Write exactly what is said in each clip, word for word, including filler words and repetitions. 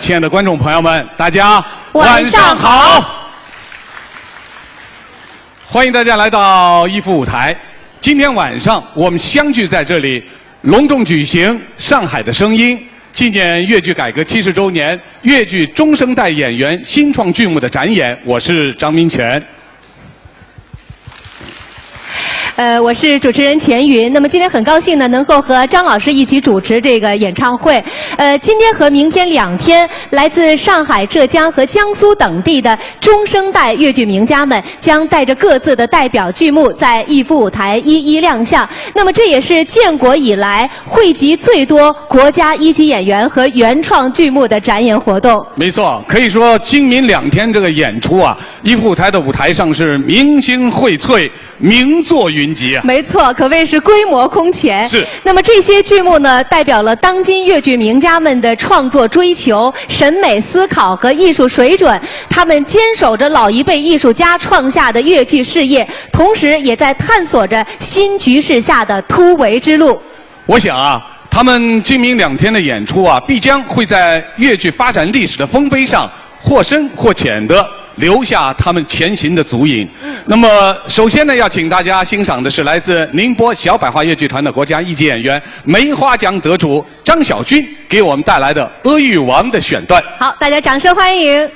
亲爱的观众朋友们，大家晚上好。欢迎大家来到一幅舞台。今天晚上我们相聚在这里，隆重举行《上海的声音》纪念越剧改革七十周年越剧中生代演员新创剧目的展演。我是张民权。 呃，我是主持人钱云。那么今天很高兴呢，能够和张老师一起主持这个演唱会。呃，今天和明天两天，来自上海、浙江和江苏等地的中生代越剧名家们将带着各自的代表剧目，在一幅舞台一一亮相。那么这也是建国以来汇集最多国家一级演员和原创剧目的展演活动。没错，可以说今明两天这个演出啊，一幅舞台的舞台上是明星荟萃， 名作云集啊。没错，可谓是规模空前。是。那么这些剧目呢，代表了当今越剧名家们的创作追求、审美思考和艺术水准。他们坚守着老一辈艺术家创下的越剧事业，同时也在探索着新局势下的突围之路。我想啊，他们今明两天的演出啊，必将会在越剧发展历史的丰碑上 或深或浅地留下他们前行的足印。那么，首先呢，要请大家欣赏的是来自宁波小百花越剧团的国家一级演员梅花奖得主张晓君给我们带来的《阿育王》的选段。好，大家掌声欢迎。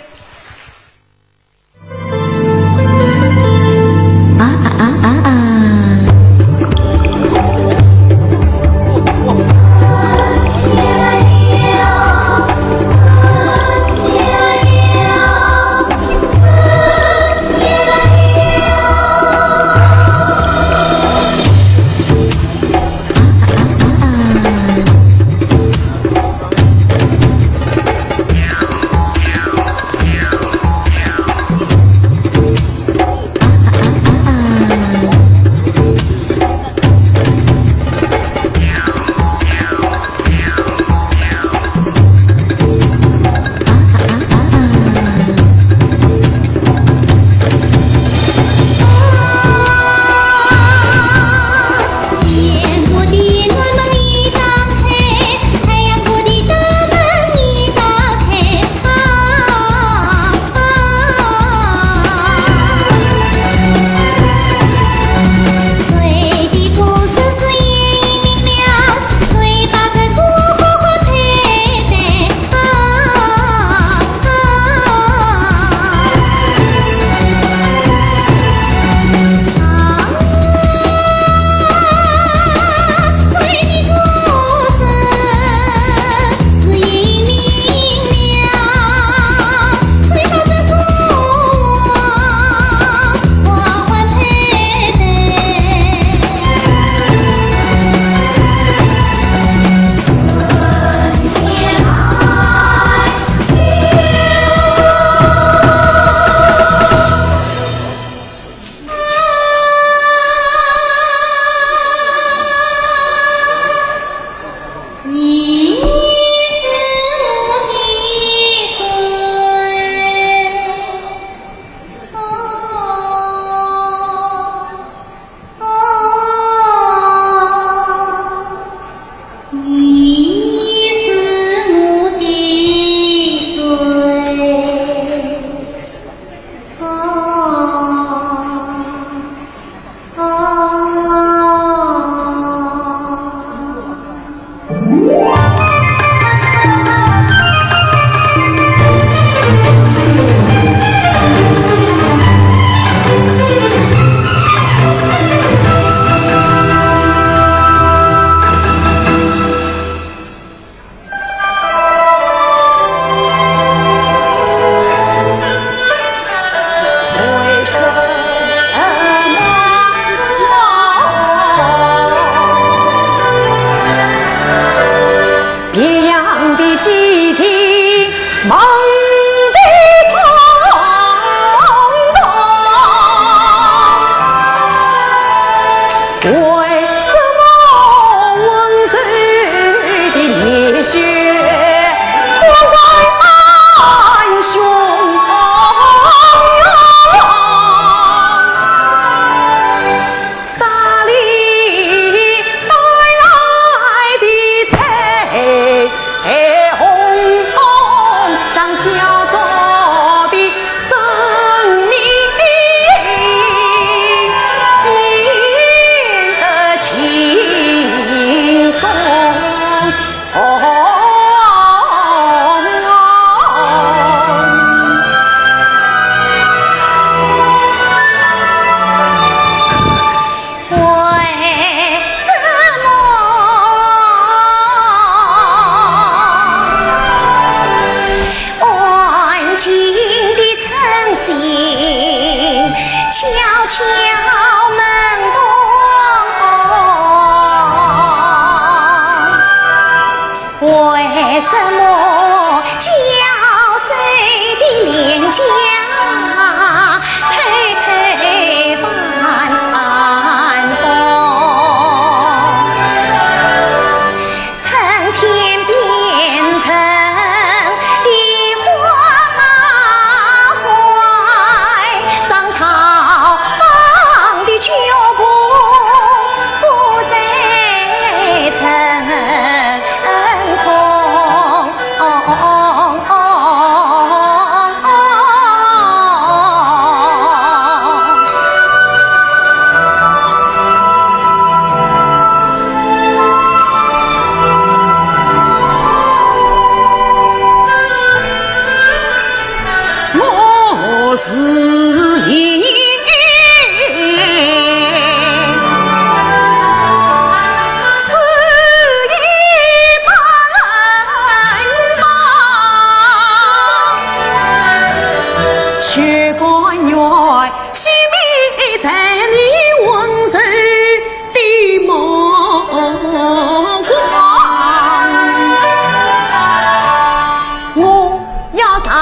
上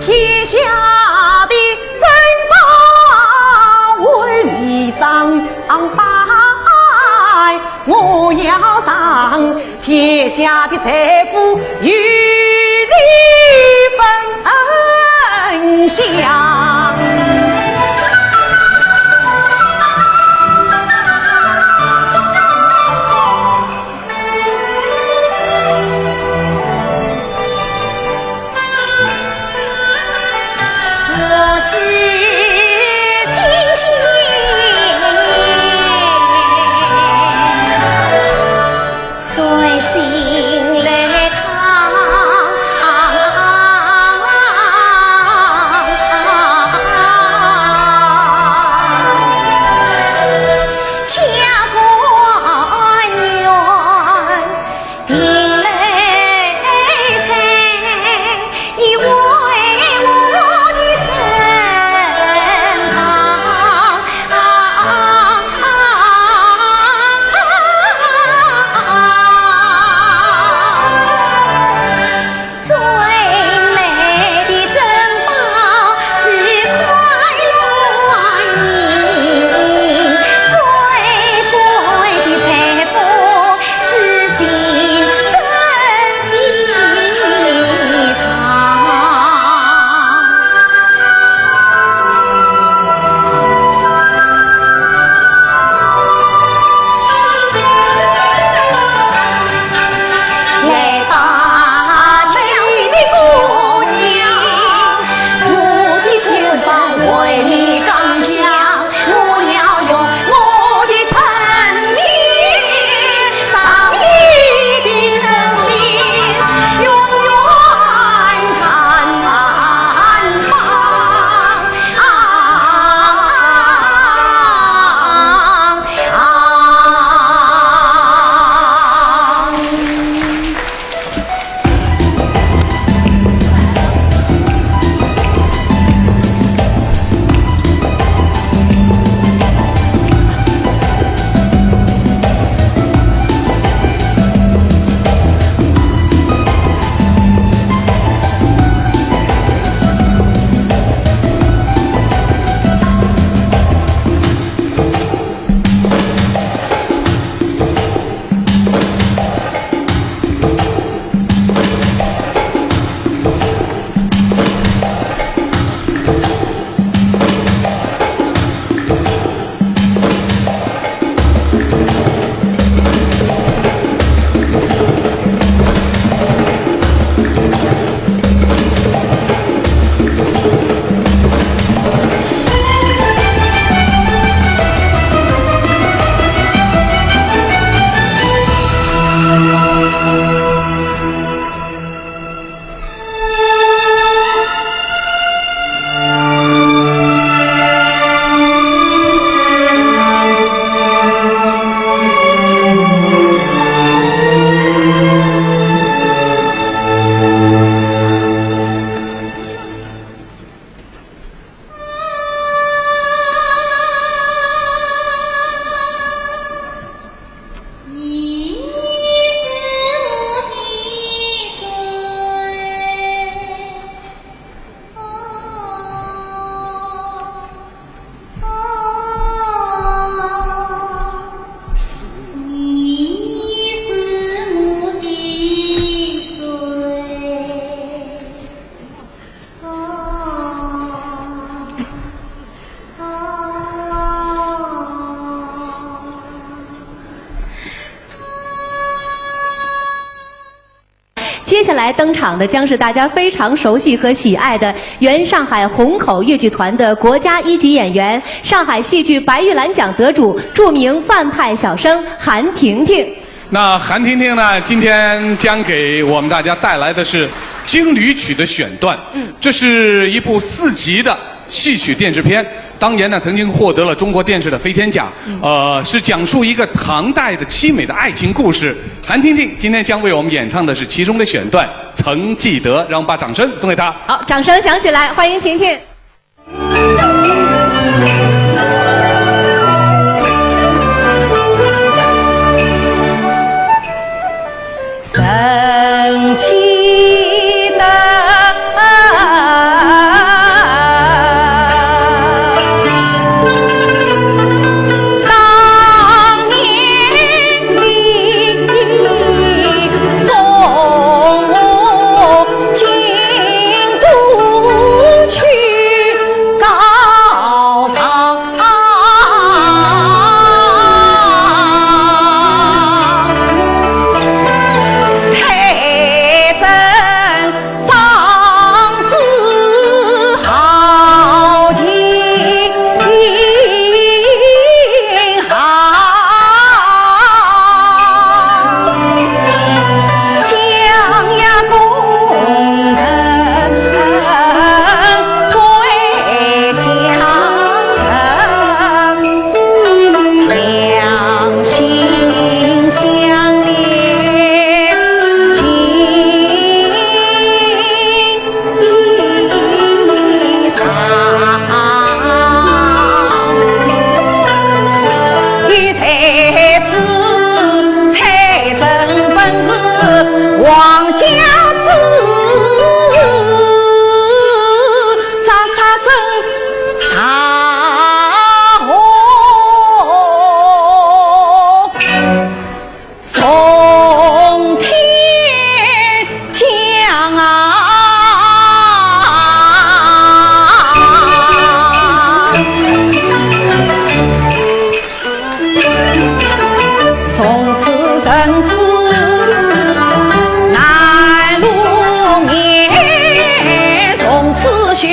天下的珍宝为你张摆，我要让天下的财富与你分享。 接下来登场的将是大家非常熟悉和喜爱的原上海虹口越剧团的国家一级演员、上海戏剧白玉兰奖得主、著名范派小生韩婷婷。那韩婷婷呢，今天将给我们大家带来的是京吕曲的选段。嗯。这是一部四集的戏曲电视片，当年呢曾经获得了中国电视的飞天奖。嗯。呃，是讲述一个唐代的凄美的爱情故事。韩婷婷今天将为我们演唱的是其中的选段《曾记得》，让我们把掌声送给她。好，掌声响起来，欢迎婷婷。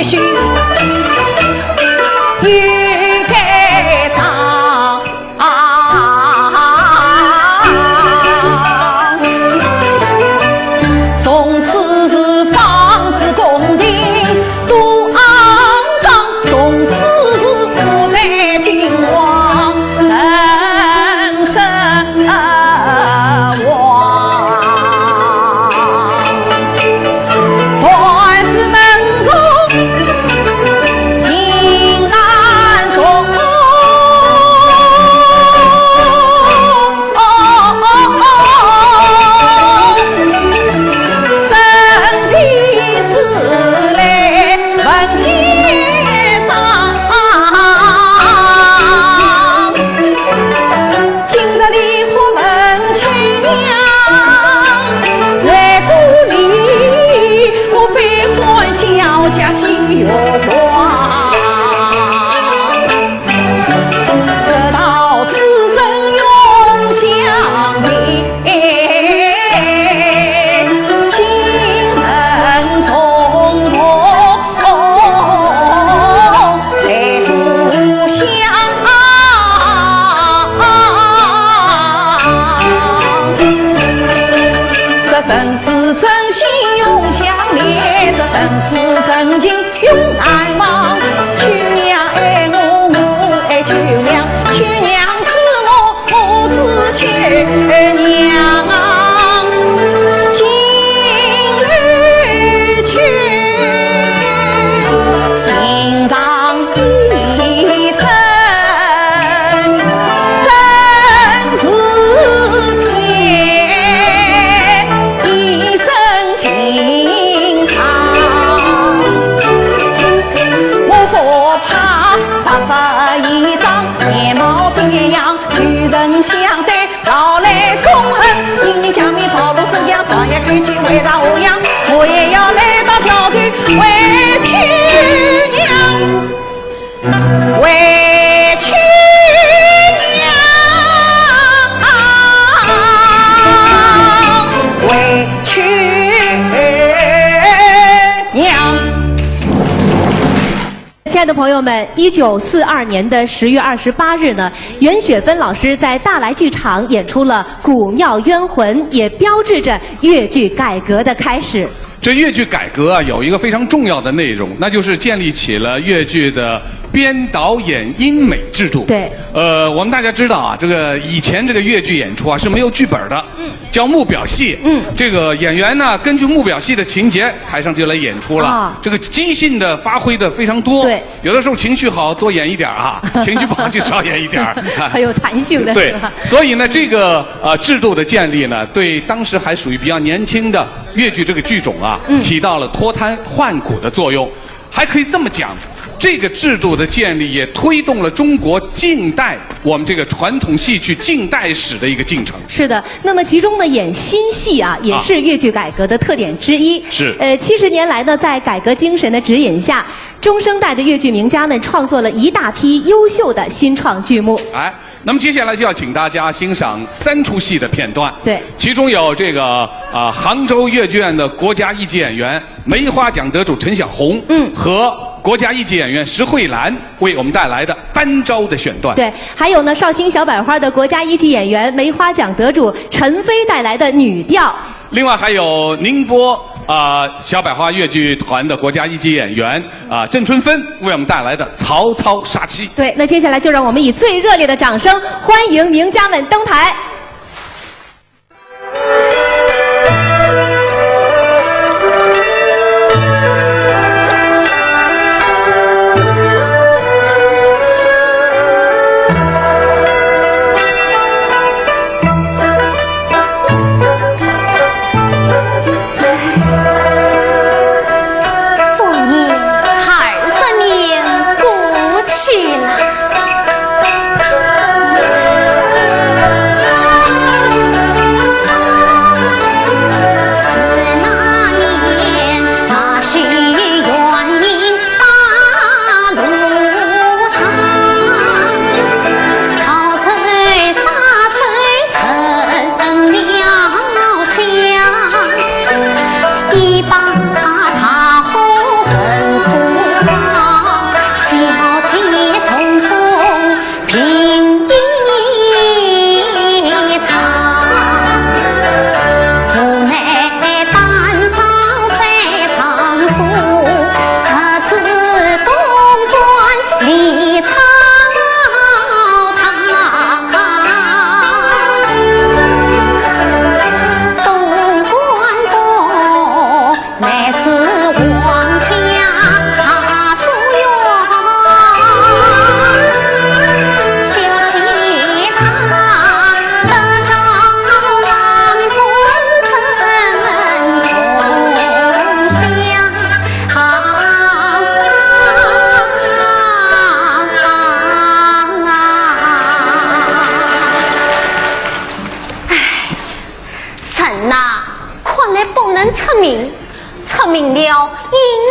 心，有该当。从此是方子宫廷都肮脏，从此是五代君王人生。 王，凡事能从情难从。生平事来问先生。 今日里花问亲娘，为何你我悲欢交加心越慌？直到此生永相别，心门重重 在故乡。这真是真心永相念，这真是真情永难忘。亲娘爱我，我爱亲娘，亲娘知我， 我知亲娘，今日去，今上一生，真是骗一生情长。我不怕白发一张，面貌变样， 旧人相对，老来痛恨。因你家门跑路怎样，双眼看去为啥模样？我也要来到桥头，为亲娘，为亲娘，为亲娘。 亲爱的朋友们，一九四二年的十月二十八日呢，袁雪芬老师在大来剧场演出了《古庙冤魂》，也标志着越剧改革的开始。这越剧改革啊，有一个非常重要的内容，那就是建立起了越剧的编导演音美制度。对。呃，我们大家知道啊，这个以前这个越剧演出啊是没有剧本的。嗯。 叫幕表戏。嗯。这个演员呢，根据幕表戏的情节，台上就来演出了。啊。这个即兴的发挥的非常多。对。有的时候情绪好，多演一点儿啊；情绪不好，就少演一点儿。很有弹性的，对。是吧？所以呢，这个，呃，制度的建立呢，对当时还属于比较年轻的越剧这个剧种啊，嗯。起到了脱胎换骨的作用。 还可以这么讲，这个制度的建立也推动了中国近代我们这个传统戏曲近代史的一个进程。是的，那么其中呢，演新戏啊，也是越剧改革的特点之一。啊。是。呃，七十年来呢，在改革精神的指引下，中生代的越剧名家们创作了一大批优秀的新创剧目。哎， 那么接下来就要请大家欣赏三出戏的片段。对。其中有这个，啊，杭州越剧院的国家一级演员、梅花奖得主陈晓红，嗯。和国家一级演员石慧兰为我们带来的《班昭》的选段。对，还有呢，绍兴小百花的国家一级演员、梅花奖得主陈飞带来的女调。 另外还有宁波，啊，小百花越剧团的国家一级演员，啊，郑春芬为我们带来的《曹操杀妻》。对，那接下来就让我们以最热烈的掌声欢迎名家们登台。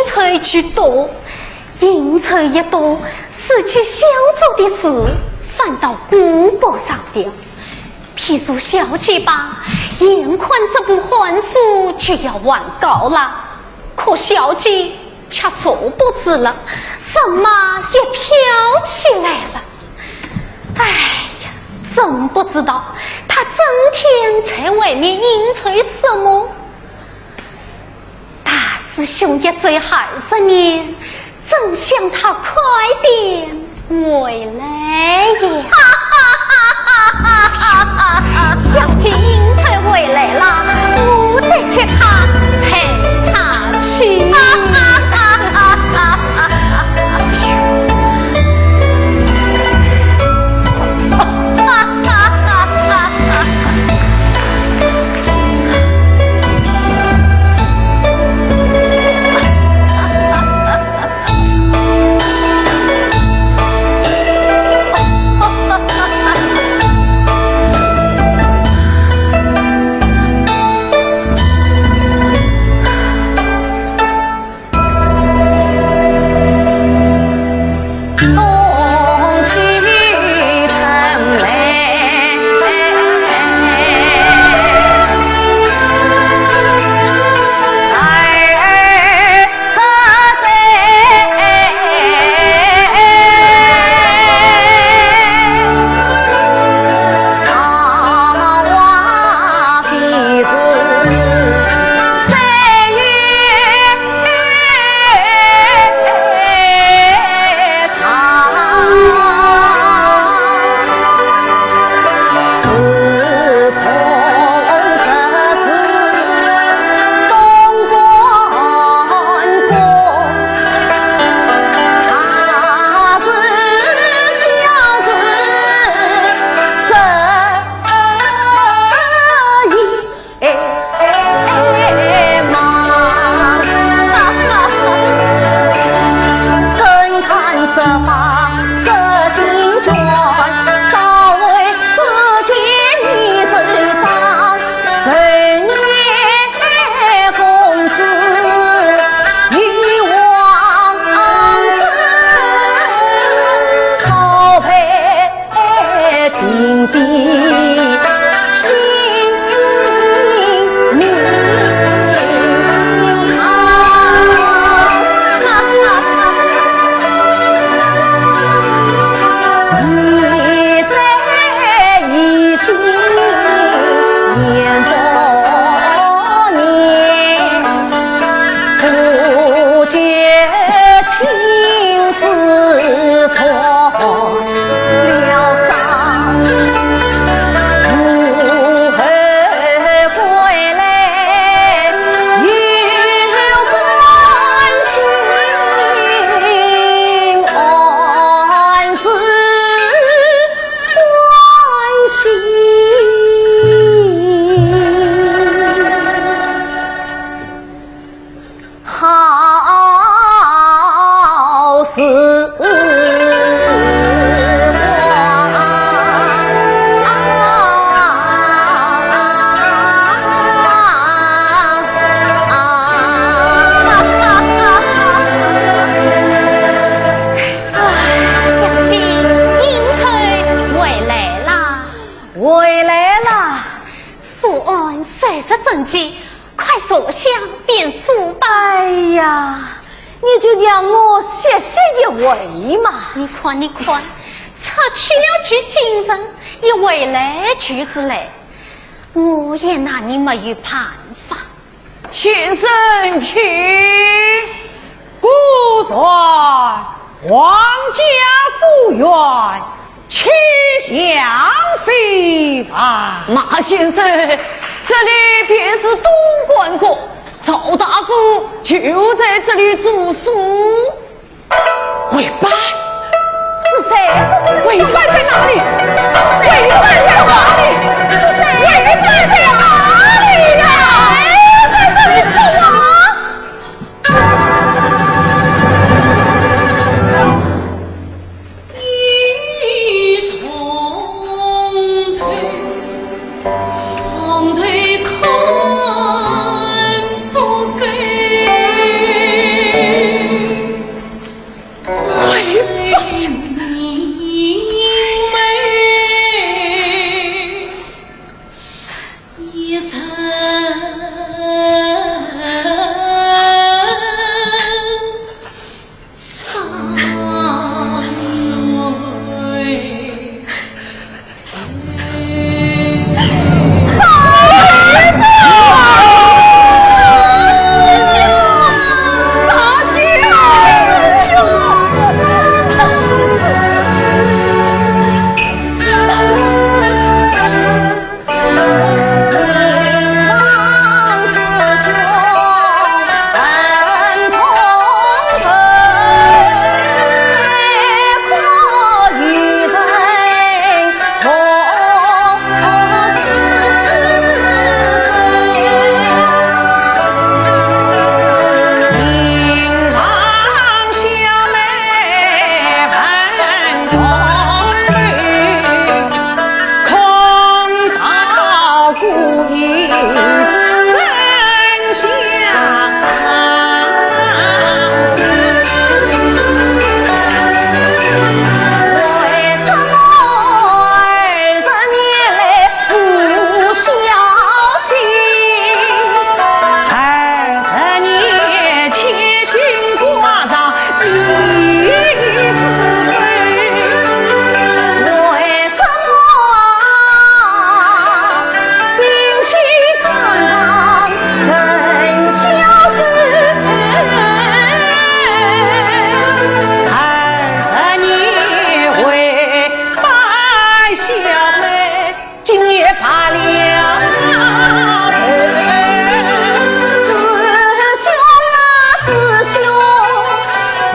酬居多，应酬一多，自己想做的事反倒顾不上了。譬如小姐吧，眼看这部寒暑就要完稿了，可小姐却坐不住了，人嘛也飘起来了。哎呀，真不知道她整天在外面应酬什么。 大师兄一走二十年，真想他快点回来呀！小姐应酬回来了，我得替她陪茶去。你就让我歇息一会嘛。你看，你看，出去了就精神，一回来就是累。我也拿你没有办法。先生请。 果然，皇家所愿，气象非凡。马先生，这里便是东关国，赵大哥就在这里住宿。 回拜？是谁？回拜在哪里？回拜在哪里？回拜在哪里呀？回拜在哪里呀？ 床头看不够。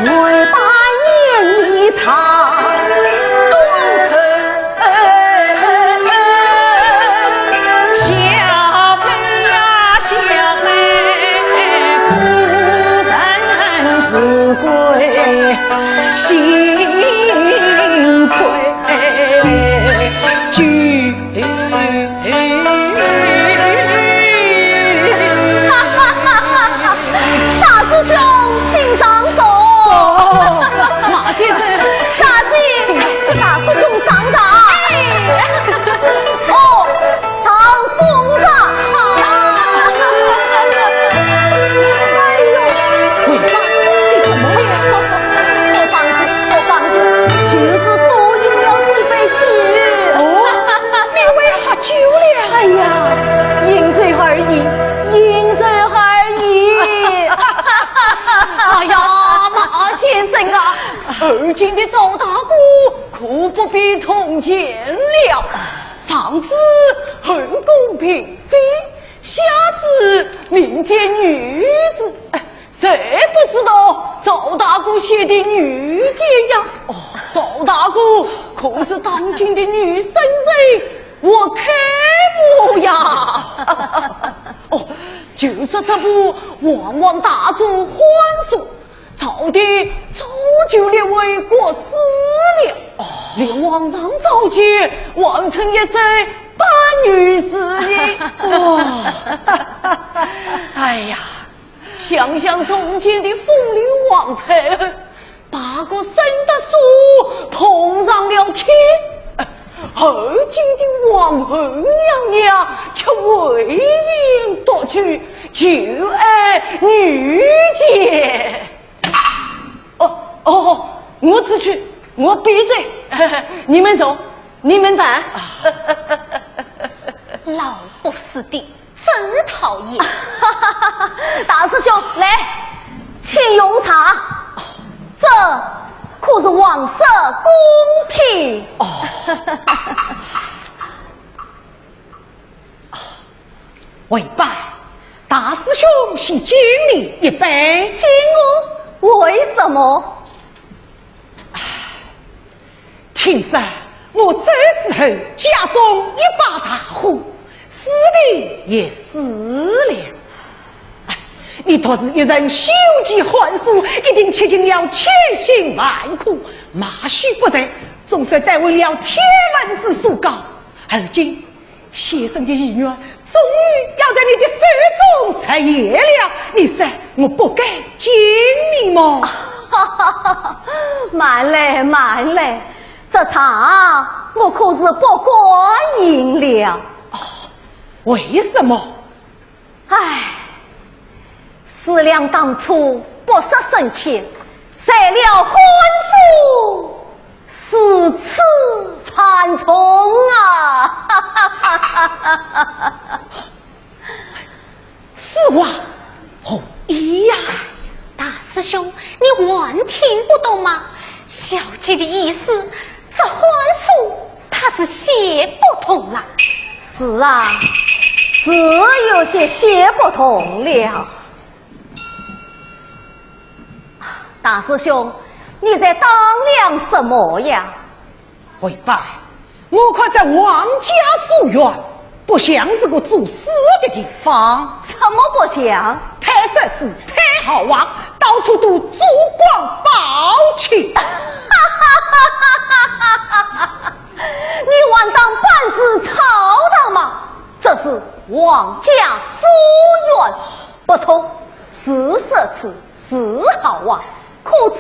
为把演一场，东城小妹呀，小妹，孤身是归，幸亏救 大师兄，请上座。马先生，请。请大师兄上座。哎，哦，上座了。哎呦，你怎么了？我放肆，我放肆，就是多饮了几杯酒。哦，你为 酒了。哎呀，饮酒而已，饮酒而已。哎呀，马先生啊，而今的赵大哥可不比从前了。上至后宫嫔妃，下至民间女子， 谁不知道赵大哥写的女奸呀？哦，赵大哥可是当今的女圣人，我楷模呀。哦，就说这不，往往大众欢送，朝廷早就列为国史了。哦，连皇上召见，还称一声班女士呢。哦，哎呀， 想想从前的风流皇太后，把个沈德素捧上了天，而今的皇后娘娘却唯言独句，就爱女奸。哦，哦，我知趣，我闭嘴，你们走，你们办。老不死的， 真讨厌。大师兄，来，请用茶。这可是王室公品。哦。为爸，大师兄先敬你一杯。敬我？为什么？ 听说我走之后，家中一把大火，死的也死了。哎，你独自一人修习寒暑，一定吃尽了千辛万苦，马须不得，总算得闻了天文之殊高。而今 先生的遗愿终于要在你的手中实现了，你说我不该敬你吗？慢来，慢来，这茶我可是不敢饮了。哦，为什么？唉， 思量当初不识深浅，受了寒暑，如此惨重啊！此话何意呀？大师兄，你还听不懂吗？小姐的意思，这寒暑 她是写不通了。是啊，是有些写不通了。大师兄，你在当量什么呀？为爸，我看这王家书院不像是个做书的地方。怎么不像？太奢侈，太豪华，到处都珠光宝气。 你还当办事吵堂吗？这是王家书院，不错，是奢侈，是豪华，可这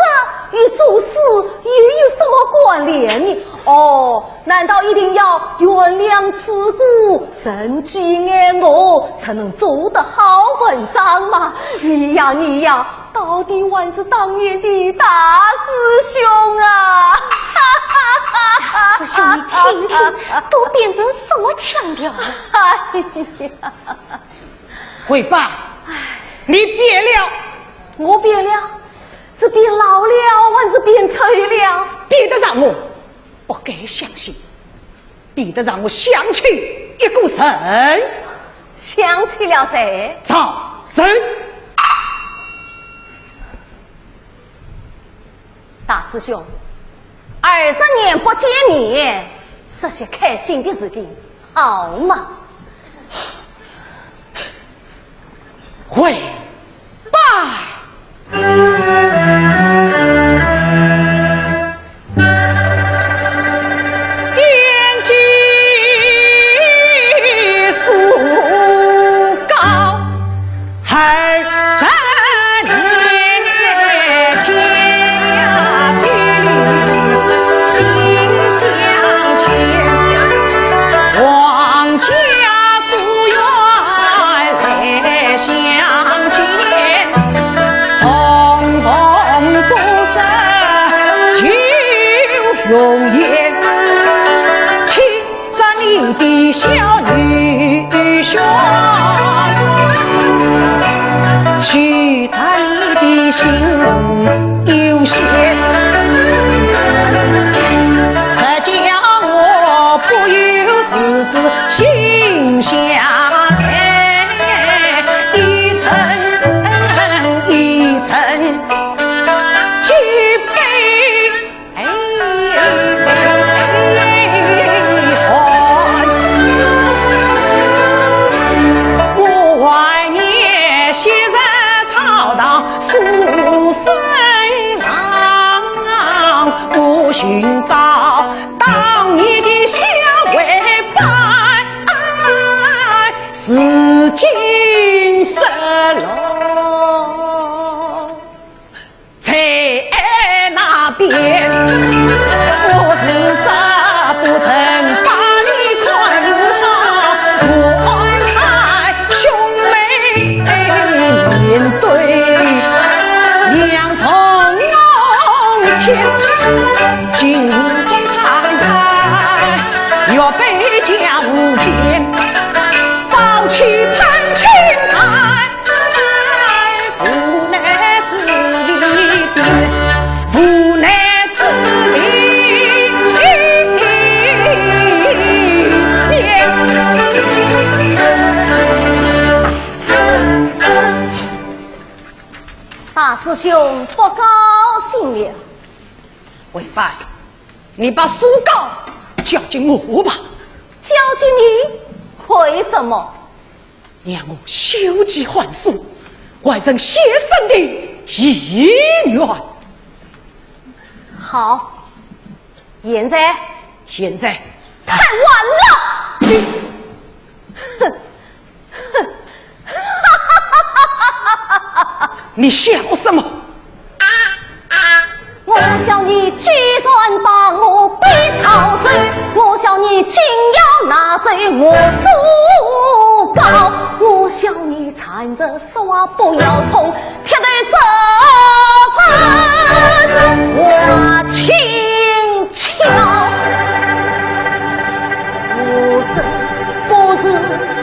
与做书又有什么关联呢？哦，难道一定要悬梁刺股、人挤爱鹅，才能做得好文章吗？你呀，你呀， 到底还是当年的大师兄啊！大师兄，你听听，都变成什么腔调了？哎呀，为爸，你变了。我变了？是变老了，还是变丑了？变得让我不敢相信。 变得让我想起一个人。想起了谁？赵成。大师兄，二十年不见面，是些开心的事情，好吗？回拜。 大师兄不高兴了。回拜，你把书稿交给我吧。交给你？为什么？让我袖寄寒暑，完成先生的遗愿。好，现在？现在？太晚了！你，哼！ 你笑什么？我笑你居然把我逼逃走，我笑你竟要拿走我书稿，我笑你缠着说话不腰痛，劈头走分我轻巧。我真不是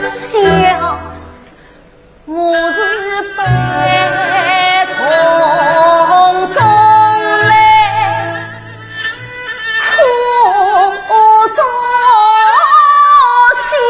笑， 我是悲从中来，苦中笑。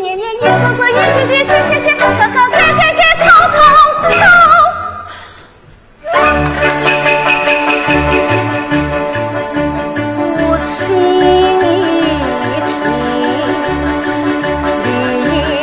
年年一个个，一句句，谢谢谢，个个个，给给给，吵吵吵。我心里情，你也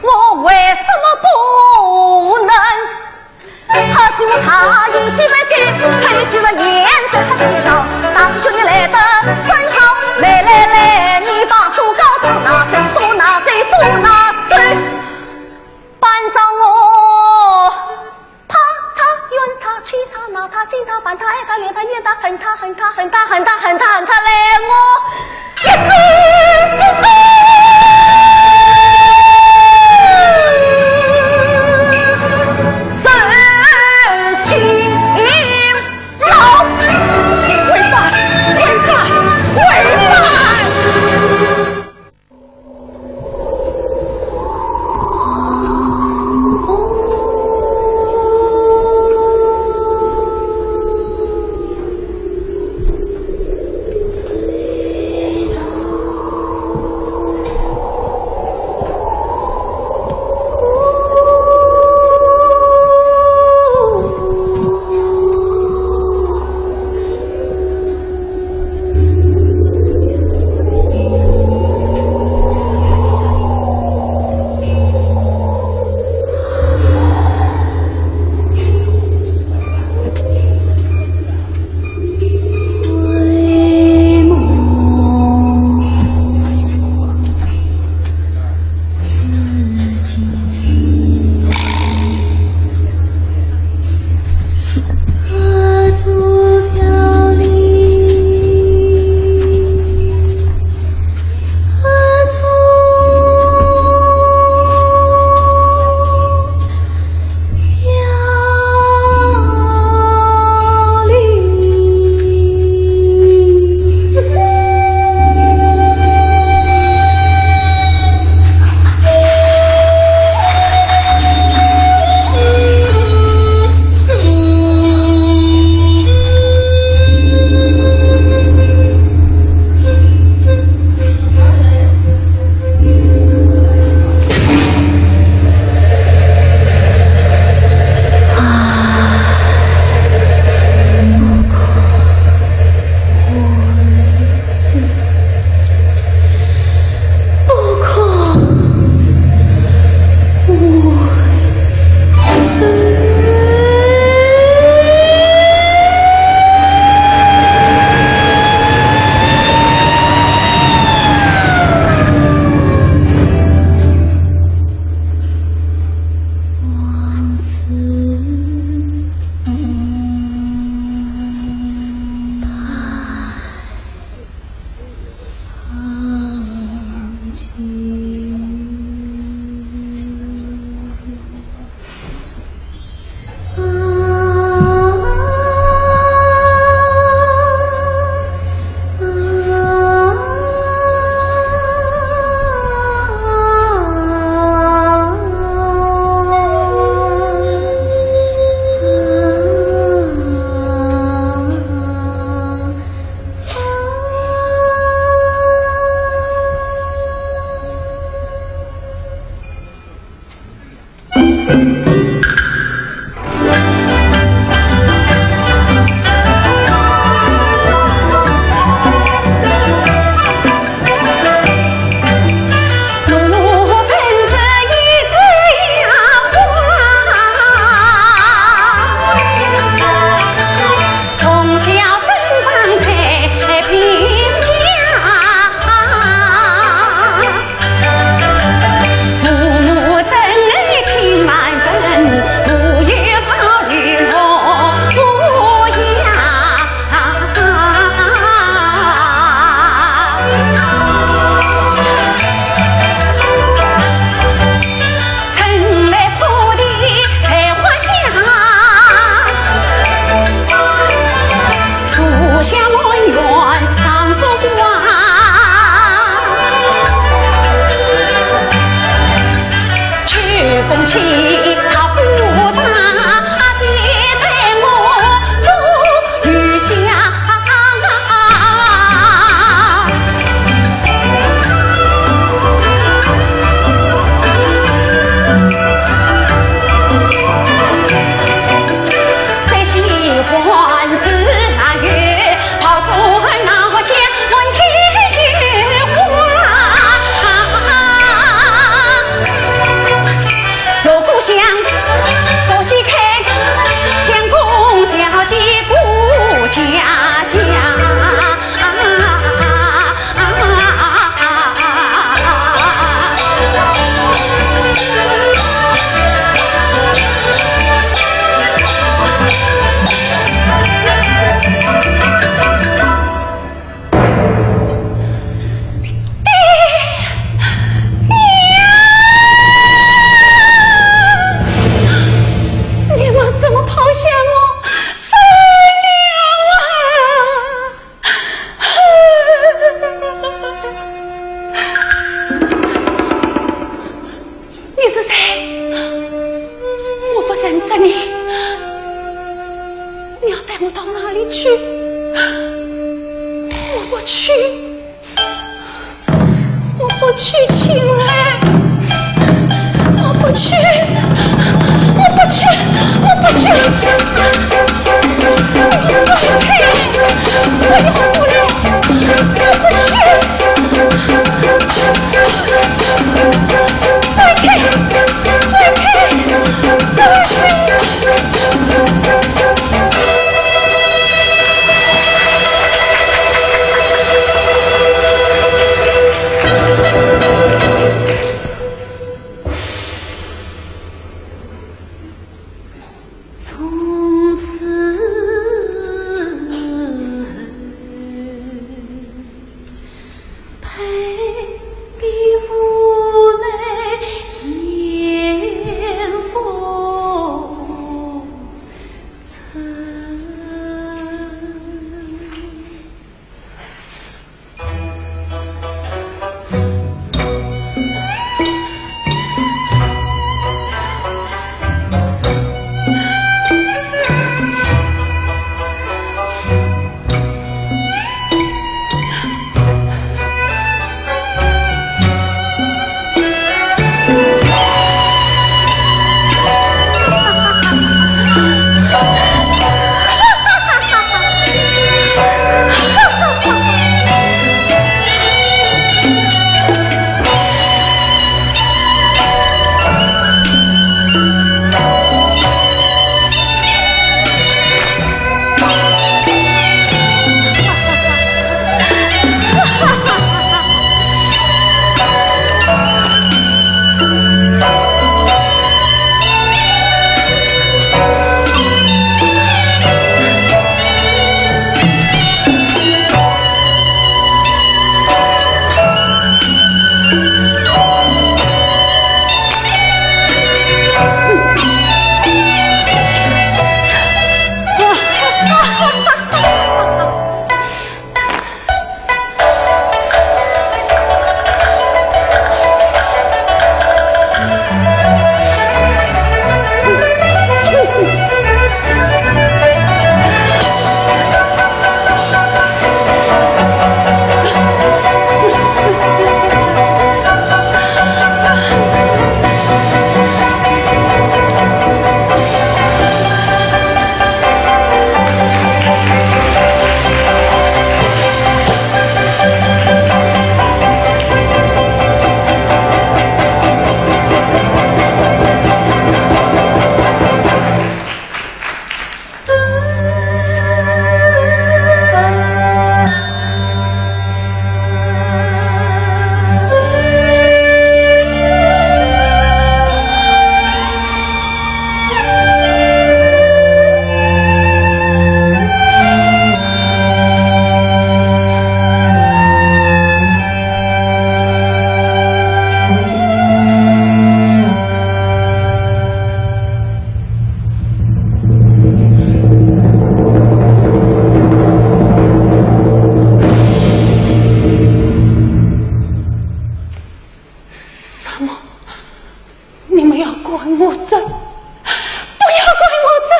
我为什么不能？ 好酒他有几杯酒，配酒了年岁他知道。大叔兄弟来得真好，来来来，你把手高手拿走，手拿走，手拿走。伴着我，怕他，怨他，气他，骂他，敬他，烦他，爱他，怜他，厌他，恨他，恨他，恨他，恨他，恨他，恨他，来我。我到哪里去？我不去，我不去，青兰，我不去，我不去，我不去，我不去，我不去，我不去，我不去，放开，放开，放开。 从此 什么？你们要赶我走？不要赶我走！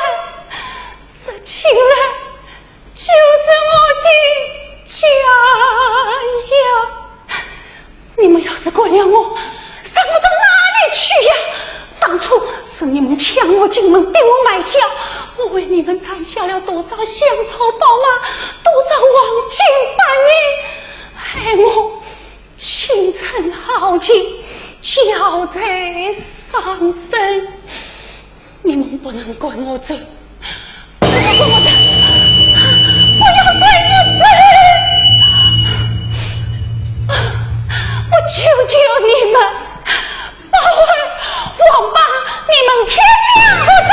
这青兰就是我的家呀！ 你们要是赶了我，让我到哪里去呀？当初是你们抢我进门，逼我卖笑，我为你们攒下了多少香草宝马，多少黄金白银，害我青春耗尽，憔悴伤身。 你们不能赶我走，不要赶我走，不要赶我走！我求求你们，宝儿、王八，你们天亮不走！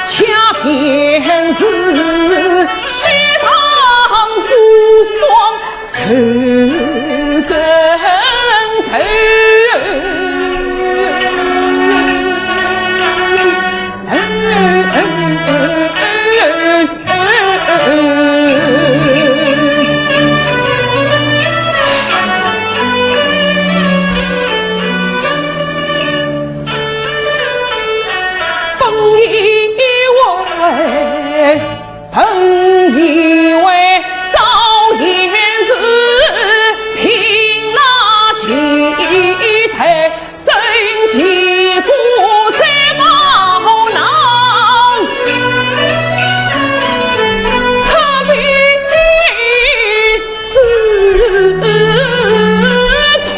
恰便是西塘湖双愁更愁。本以为，本以为赵燕是凭那奇才，真奇果再冒浪，特别 覆水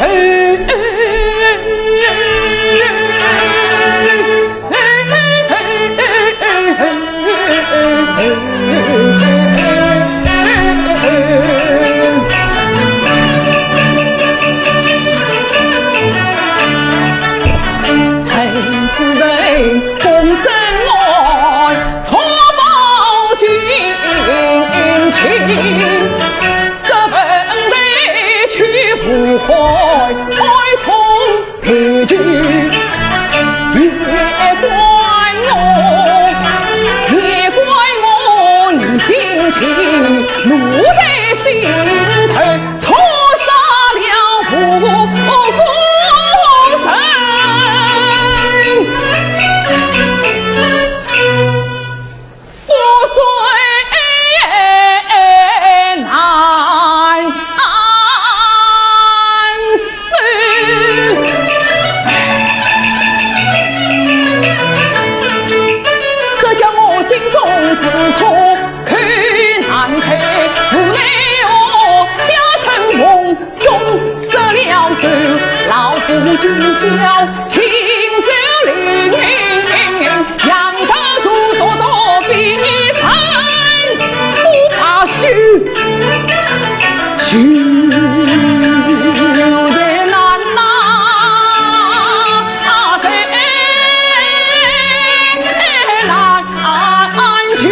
难收。这叫我心中之痛口难开，无奈何家成梦中失了手，老夫今宵亲手领，杨德祖多多比神，不怕羞，羞在难呐，在难去。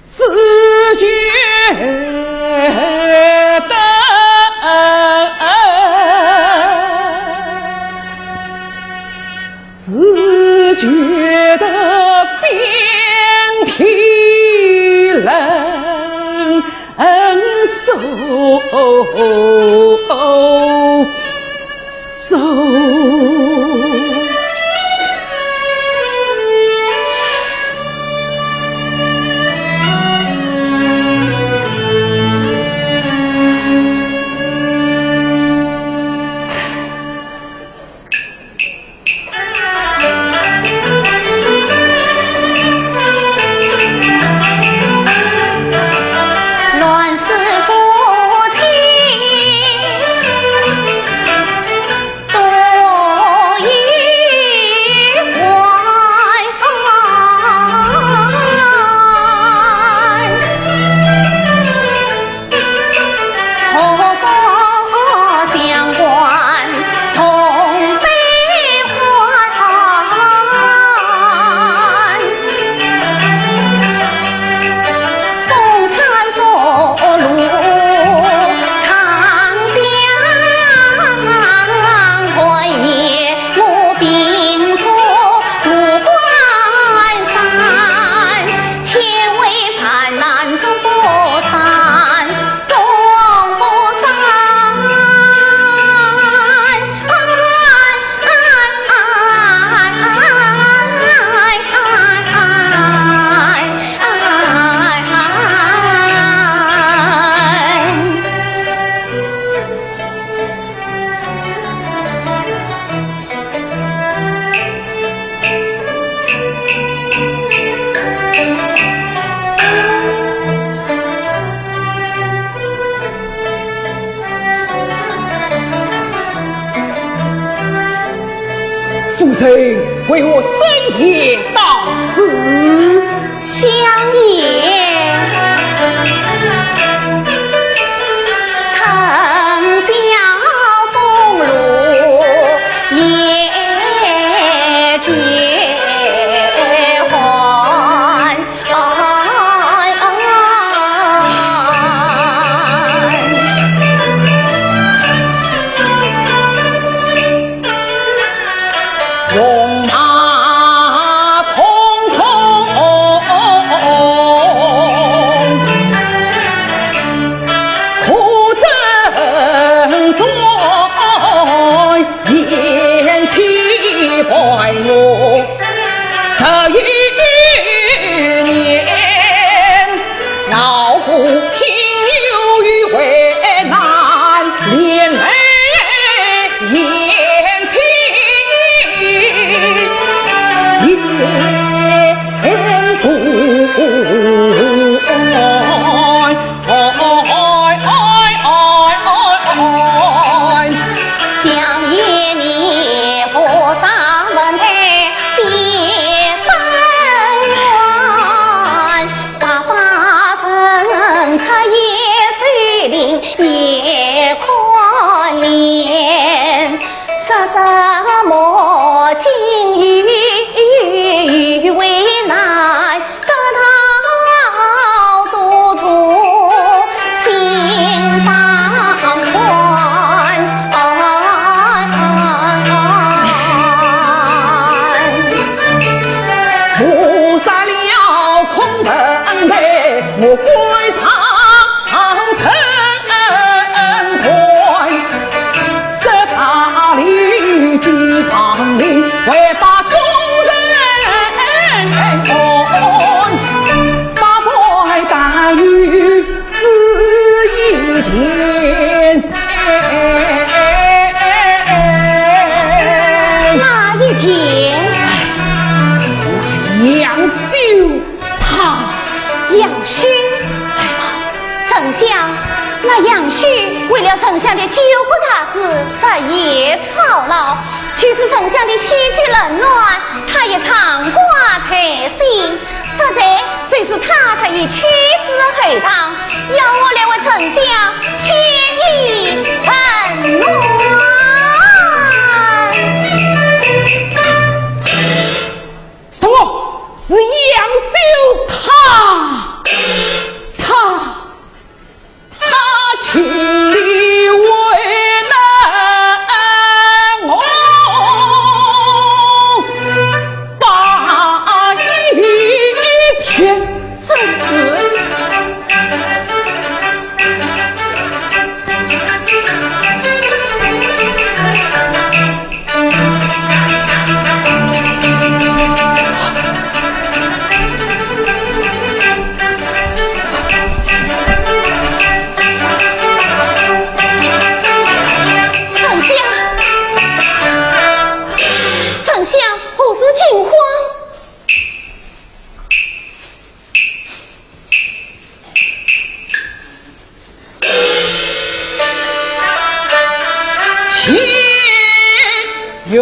自觉得，自觉得遍体冷。 乱世夫妻多疑怀。臣为何深夜到此？相爷，哪一件？杨修他。杨修？丞相，那杨修为了丞相的救国大事日夜操劳，就是丞相的前去任暖，他也常挂在心。 实在就是他特意去至后堂，要我来为丞相添衣更暖。什么？是杨修他？他？ 他千里为难我把一天。正是。丞相，丞相，何事惊慌？ 丞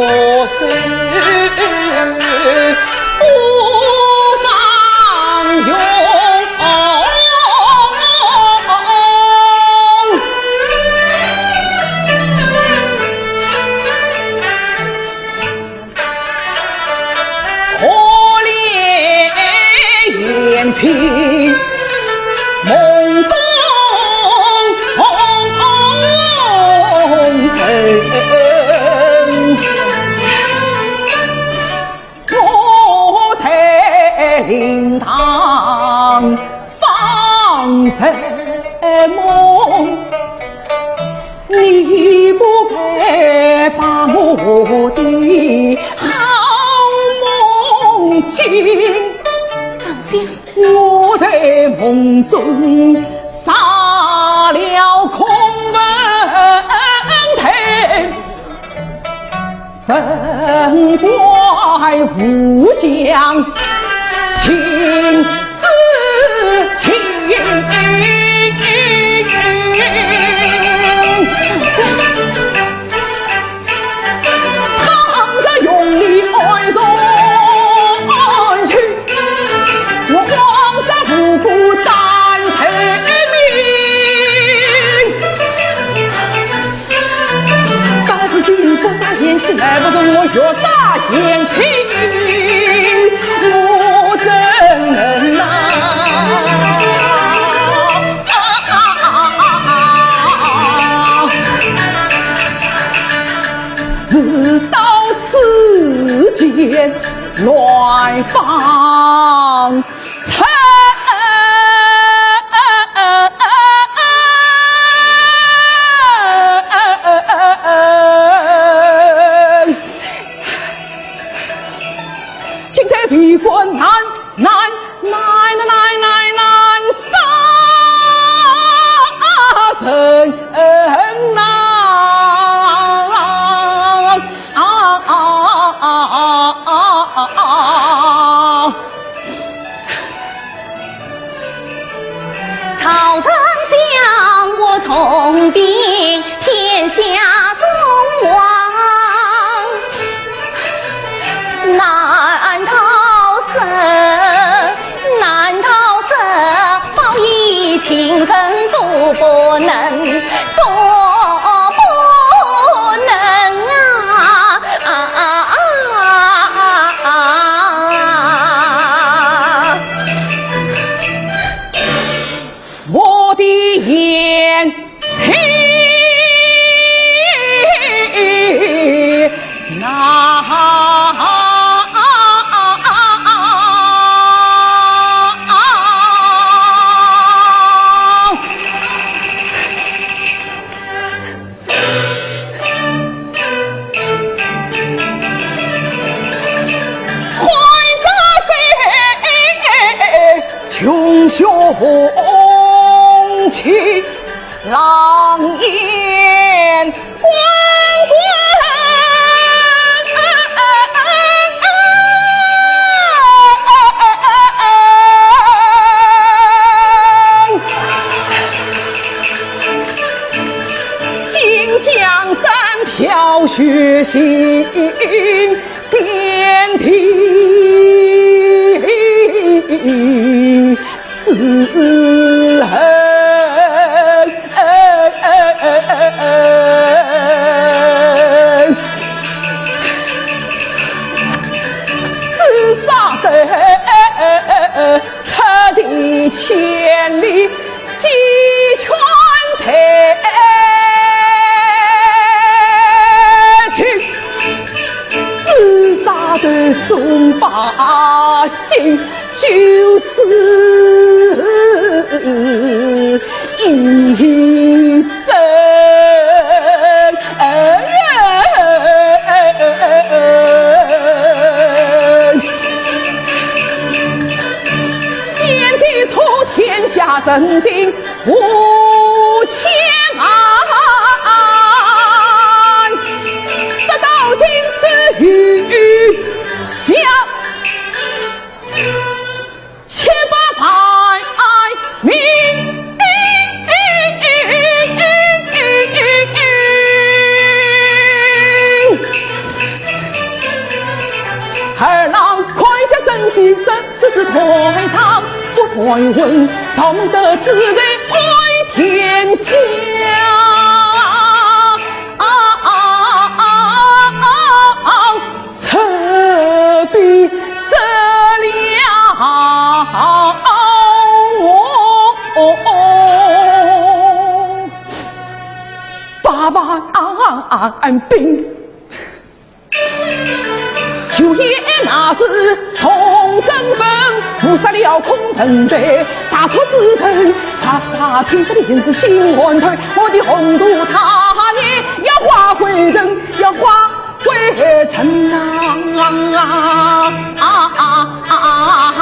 相。来不得我越打眼睛，我怎能呐？事到此间，乱放 今天为官难，难，难，难，难，难，难杀人呐！啊，啊，啊，啊，啊，啊。 曹丞相，我重禀天下众王，难逃生，难逃生，保以情深都不能，都不能啊！ 啊，啊，啊，啊，啊。我的贤妻呐！ 今江山飘雪行，天地失衡。自杀的 赤地千里，鸡犬退尽，厮杀的众百姓，就是一生。 先帝出天下人定无疆，直到今世余下 千百万民。二郎铠甲神器，生死是断肠，不断问朝门的子人爱天下。啊啊啊啊啊！ 赤壁之恋我八万兵，就也那是从征奔，屠杀了孔门的大楚之人，他他天下的人是心肝头，我的宏图大业要化灰尘，要化 灰尘啊！啊啊啊啊！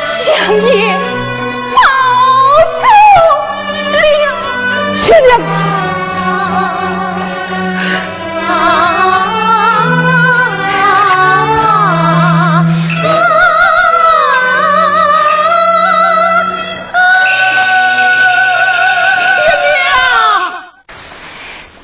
相爷保重了。去了。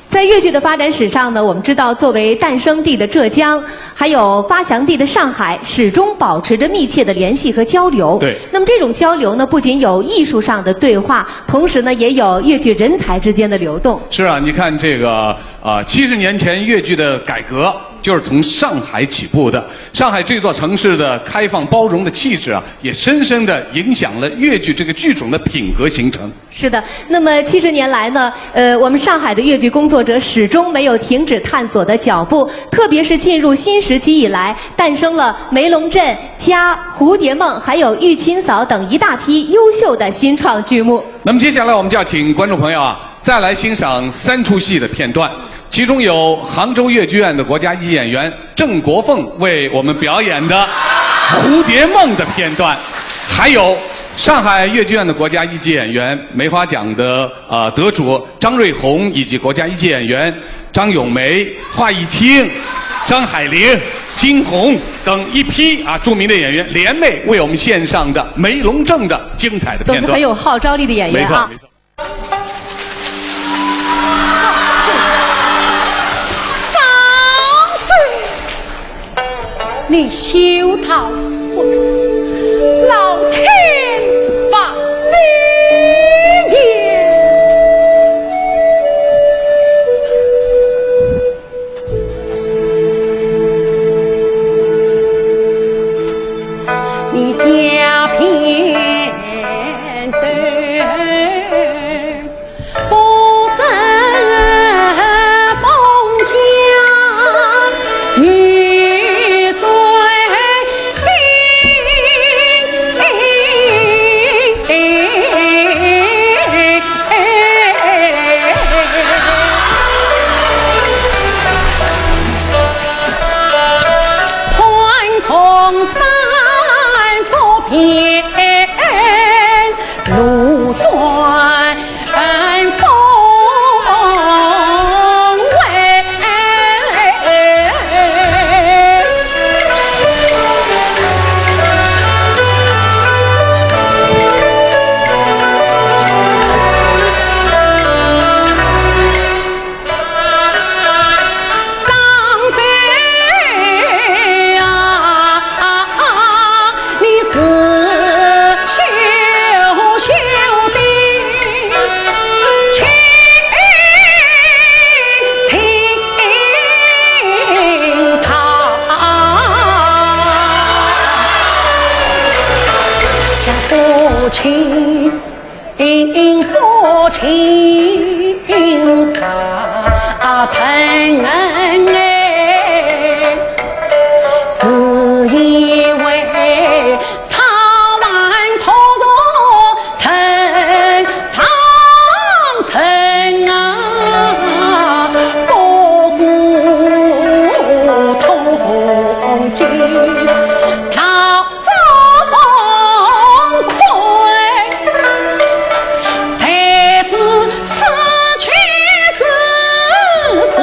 在越剧的发展史上呢，我们知道，作为诞生地的浙江，还有发祥地的上海，始终保持着密切的联系和交流。对。那么这种交流呢，不仅有艺术上的对话，同时呢，也有越剧人才之间的流动。是啊，你看这个，呃，七十年前越剧的改革，就是从上海起步的。上海这座城市的开放包容的气质啊，也深深的影响了越剧这个剧种的品格形成。 是的，那么七十年来呢，呃，我们上海的越剧工作者始终没有停止探索的脚步，特别是进入新时期以来，诞生了《梅龙镇》加《蝴蝶梦》，还有《玉卿嫂》等一大批优秀的新创剧目。那么接下来我们就要请观众朋友啊，再来欣赏三出戏的片段，其中有杭州越剧院的国家一级演员 郑国凤为我们表演的《蝴蝶梦》的片段，还有上海越剧院的国家一级演员、梅花奖的呃得主张瑞红，以及国家一级演员张咏梅、华一清、张海玲、金红等一批啊著名的演员联袂为我们献上的《梅龙镇》的精彩的片段。都是很有号召力的演员啊。没错，没错。 张嘴，你休逃无踪，老天把你也。你家偏走。情不情啥疼哎，是因为唱完土著人上人啊，个个痛经。 大众快，谁知此去是是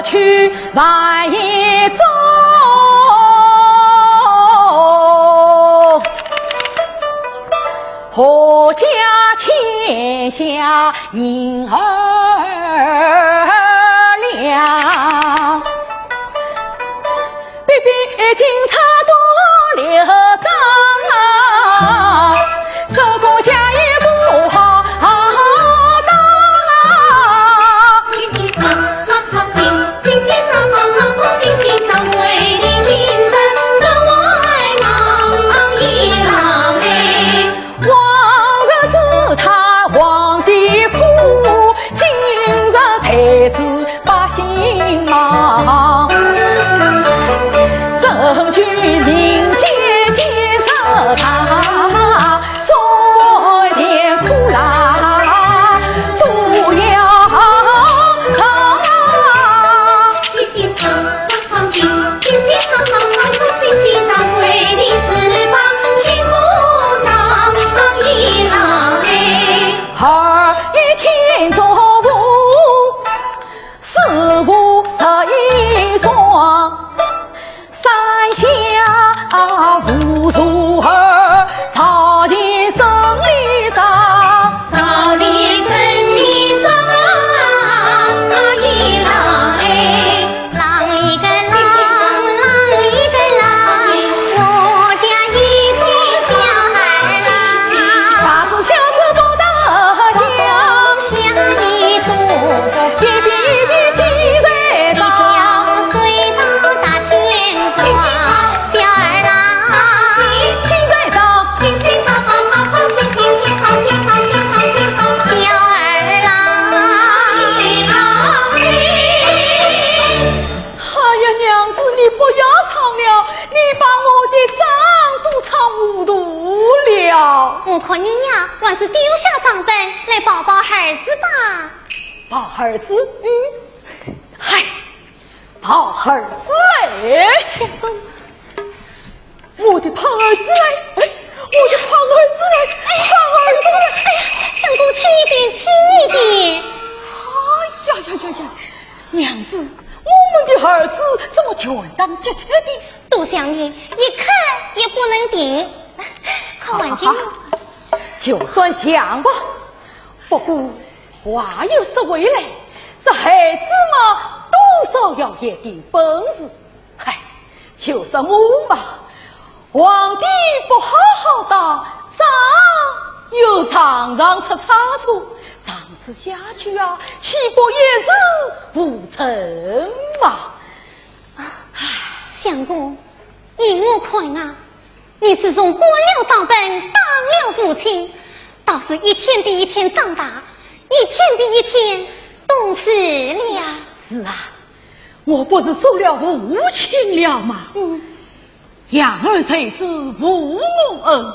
去万一中，何家欠下银二两。 比比金钗多六张啊，这个价也不好当啊。往日是他皇帝苦，今日才知 百姓忙，身居民间见识大，酸甜苦辣都要尝。 二月天中午，四五十一双，山下无处儿，朝前生里长，朝前生里长，一郎哎。 郎里个郎，郎里个郎，我家一个小二郎。大子小子不得闲，下一个，一遍一遍记在床，一觉睡到大天光。小二郎，记在床。 小二郎。哎呀，娘子，你不要唱了，你把我的账都唱糊涂了。我看你呀，还是丢下账本来抱抱孩儿子吧。抱孩儿子？嗯。嗨，抱孩儿子嘞？相公， 我的胖儿子嘞，哎，我的胖儿子嘞，哎，胖儿子嘞。相公，哎呀，相公，轻一点，轻一点。哎呀呀呀呀，娘子，我们的儿子怎么全当急帖的？都想你，一刻也不能停。快还给我。好，好，好，就算想吧。不过话又说回来，这孩子嘛，多少要有点本事。 嗨，就说我嘛，皇帝不好好当，账又常常出差错，这样子下去啊，岂不一事无成嘛？啊，相公，依我看啊，你自从关了账本，当了父亲，倒是一天比一天长大，一天比一天懂事了。是啊， 我不是做了父亲了吗？嗯。养儿育子父母恩，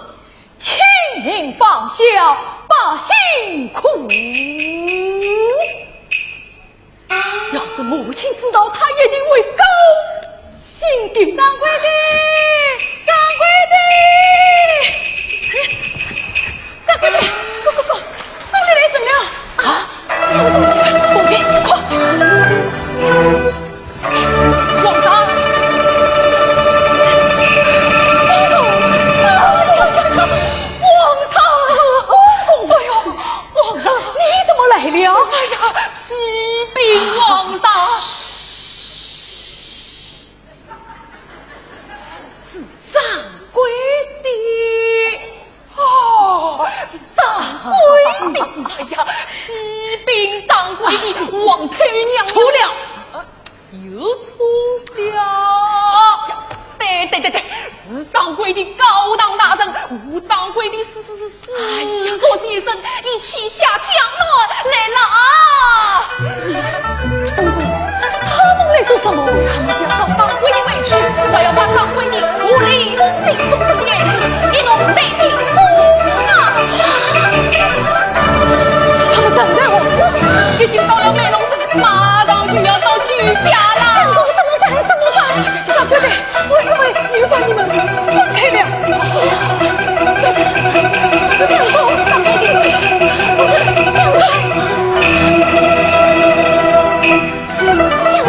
亲民防小，百姓苦。要是母亲知道，她一定会高兴的。掌柜的，掌柜的，掌柜的，快快快，快快快，送礼来人了。啊？ 王丈！王丈！哎呦，王丈，你怎么来了？哎呀，启禀王丈。是掌柜的。 哦，是掌柜的。哎呀，启禀掌柜的，王太娘娘。错了。啊，又错了。对，对，对，对，是掌柜的高堂大臣，吴掌柜的是，是，是，是，哎呀，四个先生，一起下江南来了啊。 他们来做什么？是他们要找掌柜的回去，还要把掌柜的和雷公子送出去，一同带进宫啊！他们正在王府。已经到了美龙城，马上就要到曲家了。相公，怎么办？怎么办？掌柜的，我认为又把你们分开了。相公，相公，相公。 相公，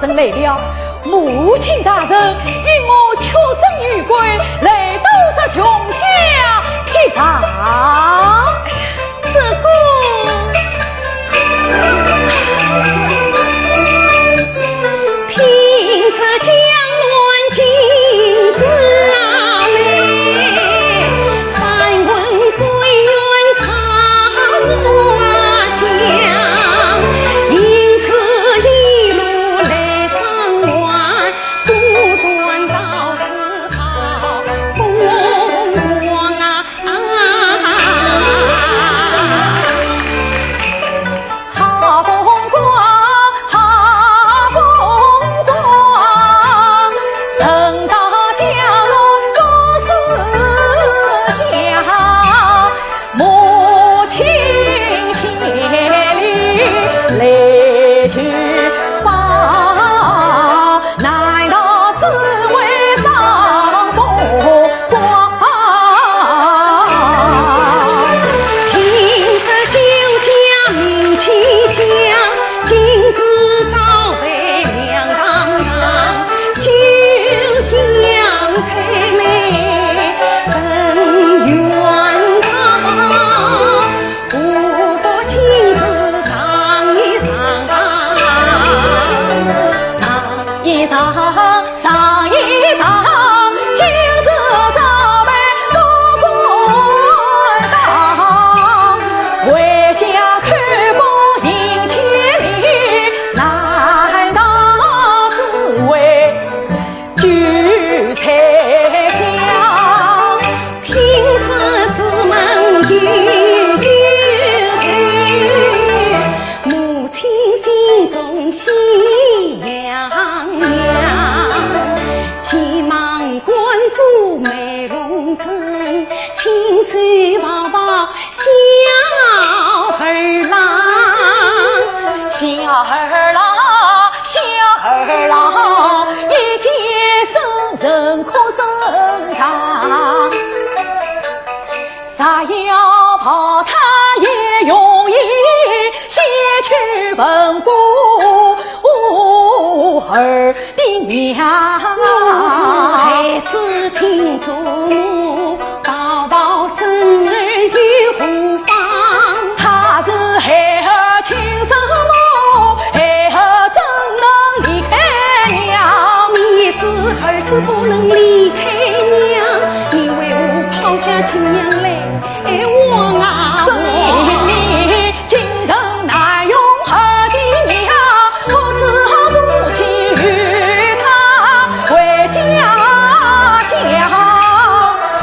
人来了，母亲大人，因我出征于归，来到这穷乡僻壤。这个，听说江南今是啊美，山云水远唱花香，因此一路来上岸，不算到此好风光啊。 好风光，好风光，人到江南各思乡，母亲千里来寻访，难道只为赏风 光。听说酒家名清香，今日早被两堂堂，酒香菜美人愿尝。 不过今日尝一尝，尝一尝，尝一尝，今日早被多官当，为下口风饮千里，难道只为 酒菜香。听说此门有有后，母亲心中喜洋洋。急忙赶赴美容院，亲手抱抱 小儿郎，小儿郎，小儿郎，一见深深哭声长。若要抱他也容易，先去问过我儿 的娘。我是孩子亲祖母，抱抱孙儿又何妨？他是孩儿亲生母，孩儿怎能离开娘？你知儿子不能离开娘，你为何抛下亲娘来望啊望？所以你 今生难容儿的娘，我只好独自与他回家乡。事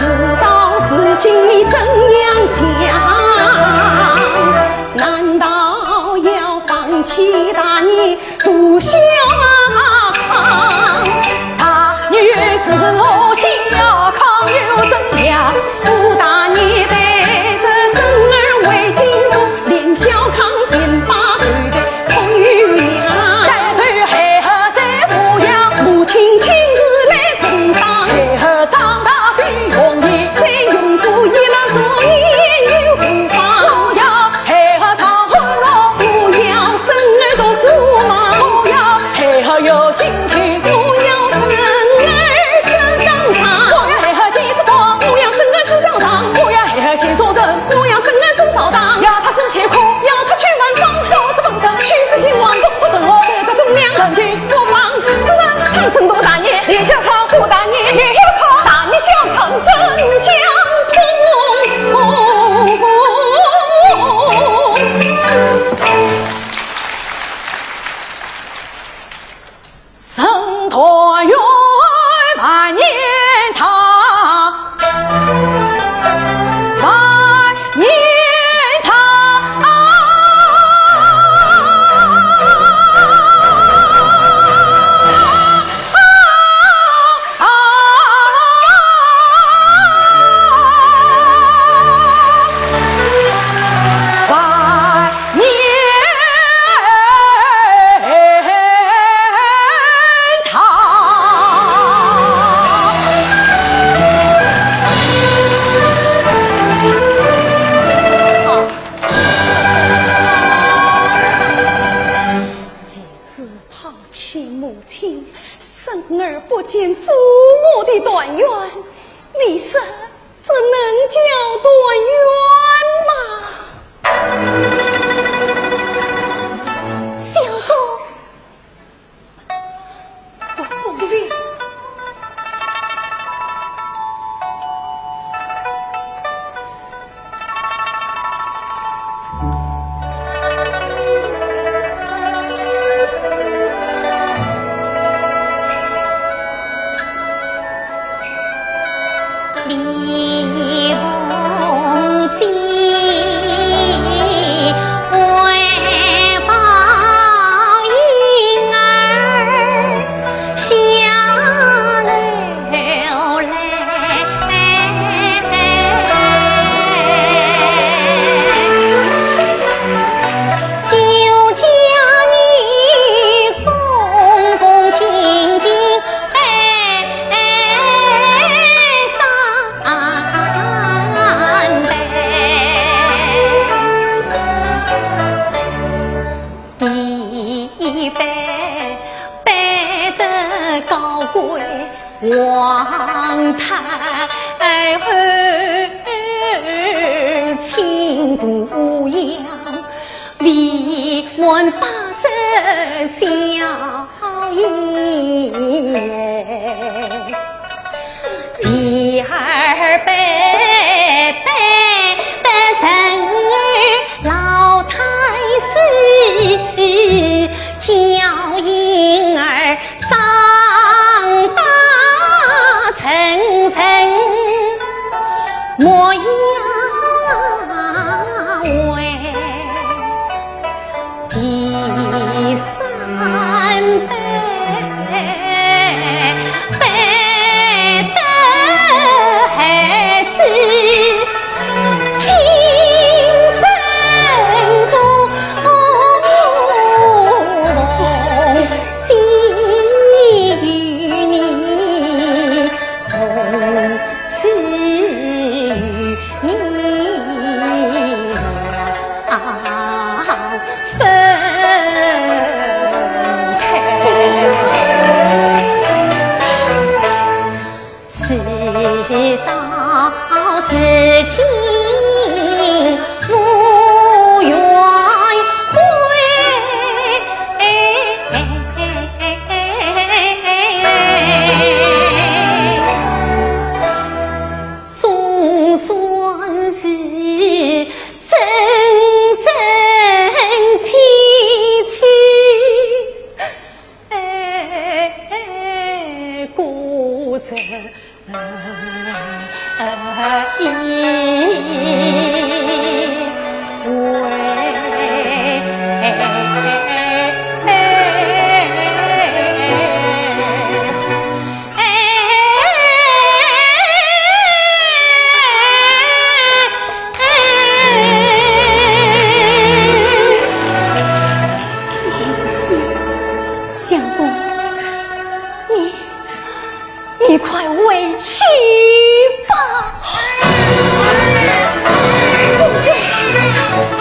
到如今你怎样想？难道要放弃大业 独小康？大女是我小康又怎样？不大女待是孙儿为金都，连小康便把后代托与娘。但是孩儿谁抚养？母亲亲自来承担。孩儿长大最容易，再用功一两十年又何妨？我要 孩儿唱红楼，我要孙儿读书嘛，我要孩儿年做我的团圆，你说这能叫团圆吗？相公，公子。 第一杯，杯得高贵，皇太后亲度娘，未满八十笑颜。第二杯，杯得人儿老太师，叫婴儿长大成人模样喂。 第三杯，杯得孩子亲生功，今年与你从此 你要分开。事到如今无怨悔。 总算是真真切切，哎，过着一回。 相公，你，你快回去吧。公子，公子。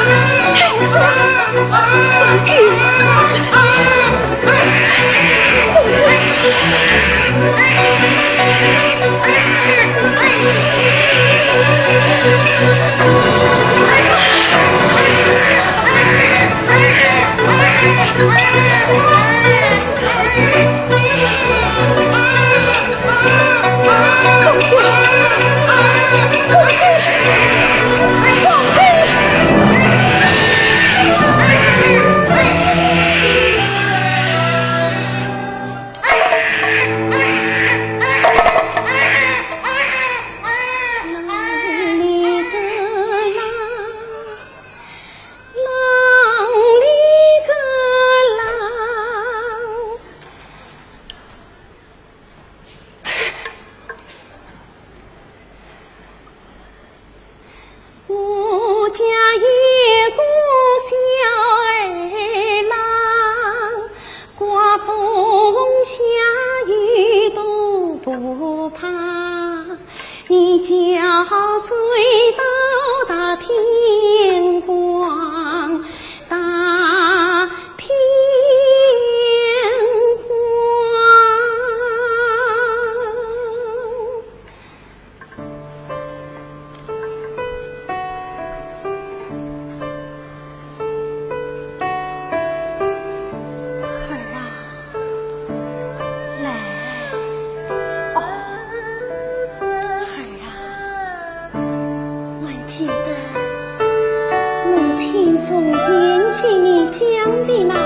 我家有个小儿郎，刮风下雨都不怕。 你叫谁到大天光，大天光。从前请你讲的那个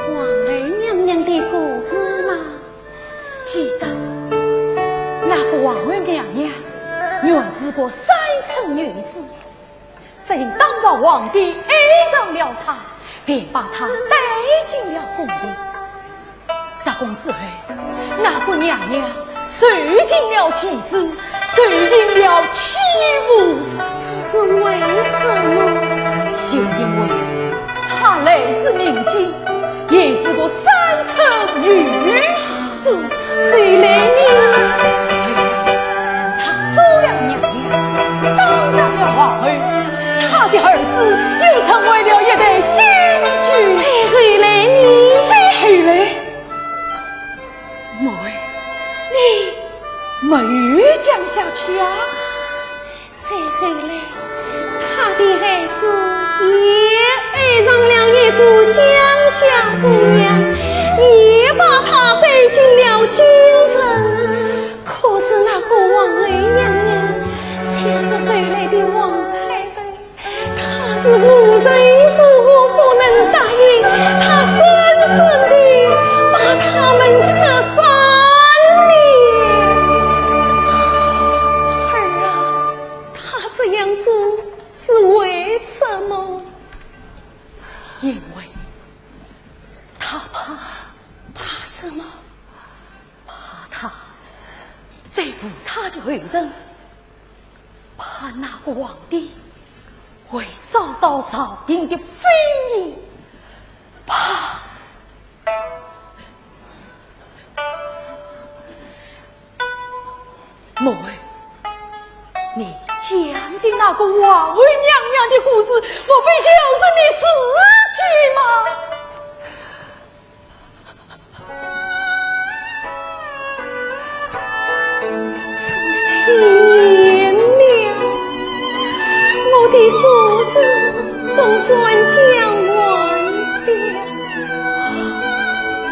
王二娘娘的故事吗？记得，那个王二娘娘原是个山村女子，正当朝皇帝爱上了她，便把她带进了宫里。 入宫之后，那个娘娘受尽了歧视，受尽了欺负。这是为什么？就因为她来自民间，也是个山村女子。后来呢？她做了娘娘，当上了皇后，她的儿子又成为了一代新君。再后来呢？再后来， 妹儿，你没有讲下去啊？再后来，她的孩子也爱上了一个乡下姑娘，也把她带进了京城。可是那个王二娘娘，却是后来的皇太后。 她是无论如何不能答应，她深深地把他们拆散了。儿啊，她这样做是为什么？因为她怕。怕什么？ 怕她在乎她的后人，怕那个皇帝会遭到朝廷的非议，怕。妹儿，你讲的那个王二娘娘的故事，莫非就是你自己吗？ 十七年了，我的故事总算讲完了。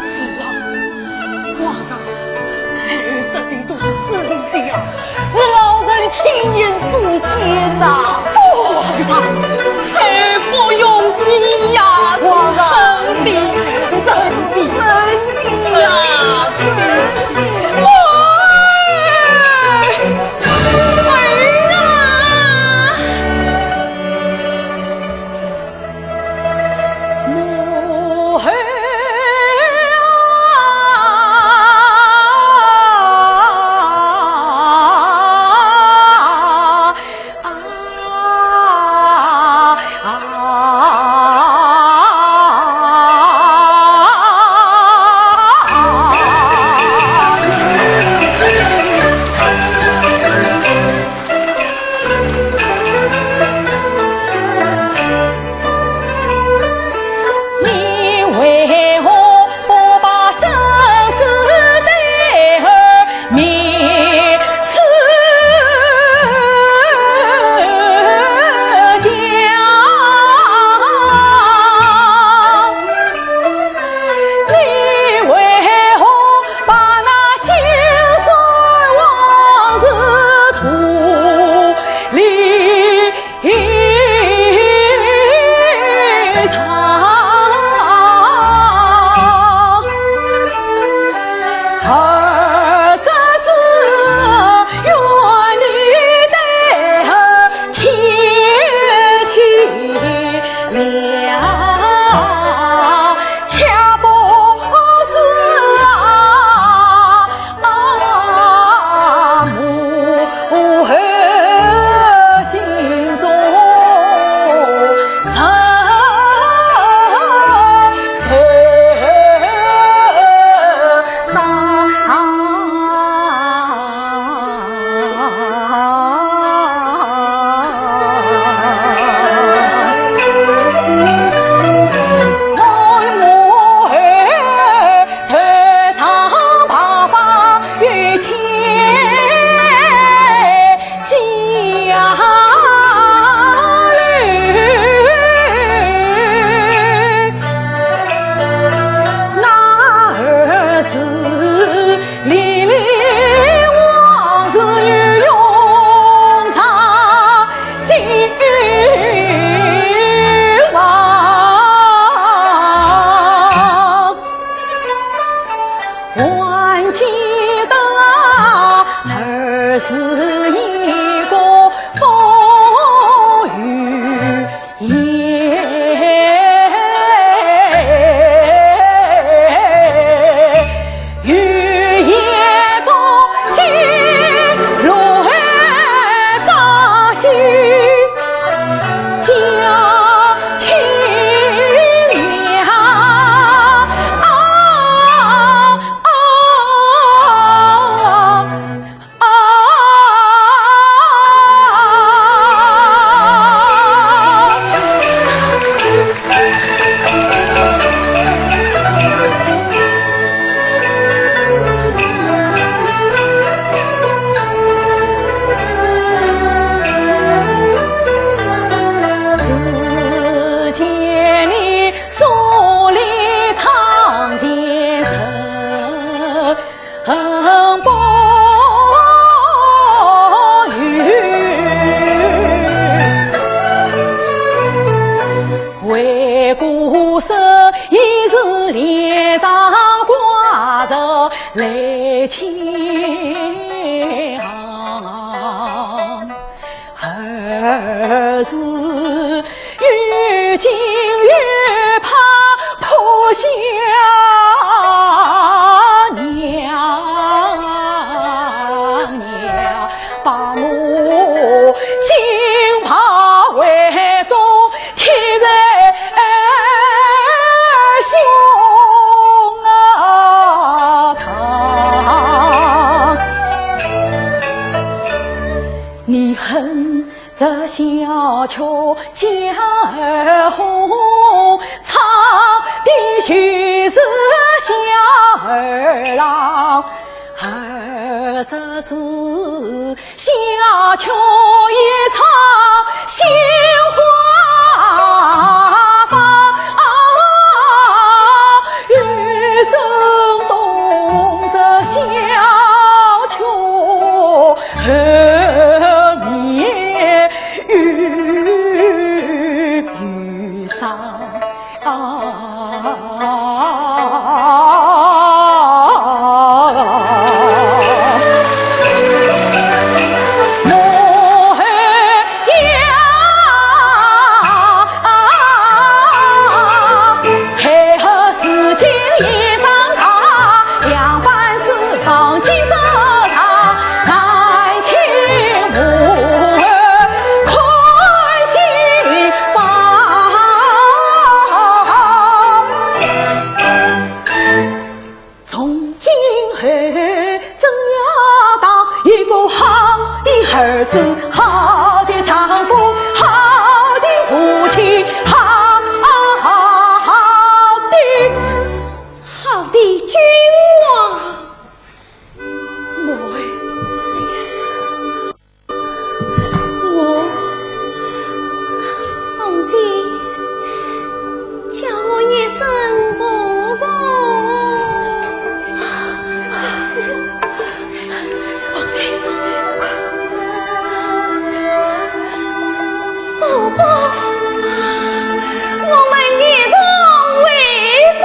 是啊，皇上，后世的都是真的呀。 是老臣亲眼所见呐。不，皇上，太不容易呀！皇上，真的，真的，真的呀！哎，儿啊！鼓声已是连场挂着来抢，儿子越惊越怕，扑向娘娘，把母亲抱回中 贴在胸啊膛。你恨这小雀江儿红，唱的就是小儿郎。 儿这子小雀也唱杏花房，雨正冻着小雀和你雨雨上。 啊，我呀，配合自己一张卡，两班是放进这场，南京我看新房。 从今后怎样当一个好的儿子，好的丈夫，好的父亲，好，好，好的，好的君王。我 我，凤姐，叫我一声婆婆。凤姐，婆婆，我们一同回宫。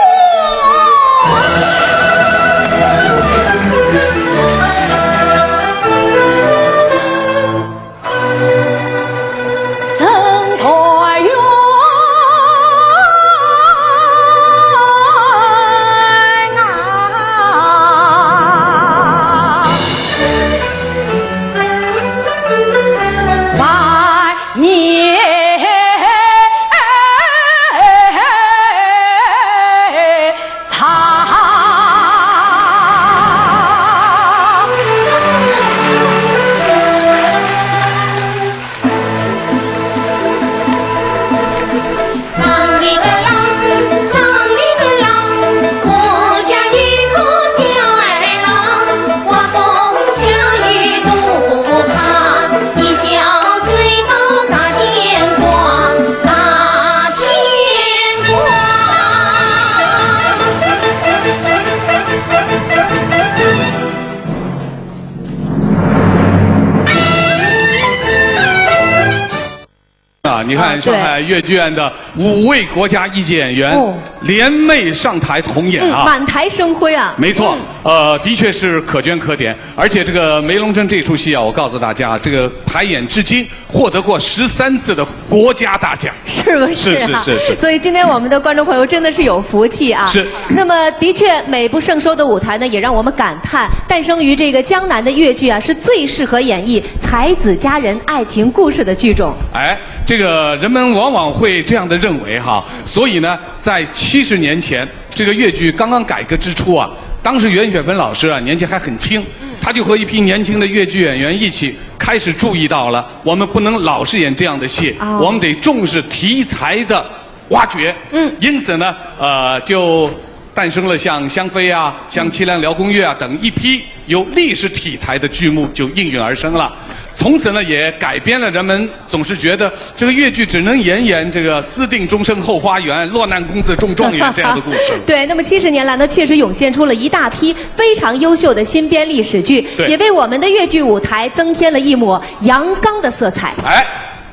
啊，你看，啊，对。上海越剧院的五位国家一级演员，哦。联袂上台同演啊。嗯，满台生辉啊。没错，嗯。呃，的确是可圈可点。而且这个梅龙镇这出戏啊，我告诉大家，这个排演至今获得过十三次的国家大奖。是不是啊？是，是，是，是。所以今天我们的观众朋友真的是有福气啊。是。那么的确，美不胜收的舞台呢，也让我们感叹，诞生于这个江南的越剧啊，是最适合演绎才子佳人爱情故事的剧种。哎，这个人们往往会这样的认为哈，所以呢，在七十年前，这个越剧刚刚改革之初啊，当时袁雪芬老师啊，年纪还很轻，嗯。她就和一批年轻的越剧演员一起开始注意到了，我们不能老是演这样的戏，哦。我们得重视题材的挖掘。嗯。因此呢，呃，就 诞生了像《香妃》啊、像《凄凉辽宫乐》啊等一批有历史题材的剧目就应运而生了。从此呢，也改变了人们总是觉得这个越剧只能演演这个“私定终身后花园，落难公子中状元”这样的故事。对，那么七十年来呢，确实涌现出了一大批非常优秀的新编历史剧，对。也为我们的越剧舞台增添了一抹阳刚的色彩。哎，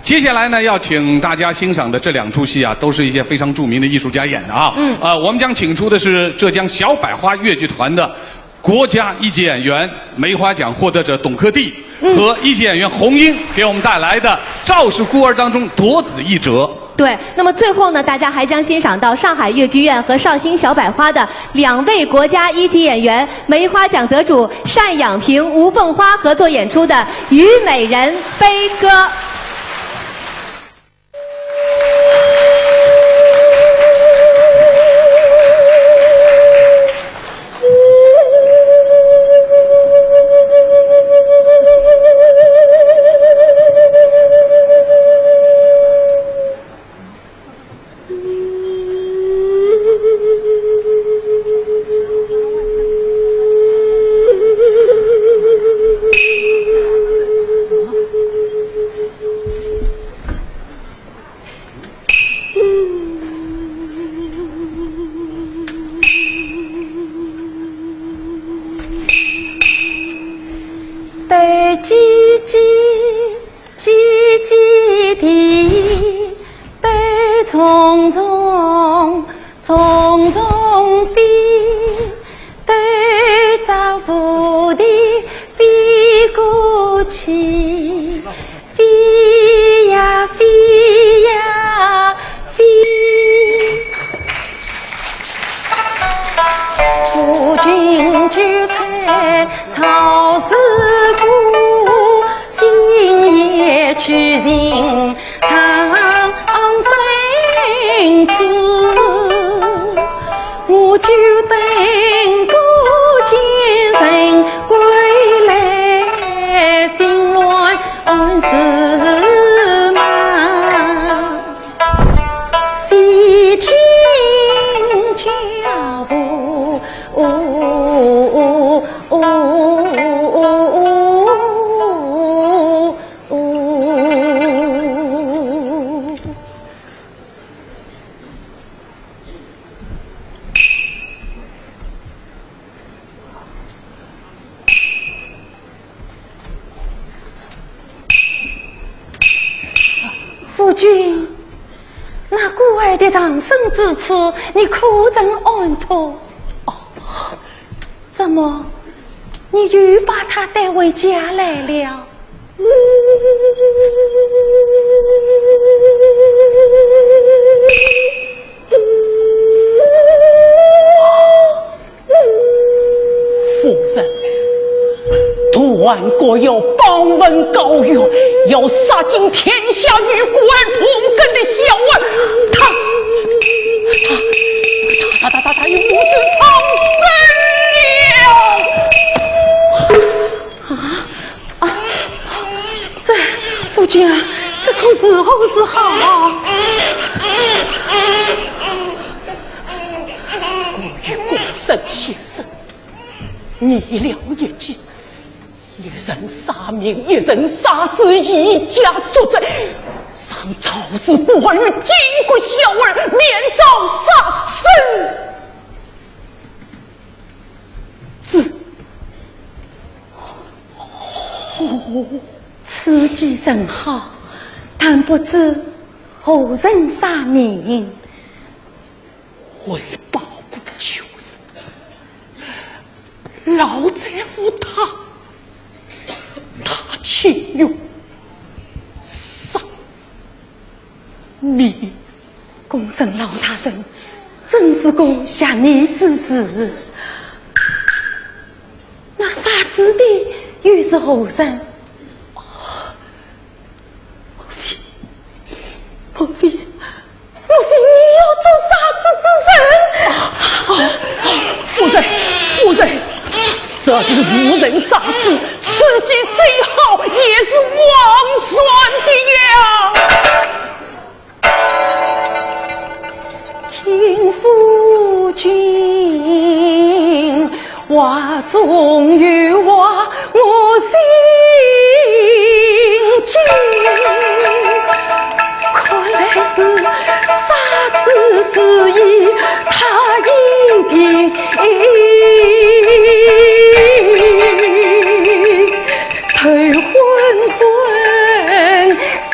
接下来呢，要请大家欣赏的这两出戏啊，都是一些非常著名的艺术家演的啊。嗯。呃，我们将请出的是浙江小百花越剧团的国家一级演员、梅花奖获得者董克娣，嗯。和一级演员洪英给我们带来的《赵氏孤儿》当中《夺子》一折。对，那么最后呢，大家还将欣赏到上海越剧院和绍兴小百花的两位国家一级演员、梅花奖得主单养平、吴凤花合作演出的《虞美人悲歌》。 斗鸡鸡，鸡鸡啼，斗虫虫，虫虫飞，斗着蝴蝶飞过去。 飞呀飞呀飞。夫君就在赵氏孤，心也去寻常生子。我就等孤鹫人归来，心乱 乱如麻，细听脚步。夫君，那孤儿的藏身之处，你可曾安妥？哦，怎么，你又把他带回家来了？ 夫人，断估要榜文告冤，要杀尽天下与孤儿同根的小儿，他，他，他，他，他，他与母子藏身了。 啊，啊，这，夫君啊，这可如何是好啊？我与公孙先生，议了一计，一人杀命，一人杀子，以假作真，让赵氏孤儿与巾帼小儿免遭杀身。 子。哦，此计甚好，但不知何人杀命？回报过就是，老丈夫他，他情愿杀命。 公孙老大人，真是个邪佞之事。那杀子的又是何人？哦，莫非，莫非，莫非你要做杀子之人？啊，啊，夫人，夫人，若是无人杀子，此计最好，也是枉然的呀。 听夫君话中有话，我心惊。看来是杀子之意，他已定。头昏昏，心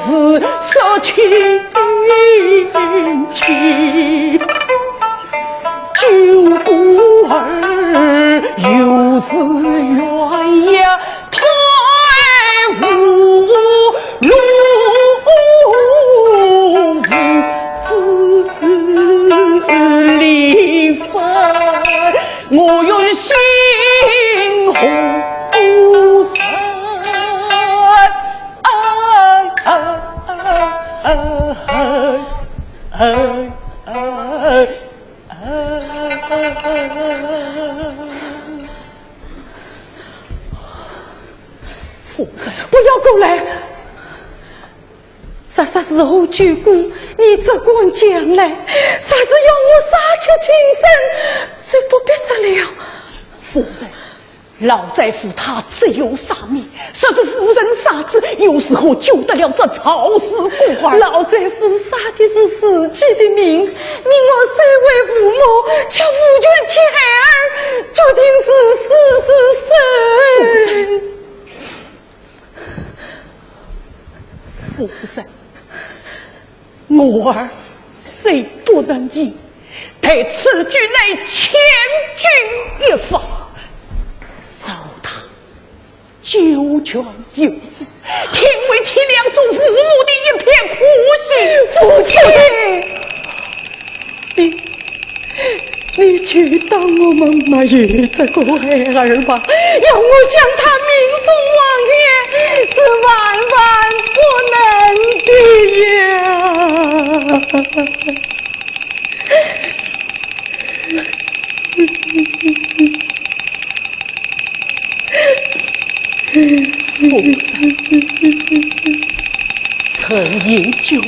是说亲戚，救孤儿又是冤呀，太无路无子理分，我愿心何善。 夫人，不要过来！啥啥是何举官，你只管讲来，啥是要我杀绝亲生，就不必说了。夫人， 老贼父他只有杀命，若是夫人杀子，又如何救得了这赵氏孤儿？老贼父杀的是自己的命，你我身为父母，却无权替孩儿决定是死是生。夫人，我儿虽不能言，但此举乃千钧一发，若他 九泉有知，定会体谅做父母的一片苦心。夫人，你，你就当我们没有这个孩儿吧，要我将他命送黄泉，是万万不能的呀。 夫人，曾因救孤，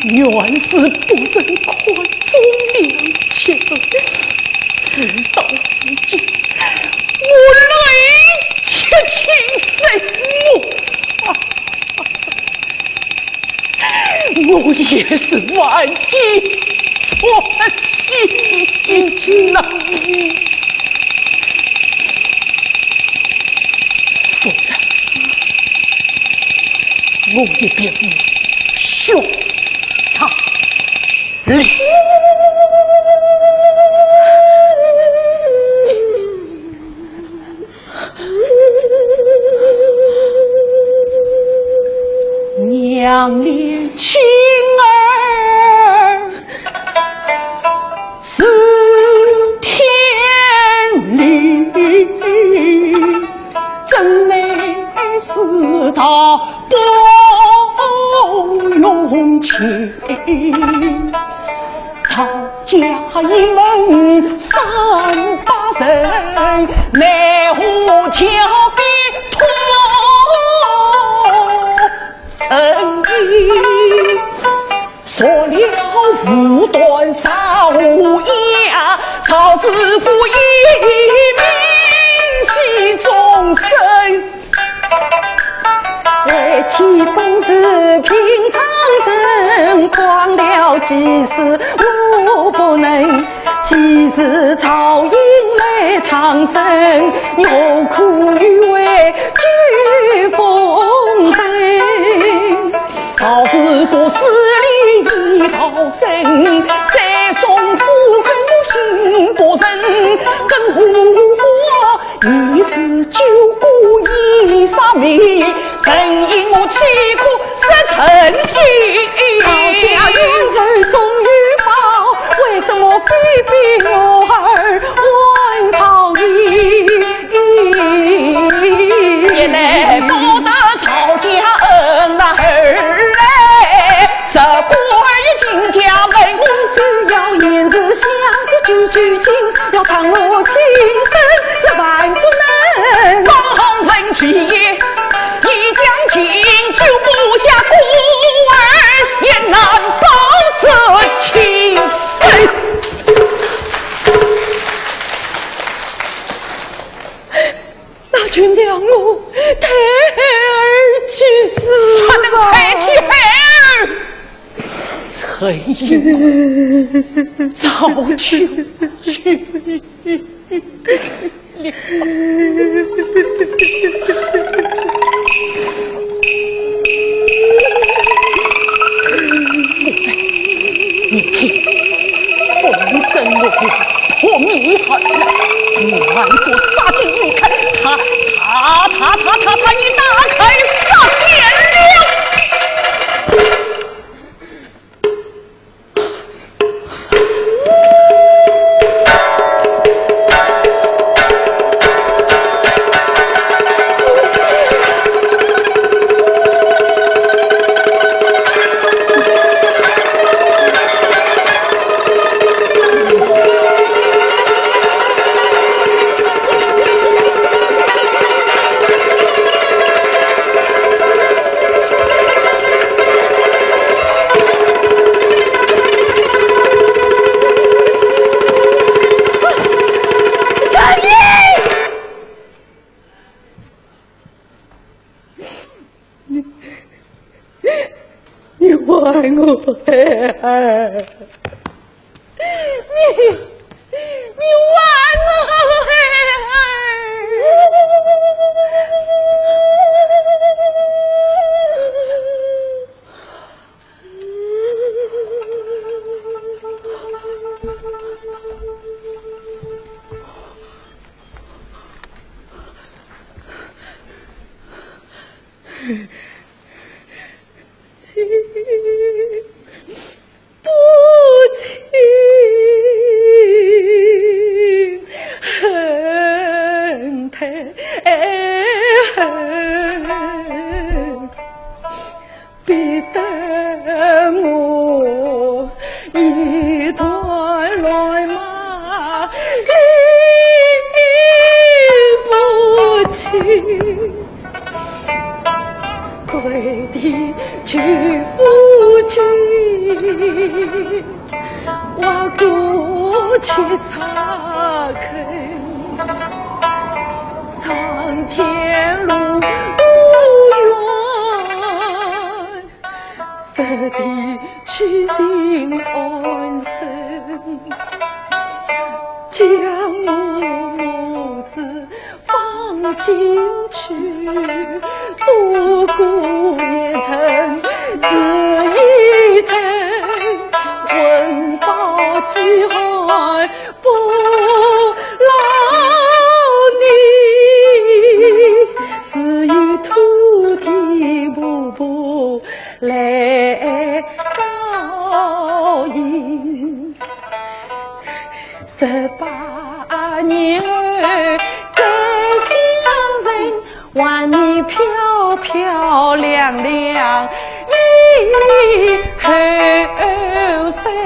原是不曾看重良亲，事到如今，我泪赤青深目。 我也是万箭穿心呐。夫人，我一别母，血淋淋。 娘怜亲儿似天理，怎奈事到不容情。 赵家一门三百人，奈何家法忒严。说了无端少爷，赵氏孤儿一命系终身。 为妻本是平常人，光了几时我不能。几时赵英来长生，我可以为救风尘。赵氏孤儿死里已逃生，再送不肯我心不忍，更何况 你是救孤儿杀命，怎因我岂可失人心？赵家冤仇终有报，为什么非比我儿还讨厌？也难报得赵家恩啊，儿来，这孤儿已进家门，你是要言辞相的句句尽， 要看我亲生是万不能。刚好闻其言，一将进酒，不下孤儿，也难报这亲生。那就让我代孩儿去死吧。他能代替孩儿？ 曾经早就去了。你慢坐，杀进一开，他，他，他，他，他，他已打开杀剑了。你，你还我孩儿！你，你还我孩儿！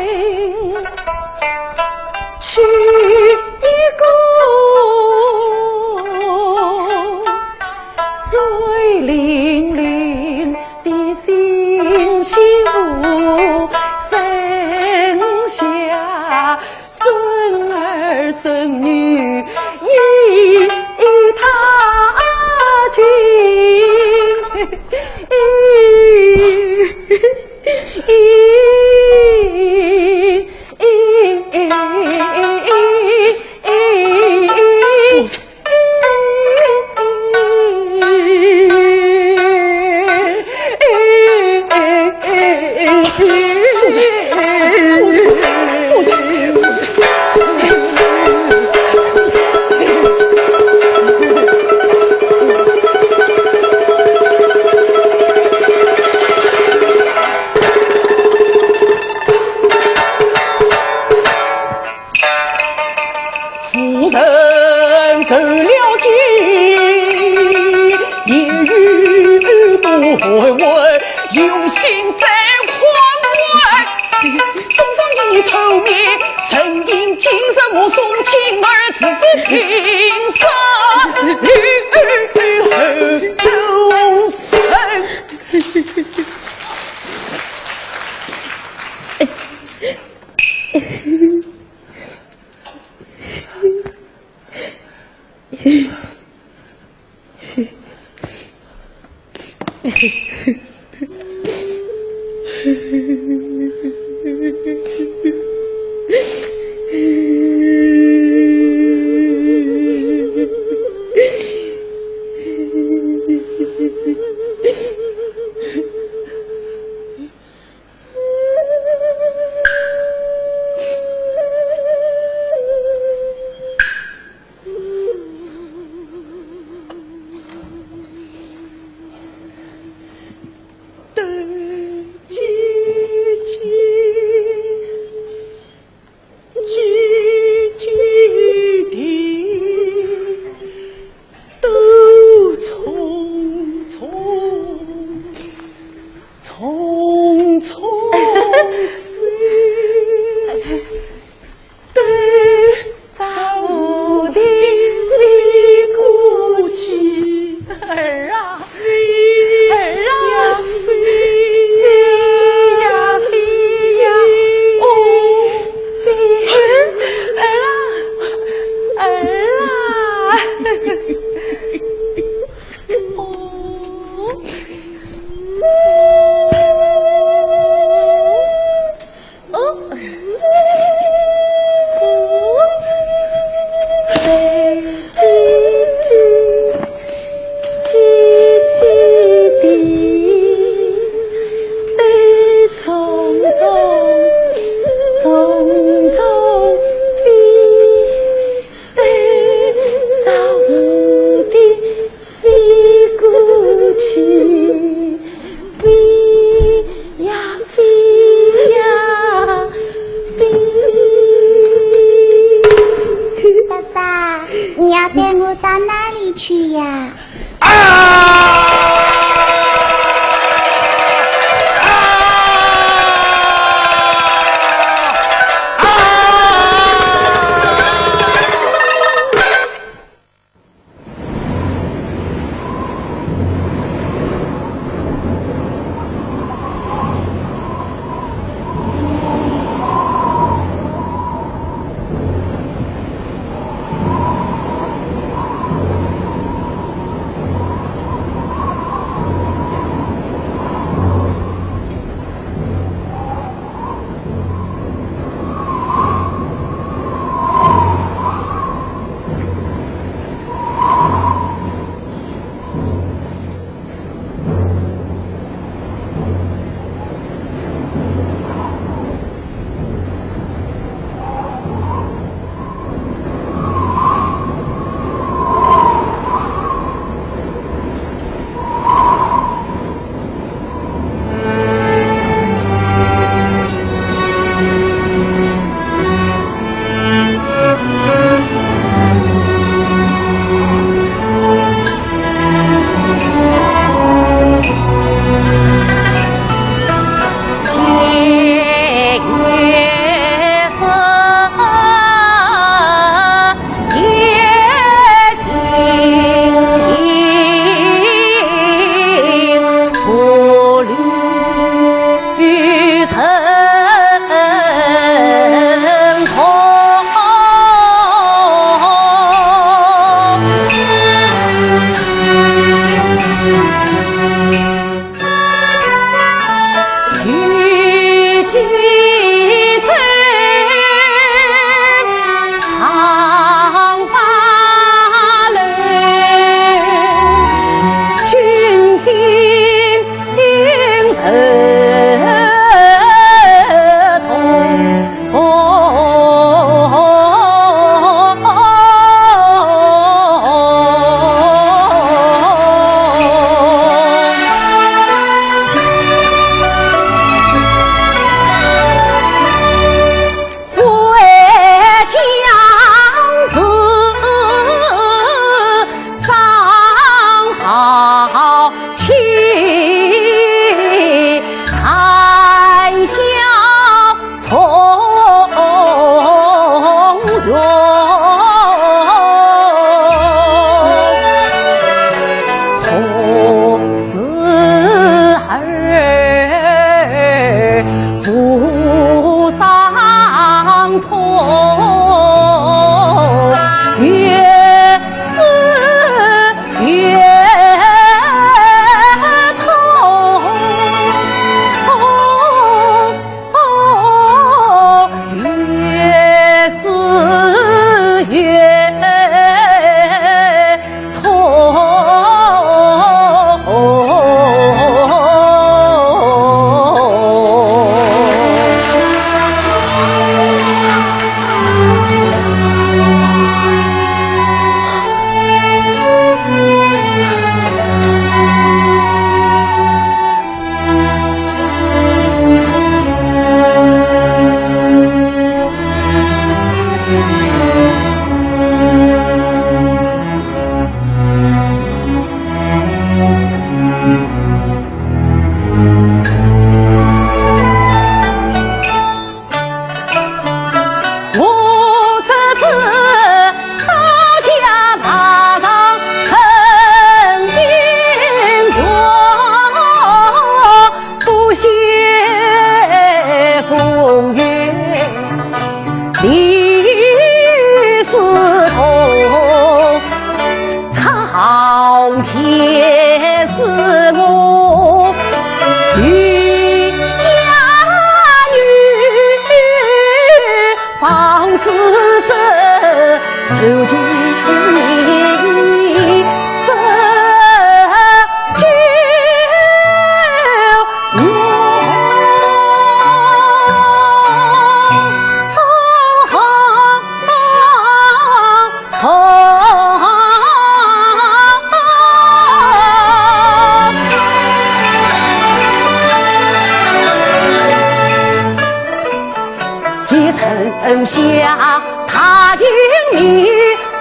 下大清你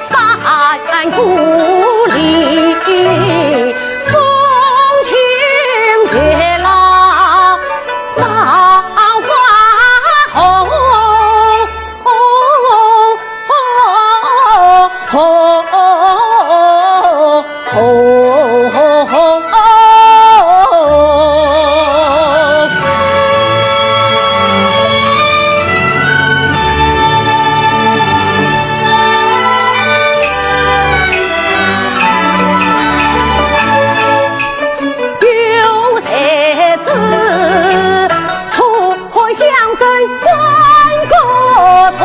翻故里，风清月老上花红。 有才子，出海相争关高头。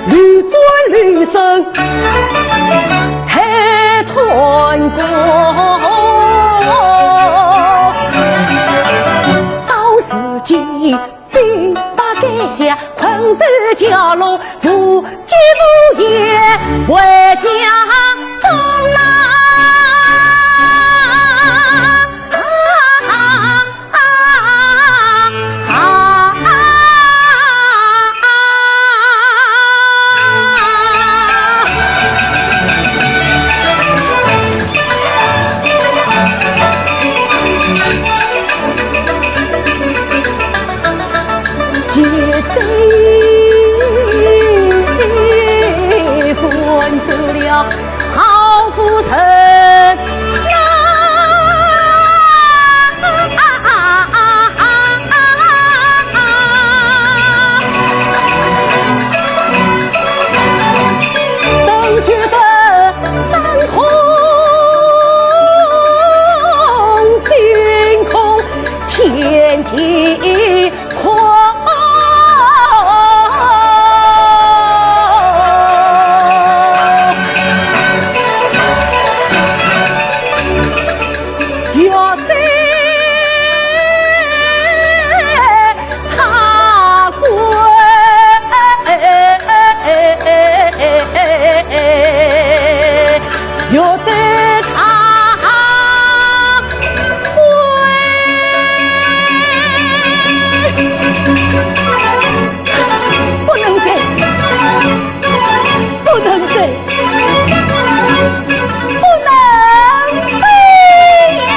绿转绿身太团结，到时间 兵败垓下，困守蛟龙，无家无业回家中啊！绝对关注了好夫人啊！等觉得当空心空天地 阔。要在他归，要在他 不能走，不能走，不能走呀！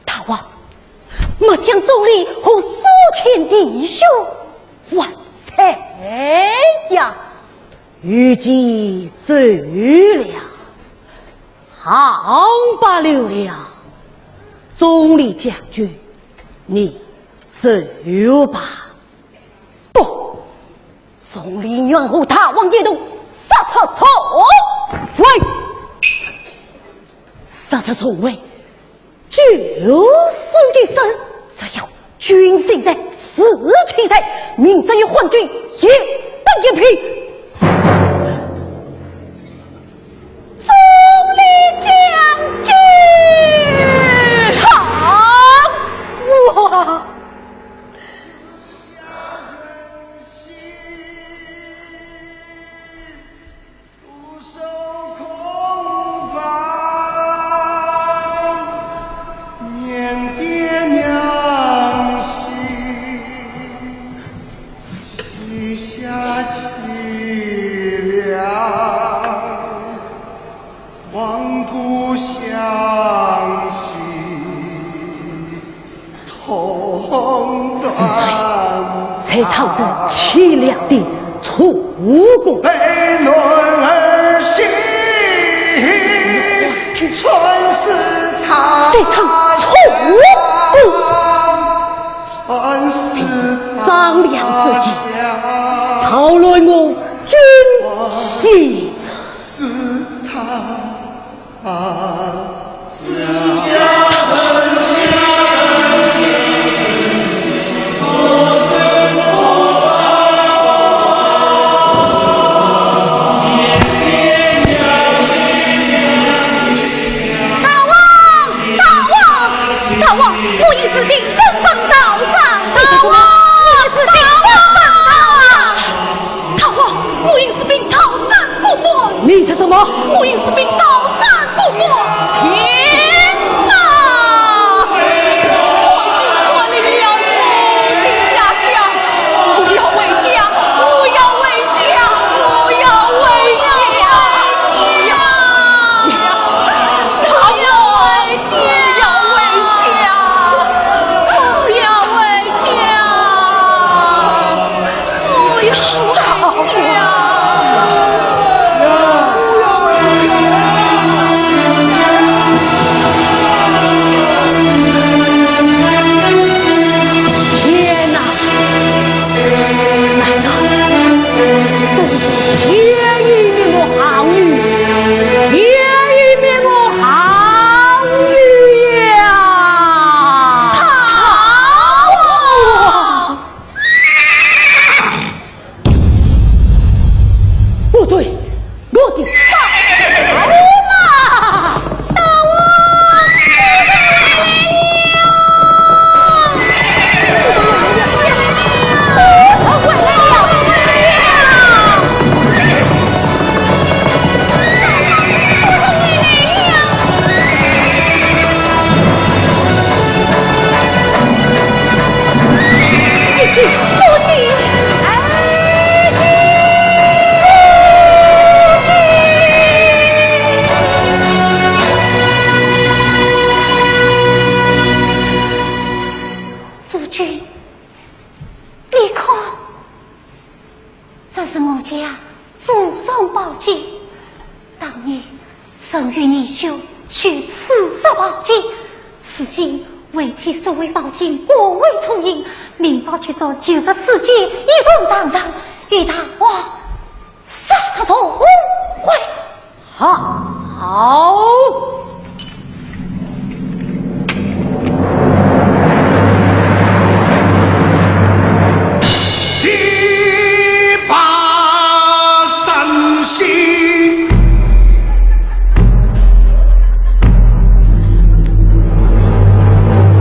大王，末将钟离和苏乾弟兄还在呀。愚计走了， 好不了了，钟离将军，你走吧。不，钟离愿和大王一同杀出重围。喂，杀出重围， 九死一生，只要君心在，士气在，明日与昏君一打一平。钟离将军！好啊！讨这凄凉的楚国。被男儿心穿似他，这趟楚国。穿似他张良之计，草乱我军心。是他。 大王，大王，大王，我引士兵顺风逃散。大王，我引士兵顺风逃散。大王，我引士兵逃散各方。你说什么？我引士兵逃散各方。天哪！我已经脱离了我的家乡，我要回家，我要回家，我要回家。 我要回家，我要回家，我要回家，我要回家。天哪！ 难道这是天与灭我行雨？天与灭我行雨呀！好啊！不对， 我的宝马！大王，你回来了！我回来了！ 夫君，你看， 这是我家祖宗宝剑。当年曾与你兄取此宝剑，如今为妻所为宝剑，果为初印，明朝去做九十四节一同上场，与大王杀个痛快。 好。一把三星，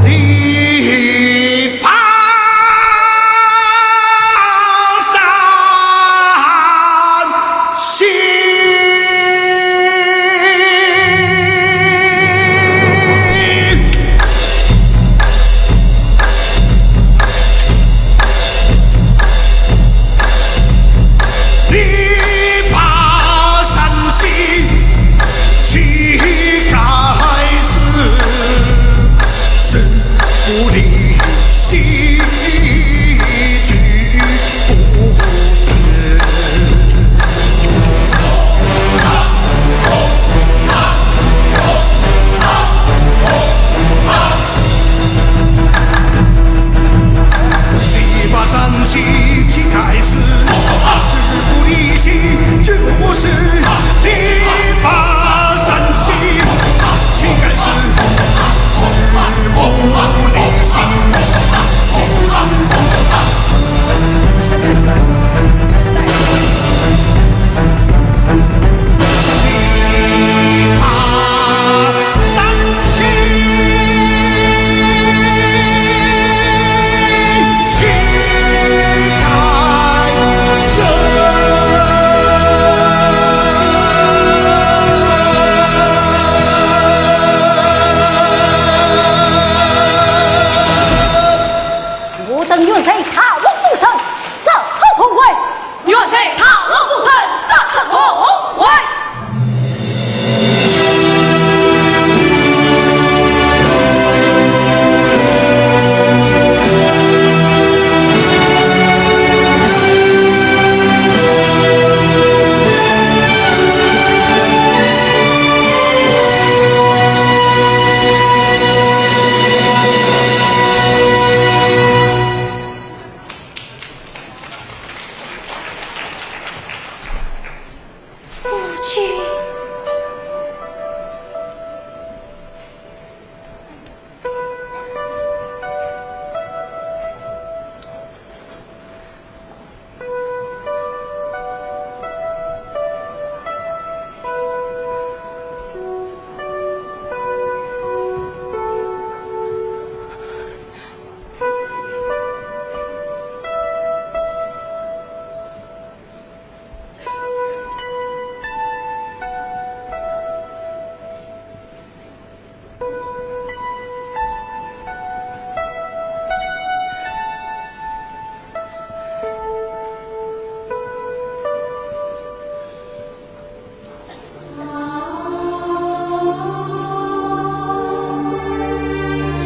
一把三 心。君。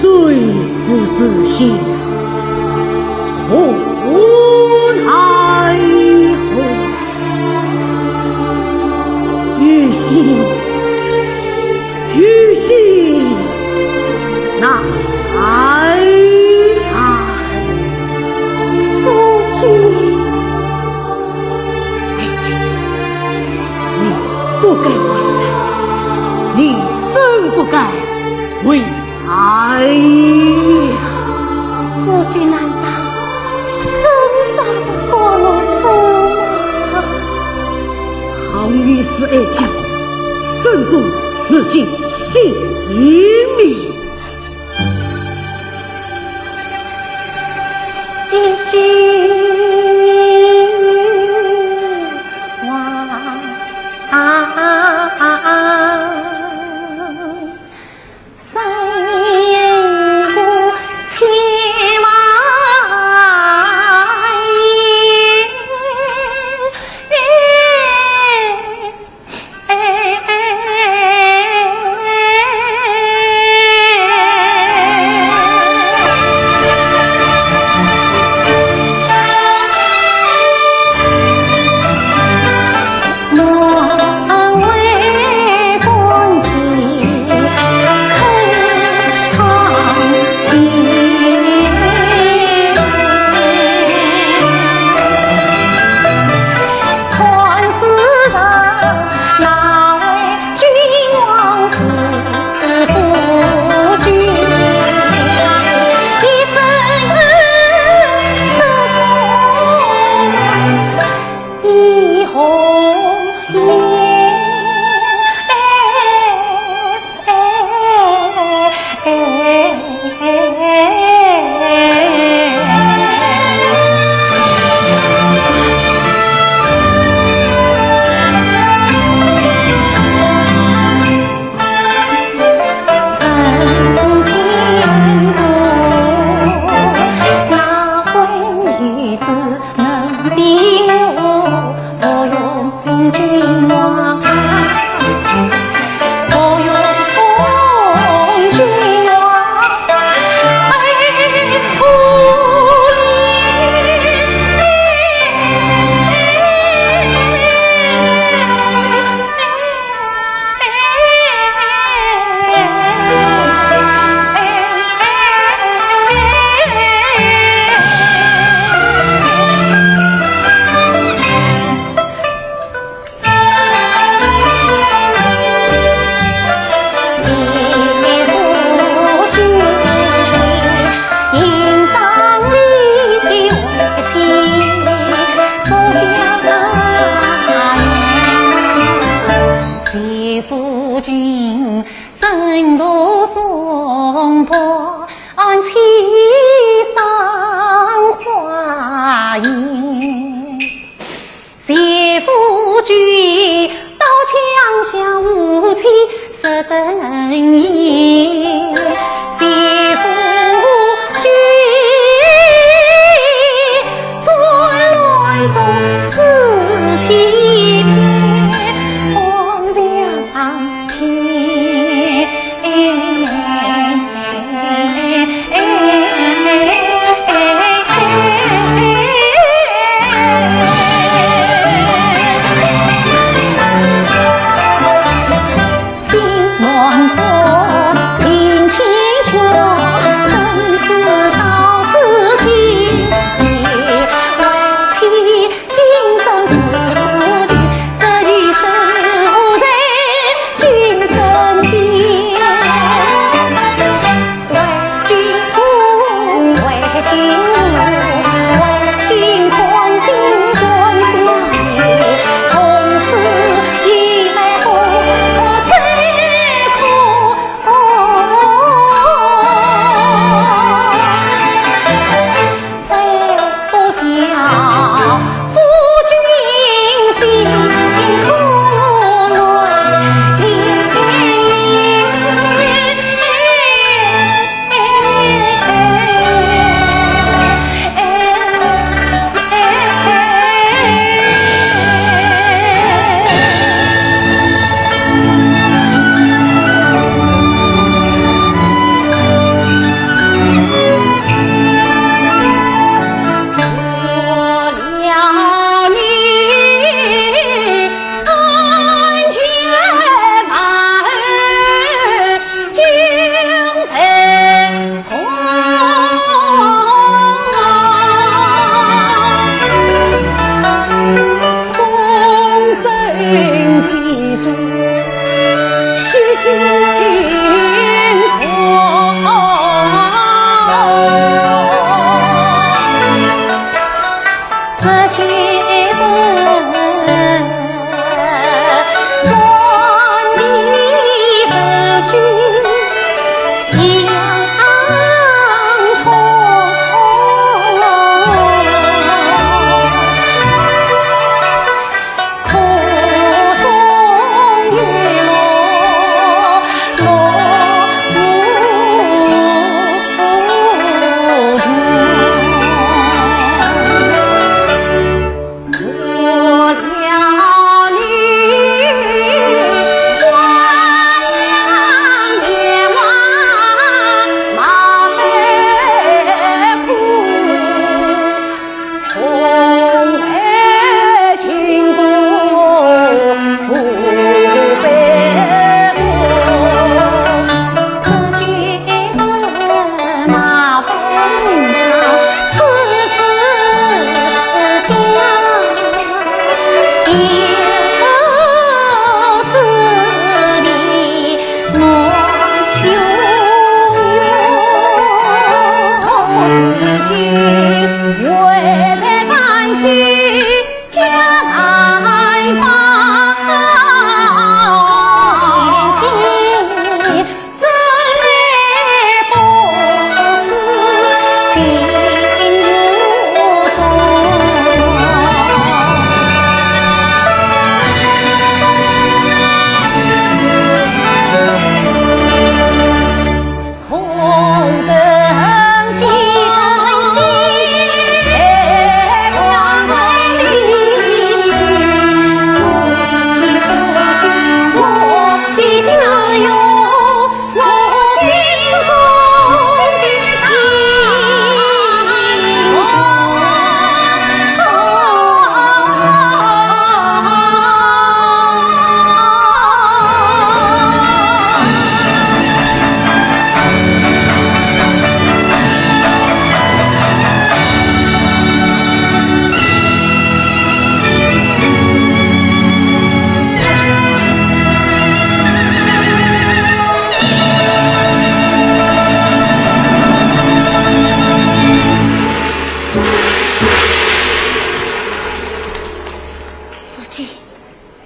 罪不至死，何奈何？于心，于心难伸。夫君。 你不该回来，你真不该回来呀！夫君难道真舍不得我走吗？好女子爱家，胜过自己性命。 一句话，三个千万言。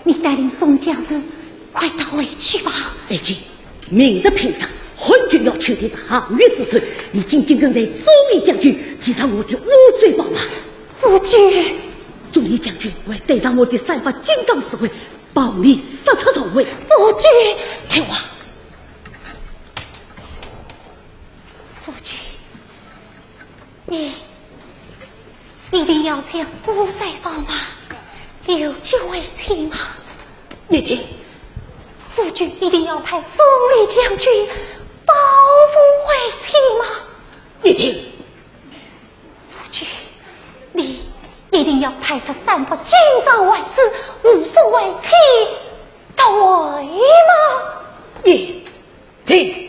你带领众将士快逃回去吧。爱卿，明日平日，汉军要取得是项羽之首，你仅仅跟随左右将军，既是我的乌珠宝马。夫君，左右将军会带上我的三百精壮侍卫，保你杀出重围。夫君，听话。夫君，你 一定要将乌珠宝马留作为妻吗？你听，夫君一定要派左右将军保护为妻吗？你听，夫君，你一定要派出三百精壮卫士护送为妻到位吗？你听。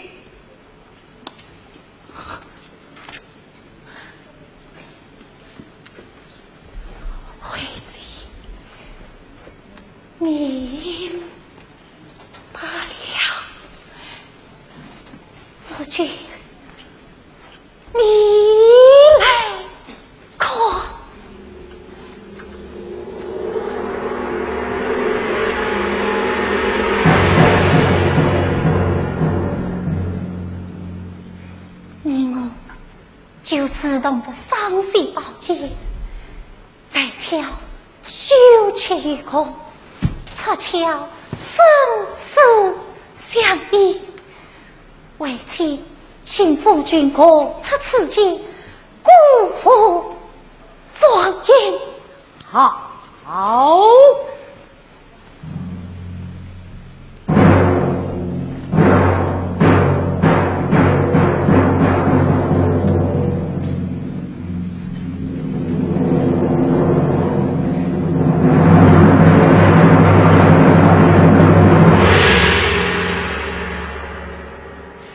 为妻明白了。夫君，你来看。你我 就如同这双双宝剑，在桥修齐于功，出鞘生死相依。为妻请夫君各出此剑，鼓舞壮音。好。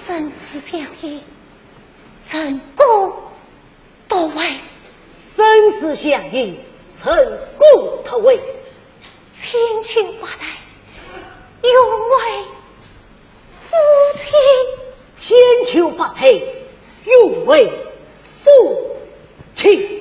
生死相依，成功 夺位。生死相依，成功夺位。千秋百代，永为夫妻。千秋百代，永为夫妻。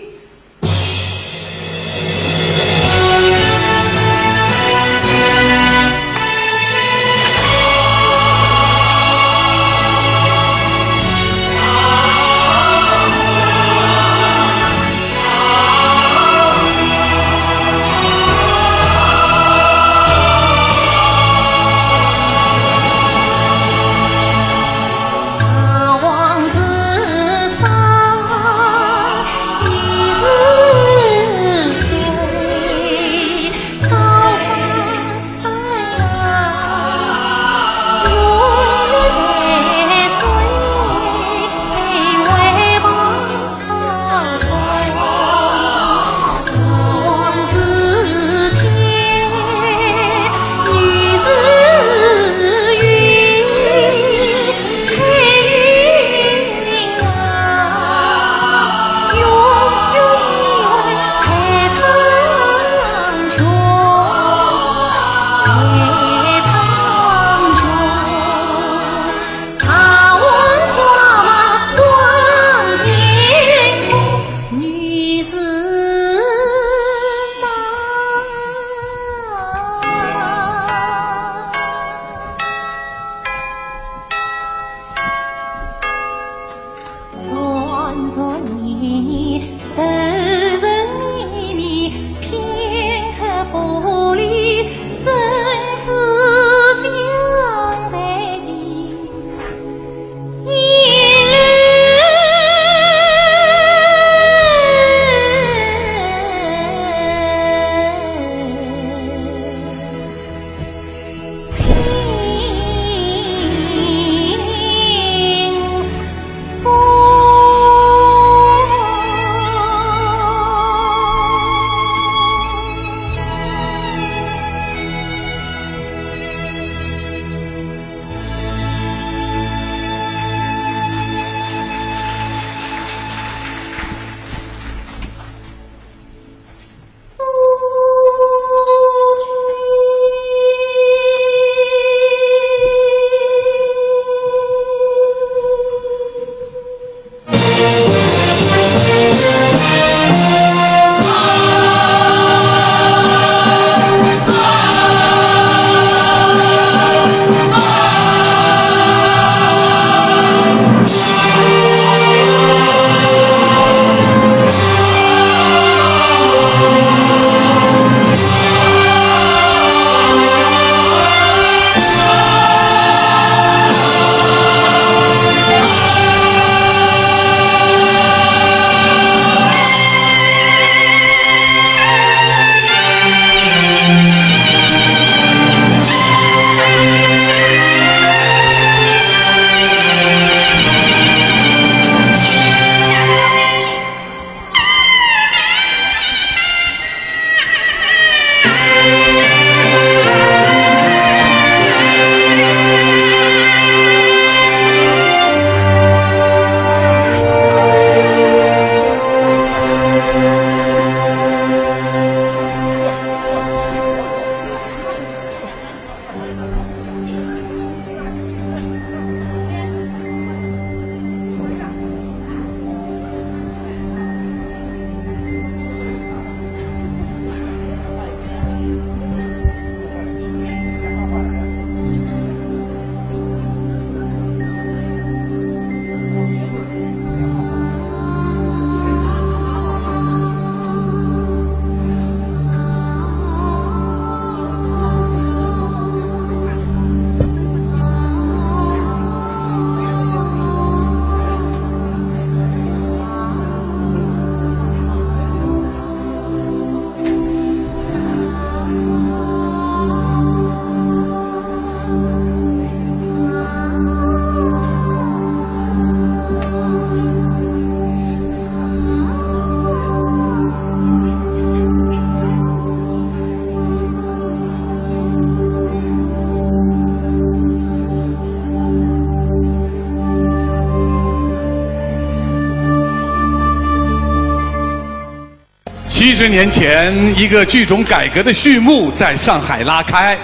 七十年前，一个剧种改革的序幕在上海拉开，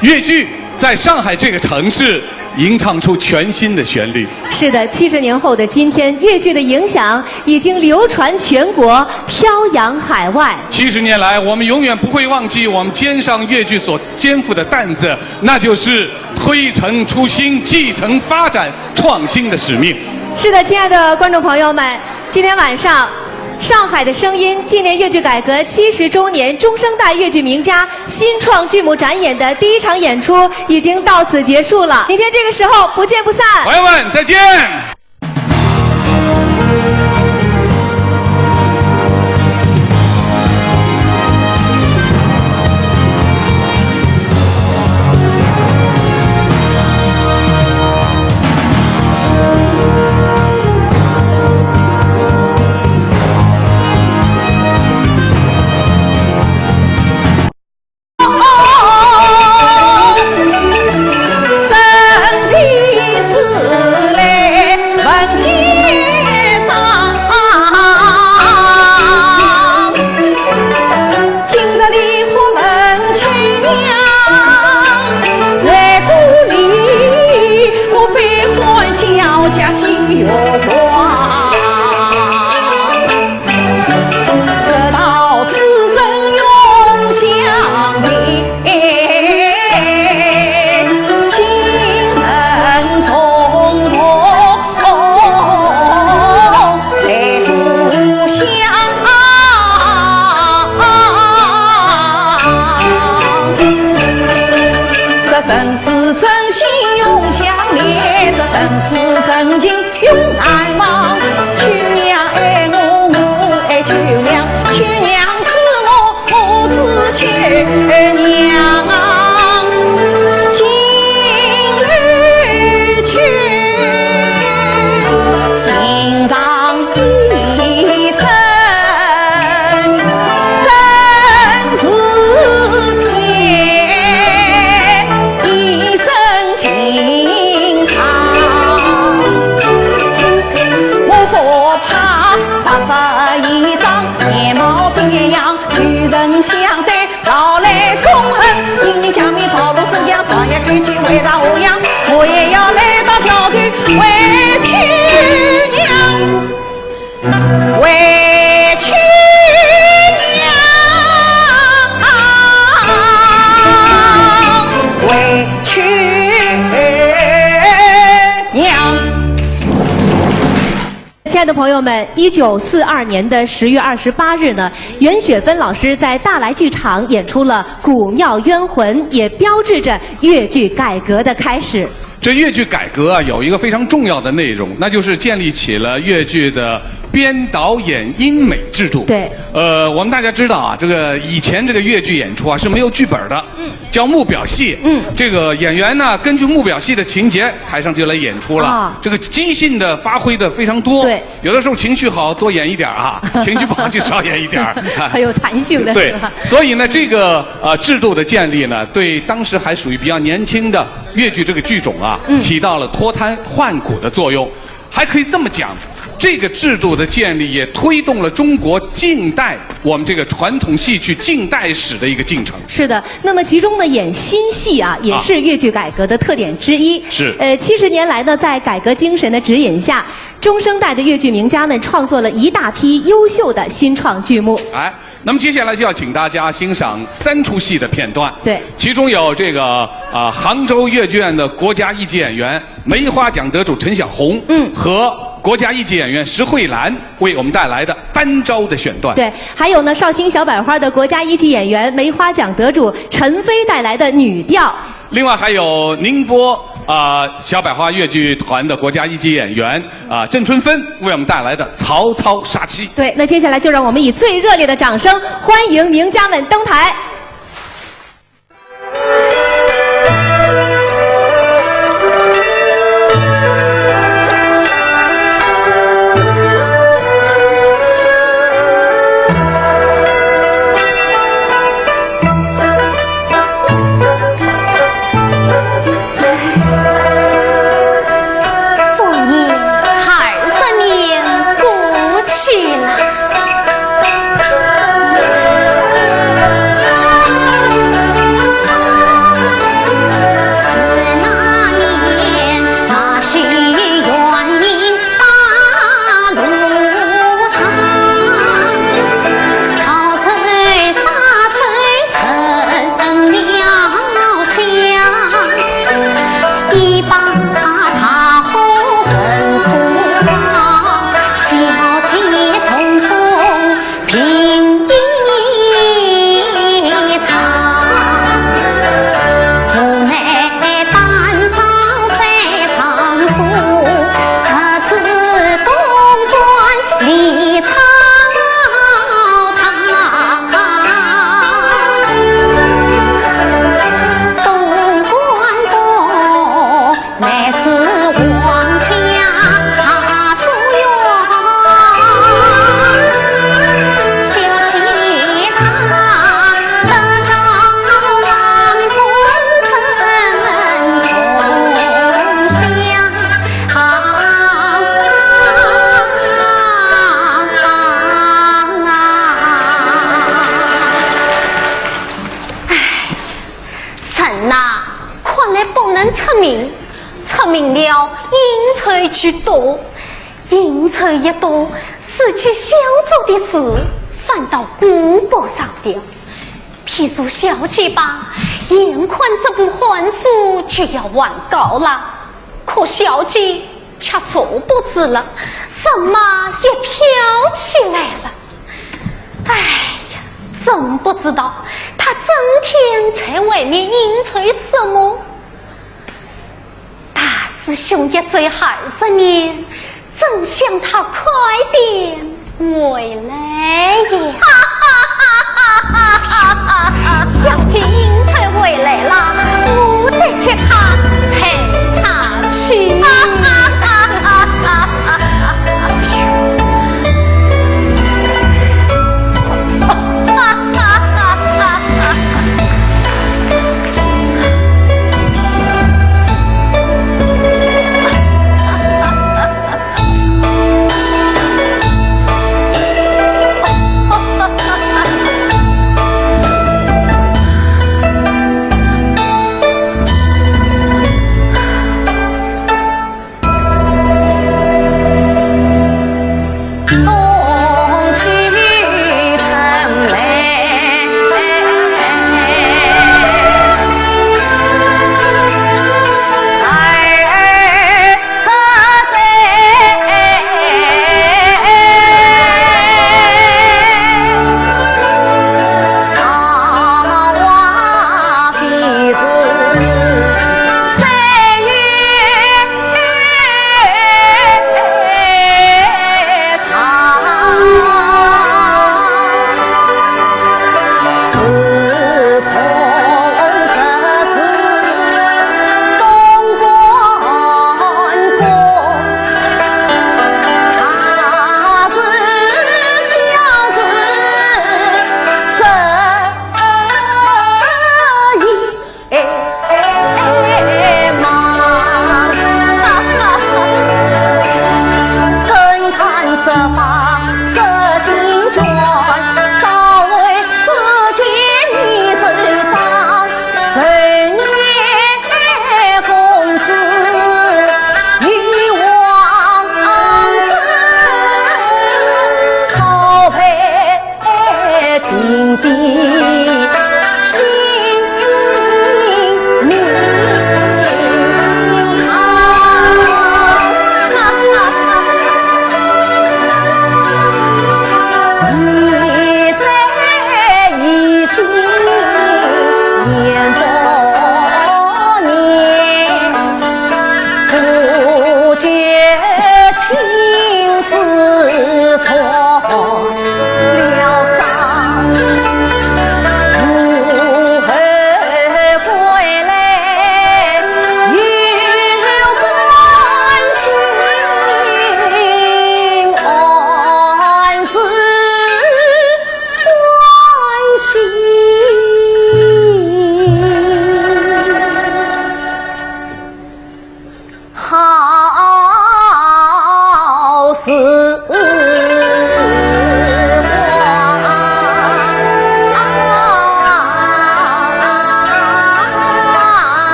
越剧在上海这个城市吟唱出全新的旋律。是的，七十年后的今天，越剧的影响已经流传全国，飘扬海外。七十年来，我们永远不会忘记我们肩上越剧所肩负的担子，那就是推陈出新、继承发展创新的使命。是的，亲爱的观众朋友们，今天晚上，《上海的声音》纪念越剧改革七十周年，中生代越剧名家新创剧目展演的第一场演出已经到此结束了。明天这个时候不见不散。朋友们，再见。亲爱的朋友们，一九四二年的十月二十八日呢，袁雪芬老师在大来剧场演出了《古庙冤魂》，也标志着越剧改革的开始。这越剧改革啊，有一个非常重要的内容，那就是建立起了越剧的编导演音美制度。对，呃，我们大家知道啊，这个以前这个越剧演出啊是没有剧本的，嗯，叫幕表戏，嗯，这个演员呢根据幕表戏的情节台上就来演出了，啊，这个即兴的发挥的非常多，对。 有的时候情绪好多演一点啊，情绪不好就少演一点。很有弹性的，对，所以呢，这个呃制度的建立呢，对当时还属于比较年轻的越剧这个剧种啊，嗯，起到了脱胎换骨的作用，还可以这么讲。这个制度的建立也推动了中国近代我们这个传统戏曲近代史的一个进程。是的，那么其中呢，演新戏啊，也是越剧改革的特点之一。啊，是。呃，七十年来呢，在改革精神的指引下， 中生代的越剧名家们创作了一大批优秀的新创剧目。哎，那么接下来就要请大家欣赏三出戏的片段。对，其中有这个啊，杭州越剧院的国家一级演员、梅花奖得主陈晓红，嗯，和国家一级演员石慧兰为我们带来的《班昭》的选段。对，还有呢，绍兴小百花的国家一级演员、梅花奖得主陈飞带来的女调。 另外还有宁波啊小百花越剧团的国家一级演员啊郑春芬为我们带来的曹操杀妻。对，那接下来就让我们以最热烈的掌声欢迎名家们登台。 转眼二十年过去了。那看来不能出名，出名了应酬就多，应酬一多，自己想做的事反倒顾不上了。譬如小姐吧，眼看这部寒暑就要完稿了，可小姐却坐不住了，什么也飘起来了。哎呀，真不知道她整天在外面应酬什么。大师兄一走二十年，真想他快点回来呀。小姐应酬回来了，我得替她陪茶去。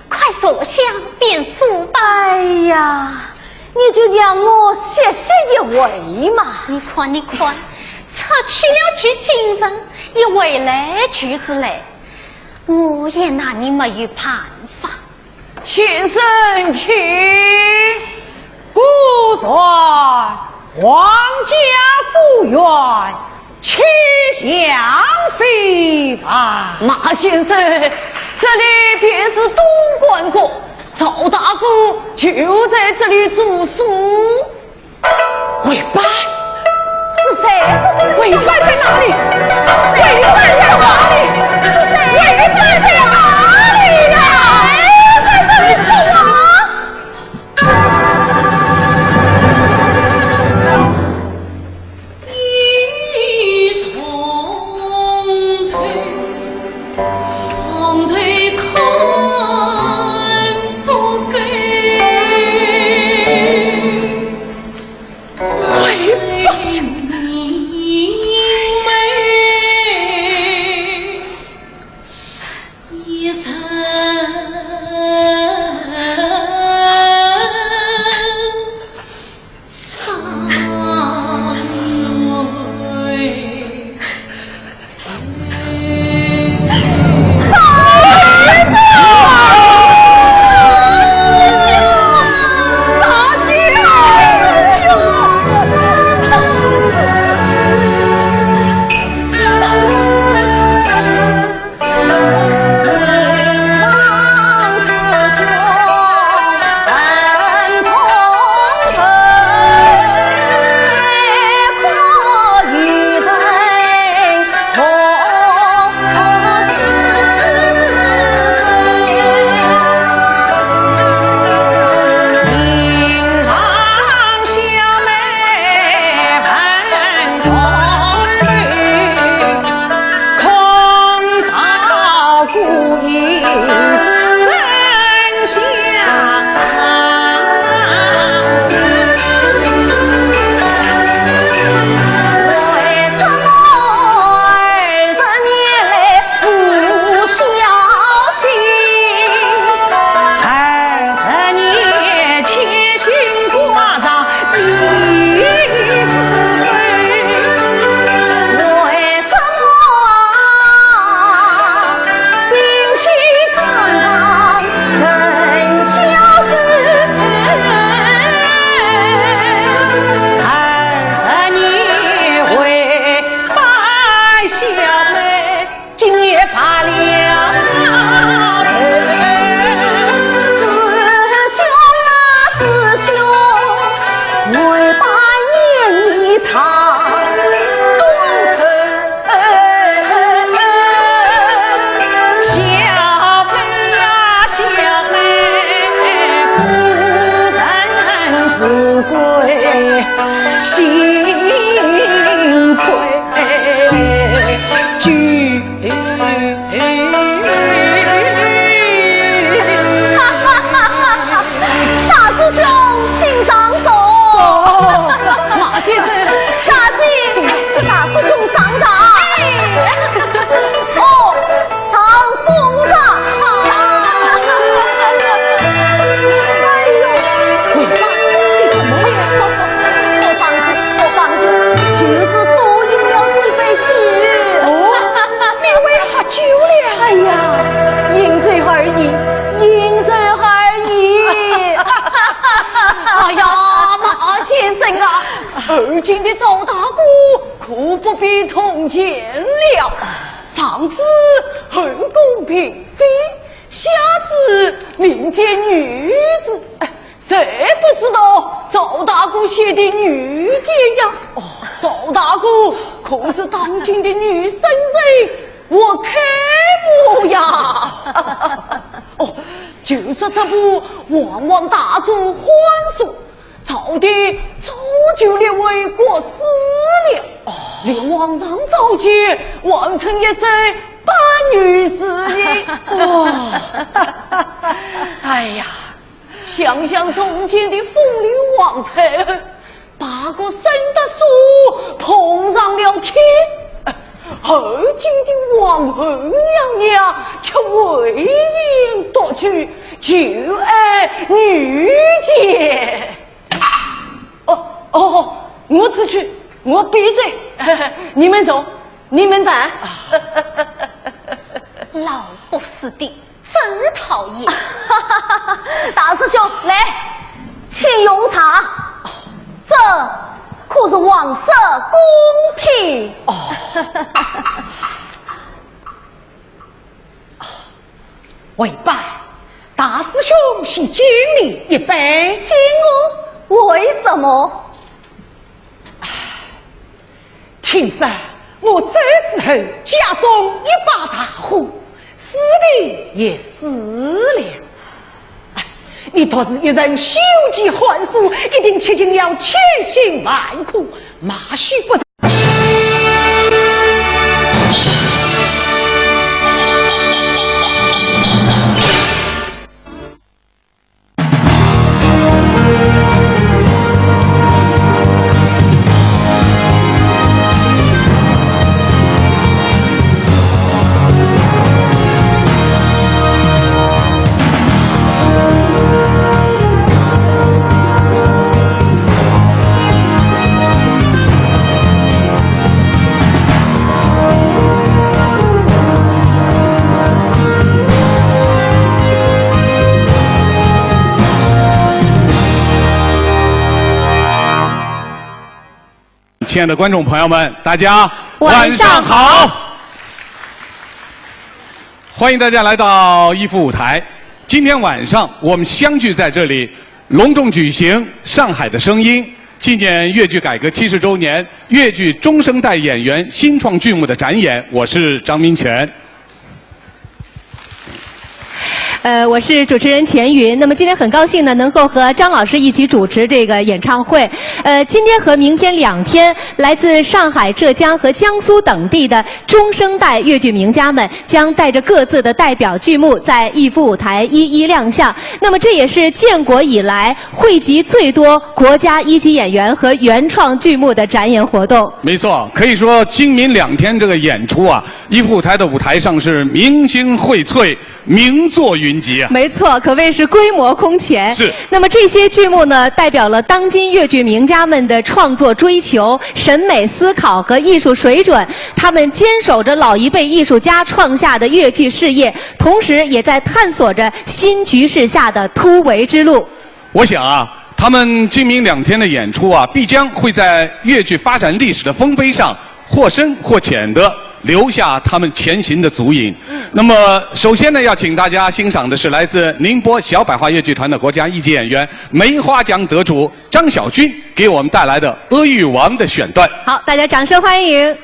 快坐下便说吧。哎呀，你就让我歇息一会嘛。你看，你看，出去要去精神，一回来就是累，我也拿你没有办法。先生请。 果然，皇家书院，七香非凡。马先生，这里便是东馆阁，赵大哥就在这里住宿。回拜？是谁？回拜在哪里？回拜在哪里？回拜在哪里呀？哎，在这里说啊！ 从头，从头看生啊，而今的赵大哥可不比从前了。上至后宫嫔妃，下至民间女子，哎，谁不知道赵大哥写的女简呀？哦，赵大哥可是当今的女圣人，我看我呀。哦，就说这部《黄王大族欢书》， 早的早就列为国史了，哦，连皇上召见，还称一声班御史呢。哇，哎呀，想想从前的风流王太后，八个省的书碰上了天，而今的皇后娘娘却唯言独具，就爱女简。 哦，哦，我只去，我闭嘴。你们走，你们谈。老不死的，真讨厌。大师兄，来，请用茶。这可是王室公品。哦。为爸，大师兄先敬你一杯。敬我？为什么？听说我走之后，家中一把大火，师弟也死了。哎，你独自一人修习寒暑，一定吃尽了千辛万苦，马须不亲爱的观众朋友们，大家晚上好！欢迎大家来到一夫舞台。今天晚上我们相聚在这里，隆重举行《上海的声音》纪念越剧改革七十周年越剧中生代演员新创剧目的展演。我是张民权。 呃，我是主持人钱云。那么今天很高兴呢，能够和张老师一起主持这个演唱会。呃，今天和明天两天，来自上海、浙江和江苏等地的中生代越剧名家们将带着各自的代表剧目，在逸夫舞台一一亮相。那么这也是建国以来汇集最多国家一级演员和原创剧目的展演活动。没错，可以说今明两天这个演出啊， 一夫舞台的舞台上是明星荟萃，名作云集啊。没错，可谓是规模空前。是。那么这些剧目呢，代表了当今越剧名家们的创作追求、审美思考和艺术水准。他们坚守着老一辈艺术家创下的越剧事业，同时也在探索着新局势下的突围之路。我想啊，他们今明两天的演出啊，必将会在越剧发展历史的丰碑上 或深或浅的留下他们前行的足影。那么，首先呢，要请大家欣赏的是来自宁波小百花越剧团的国家一级演员梅花奖得主张晓君，给我们带来的《阿育王》的选段。好，大家掌声欢迎。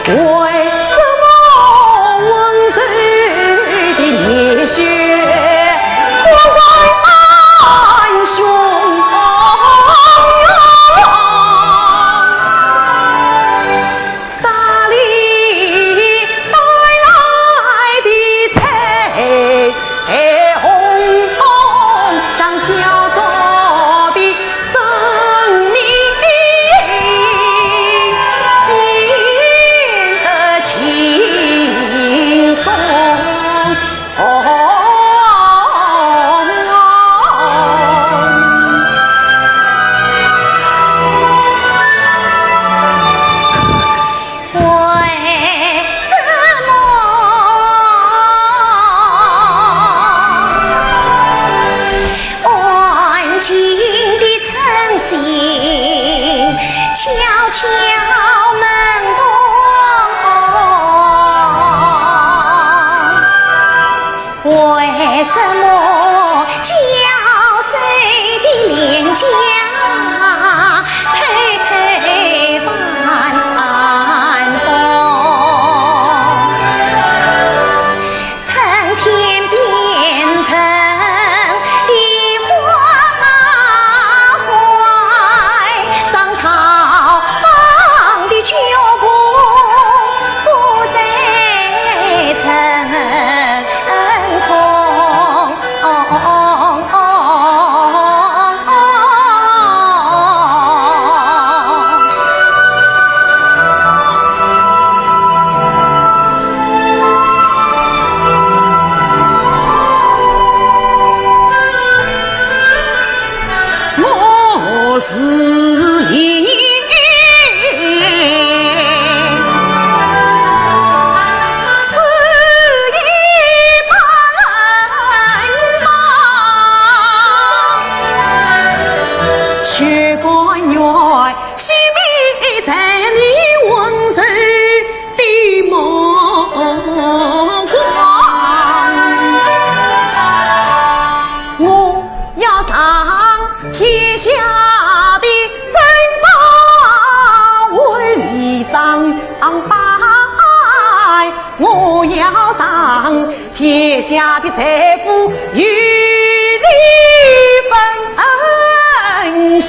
为什么温柔的热血不在俺胸臆？山里带来的彩虹，让焦灼的 生命变得轻松。为什么安静的 诚心悄悄门洞，为什么娇羞的脸颊偷偷泛红？ 春天变成的花怀，伤透浪的脚步不再沉重。 我是你，是一般吗？却甘愿熄灭在你温柔 的目光。我要让天下的珍宝为你装扮，我要让天下的财富与你分享。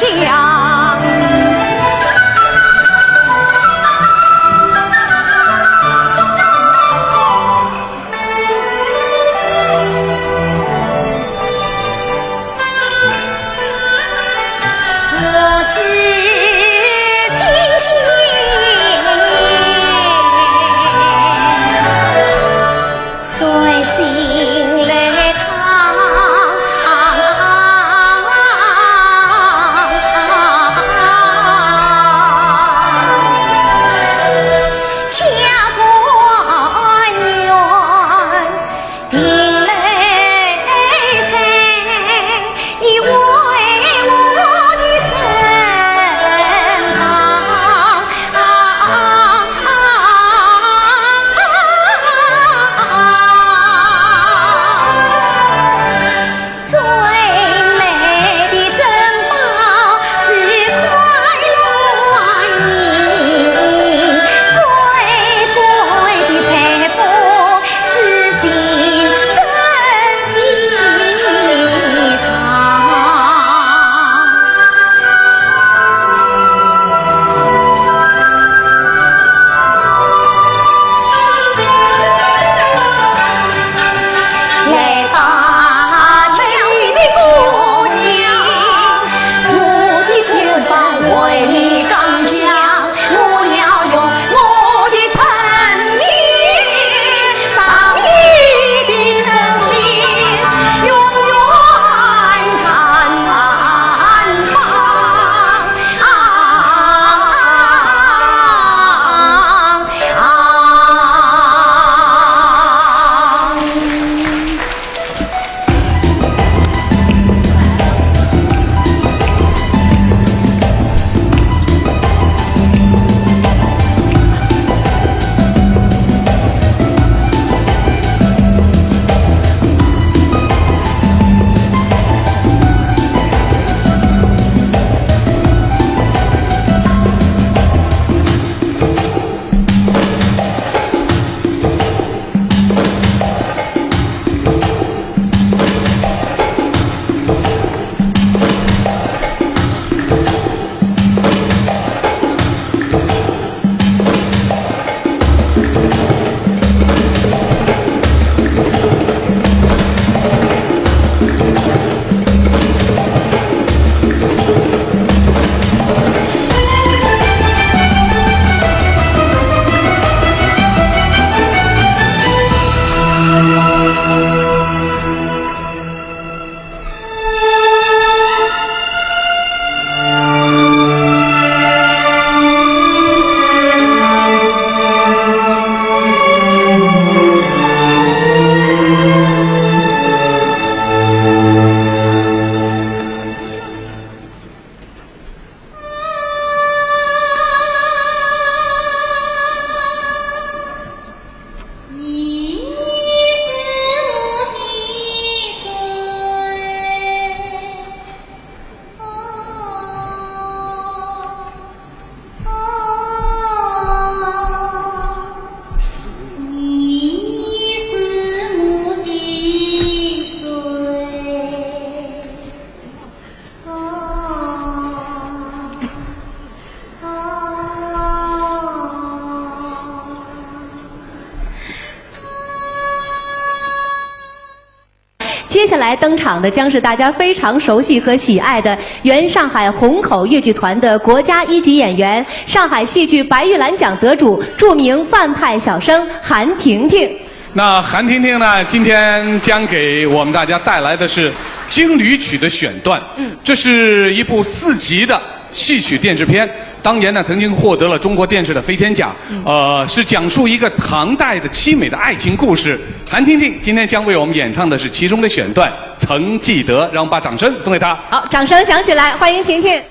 接下来登场的将是大家非常熟悉和喜爱的原上海虹口越剧团的国家一级演员、上海戏剧白玉兰奖得主、著名范派小生韩婷婷。那韩婷婷呢，今天将给我们大家带来的是《金缕曲》的选段。嗯，这是一部四集的戏曲电视片，当年呢曾经获得了中国电视的飞天奖。呃，是讲述一个唐代的凄美的爱情故事。韩婷婷今天将为我们演唱的是其中的选段《曾记得》，让我们把掌声送给她。好，掌声响起来，欢迎婷婷。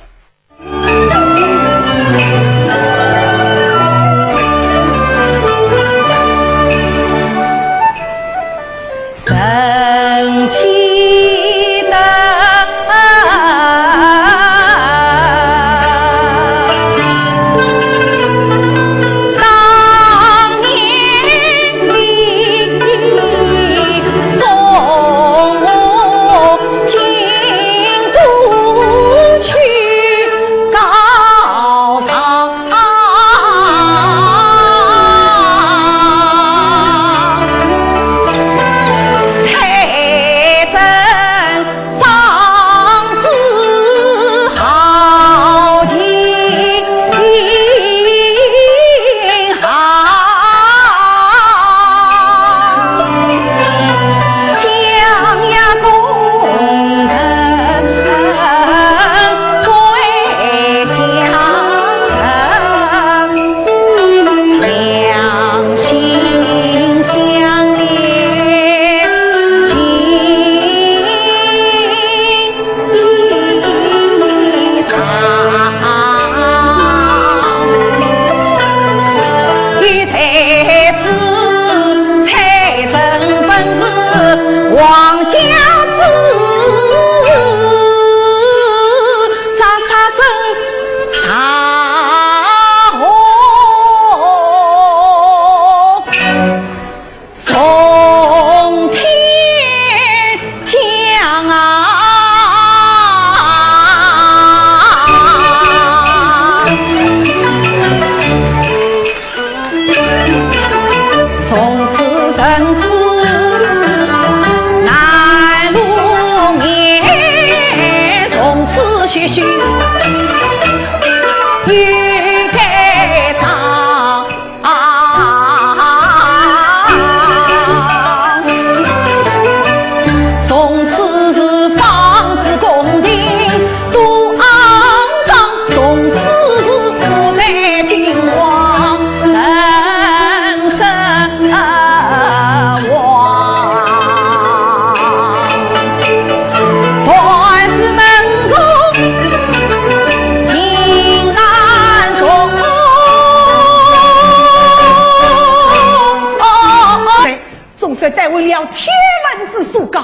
总算得回了天文之所高，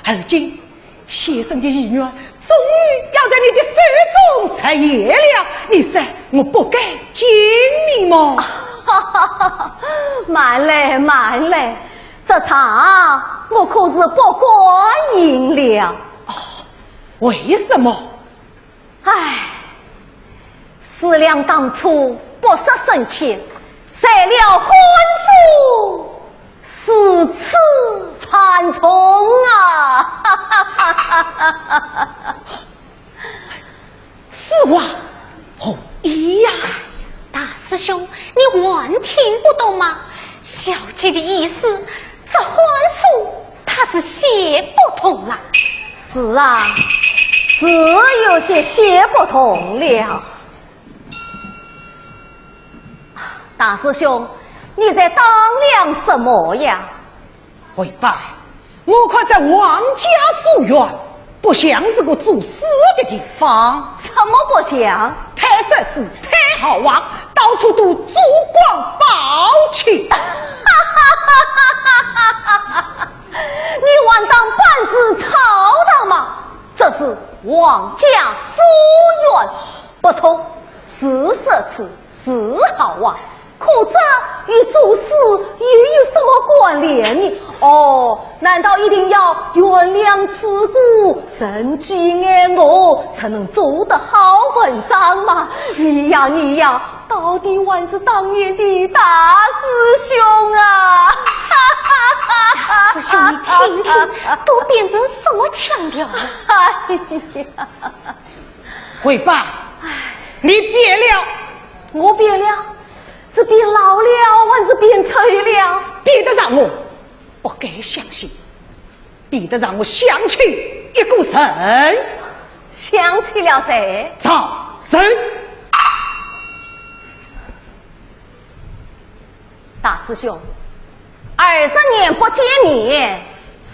而今先生的遗愿终于要在你的手中实现了。你说我不该敬你吗？慢来，慢来，这场我可是不敢赢了。为什么？ 唉，思量当初不识深浅，才了欢喜如此惨重啊！此话何意呀？大师兄，你还听不懂吗？小姐的意思，这欢喜 他是写不通了。是啊，是有些写不通了。大师兄，你在当量什么呀？回拜，我看这王家书院不像是个作诗的地方。怎么不像？太奢侈，太豪华，到处都珠光宝气。你还当办事草堂吗？这是王家书院，不错，是奢侈，是豪华，可这与作诗又有什么关联呢？哦，难道一定要悬梁刺股、人挤人额才能做得好文章吗？你呀，你呀， 到底还是当年的大师兄啊！师兄，你听听，都变成什么腔调了？哎呀，慧芳，你变了。我变了？是变老了，还是变丑了？比得上我，不敢相信。 比得上我想起一个人。想起了谁？赵生。大师兄，二十年不见面，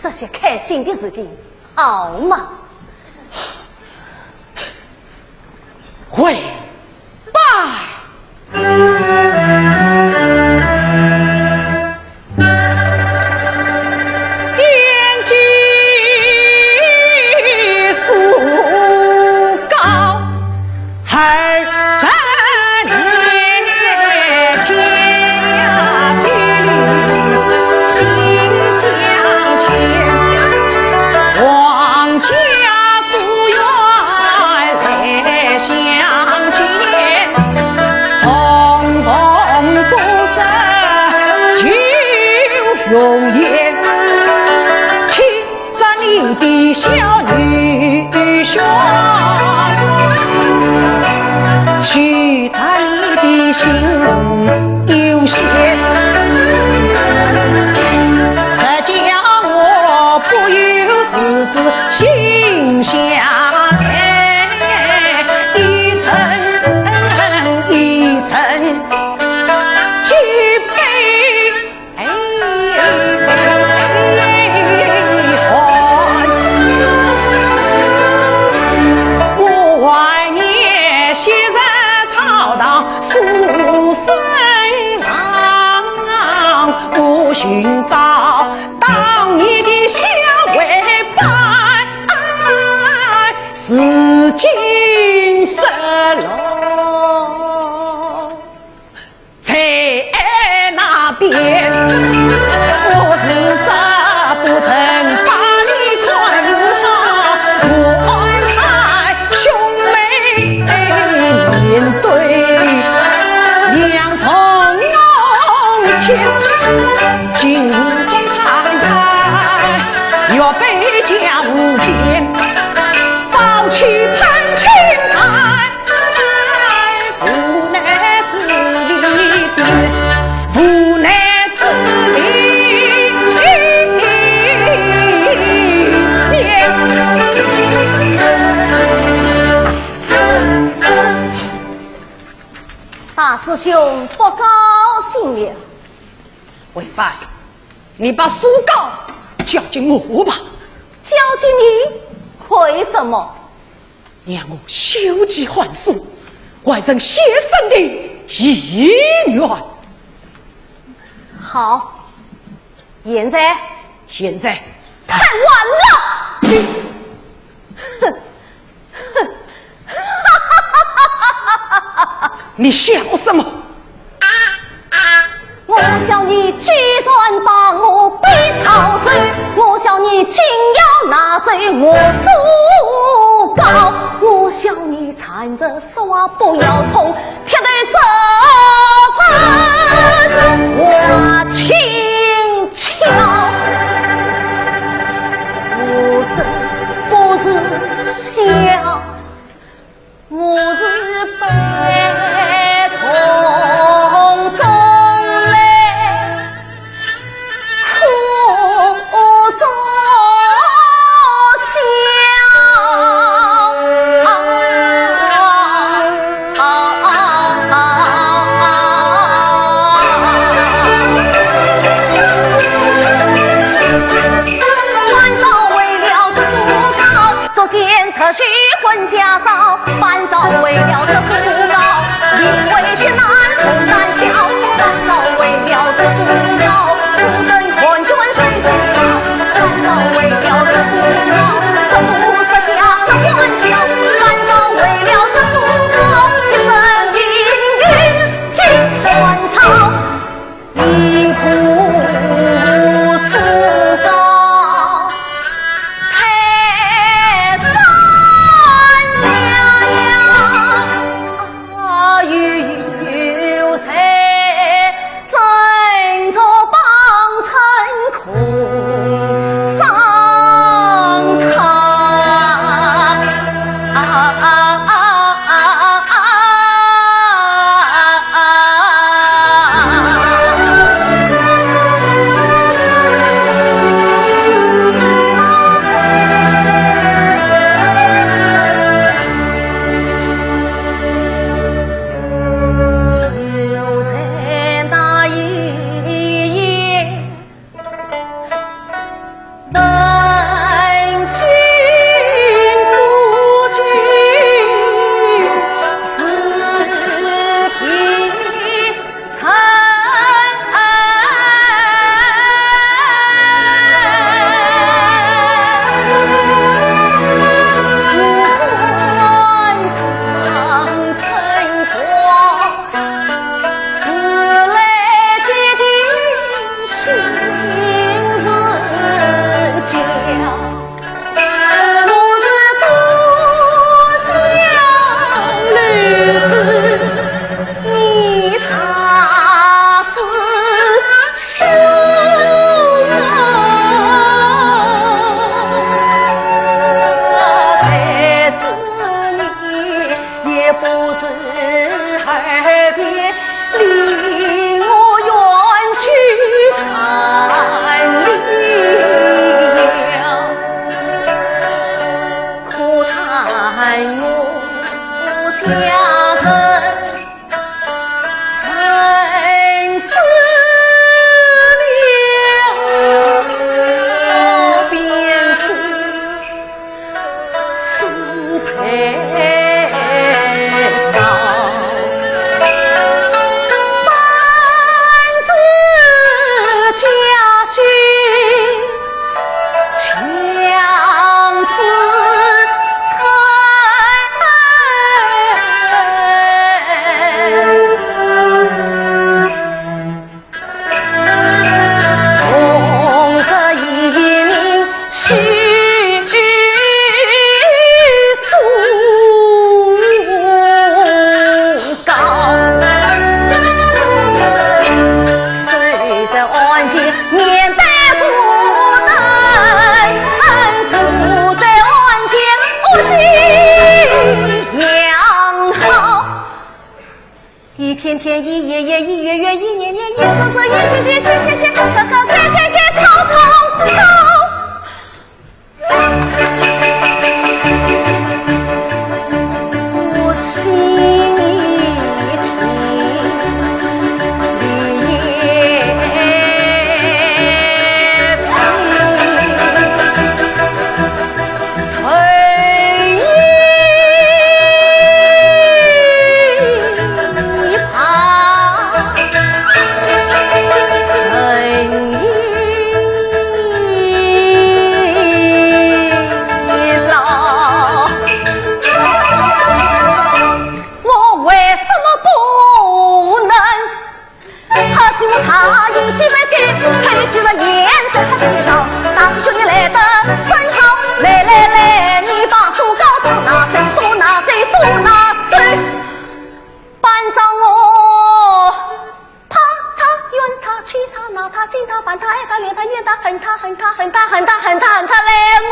说些开心的事情好吗？ 回拜。天际树高，二十年前，家里心相牵，王家 夙愿来相见，重逢不识旧容颜，牵着你的小女裙，许着你的心。 有限，才叫我不由自主心下爱，一层一层几倍。 哎，我怀念昔日草堂书生郎，不寻找当年的小为伴，如今失落。 在那边，我是这不曾把你看好，我安排兄妹面对两重天，今天常在岳飞脚前，抱起潘金莲。 无奈之地，无奈之地。大师兄不高兴了。为伴，你把书稿交给我吧。交给你？为什么？ 让我休记寒暑，完成先生的遗愿。好，现在？现在？太晚了！你，哼，哼，你笑什么？ 我笑你居然把我逼到手，我笑你竟要拿走我书稿，我笑你缠着丝袜不要痛，劈头走分花轻巧。我真不是笑， 我是悲从中来，苦中笑。啊，一起来去，推起了年，这是最好，那是去年来的春好，来来来，你把树高高拿，谁多拿，谁多拿，谁搬上我，他他远他去他那他近他搬他爱他怜他厌他恨他恨他恨他恨他恨他恨他来我。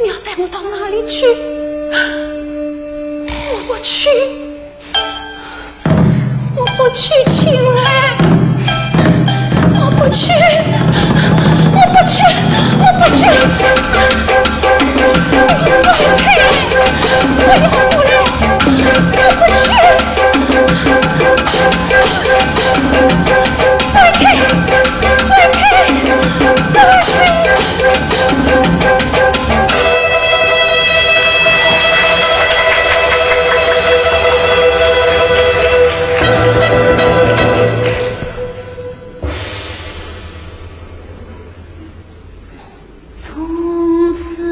你要带我到哪里去？我不去，我不去，青兰，我不去，我不去，我不去，我不去，我要不了，我不去。 从此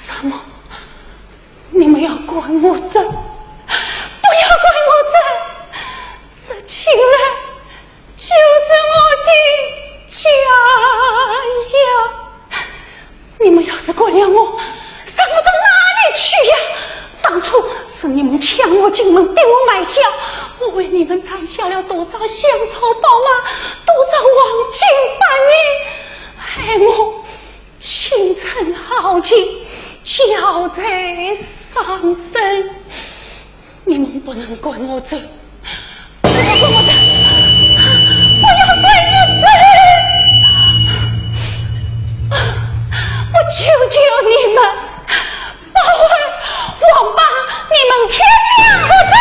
什么？你们要赶我走？不要赶我走！这青兰就是我的家呀！ 你们要是赶了我，让我到哪里去呀？当初是你们抢我进门，逼我卖笑，我为你们攒下了多少香草宝马，多少黄金白银，害我青春耗尽，憔悴伤身。 你们不能赶我走，不要赶我走，不要赶我走！我求求你们，否则我把你们天灭不罪！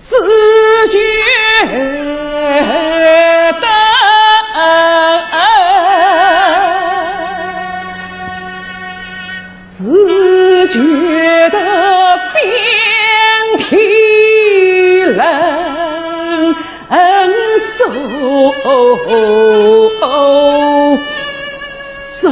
自觉得，自觉得遍体冷。 受受。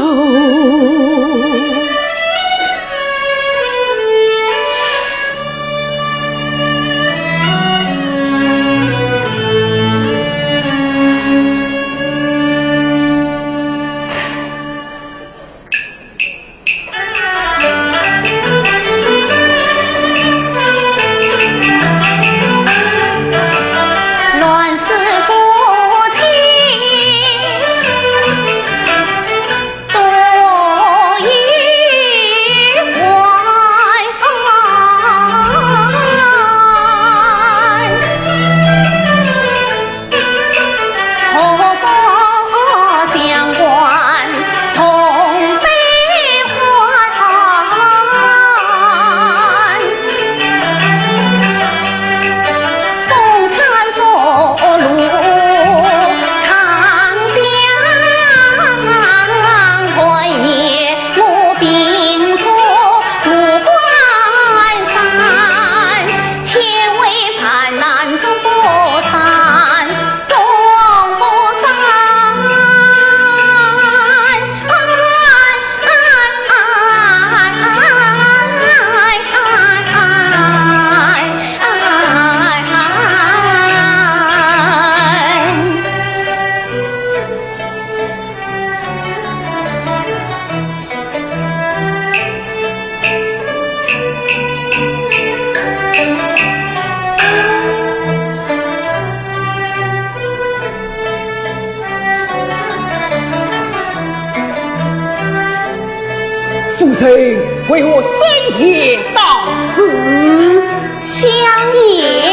夫人为何深夜到此？ 相爷。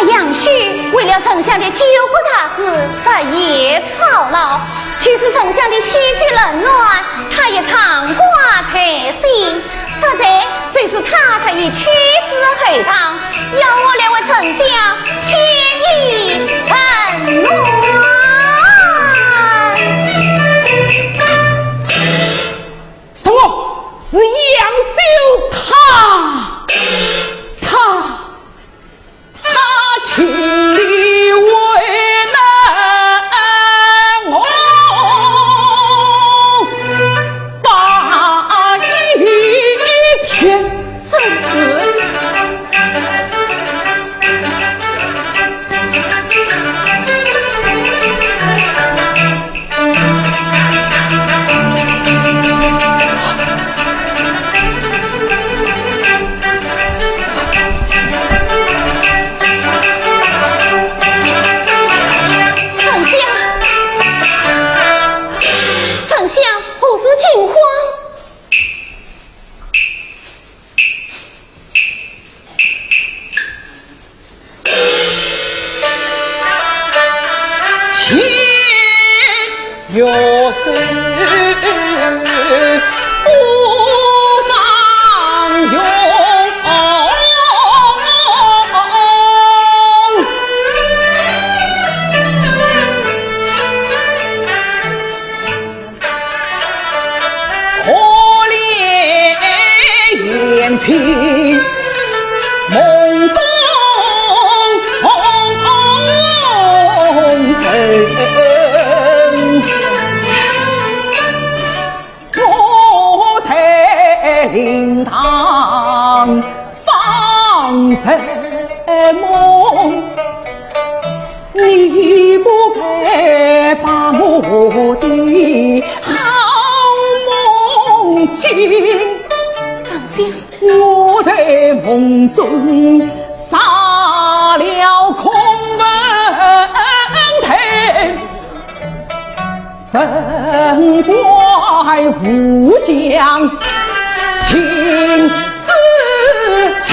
杨修为了丞相的救国大事日夜操劳，就是丞相的起居冷暖，他也常挂在心。实在就是他这一去之后，当要我来为丞相添衣更暖。什么？是杨修他，他 他千里为难我把一天。正是。 丞相，丞相，何事惊慌？ 可怜眼前懵懂人，我在灵堂 方才梦，你不该把我的好梦惊。丞相。我在梦中杀了孔文泰。 本怪武将秦子建。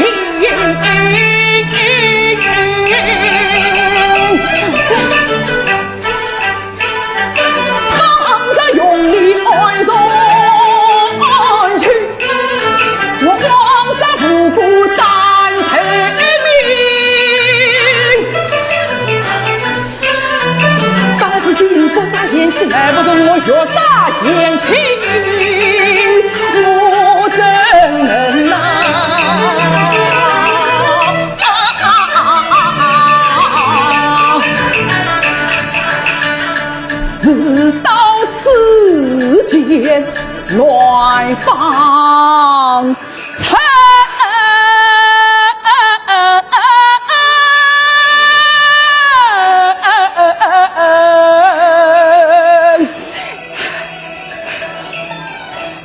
倘若用力按上去，我枉杀无辜担罪名。 但是今不杀贤妻，难不成我欲杀贤妻？我怎能呐？事到此间，乱方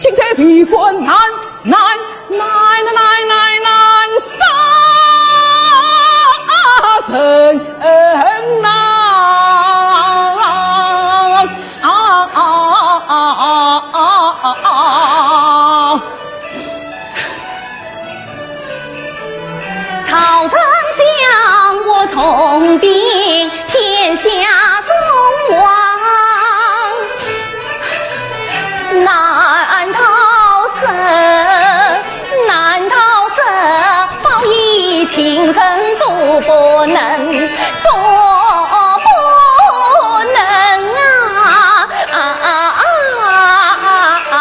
今天为官难，难，难，难，难，难杀人呐！啊，啊，啊，啊，啊，啊。 曹丞相，我重禀天下众望，难道是，难道是报以情深都不能，都不能啊！ 啊，啊，啊，啊，啊。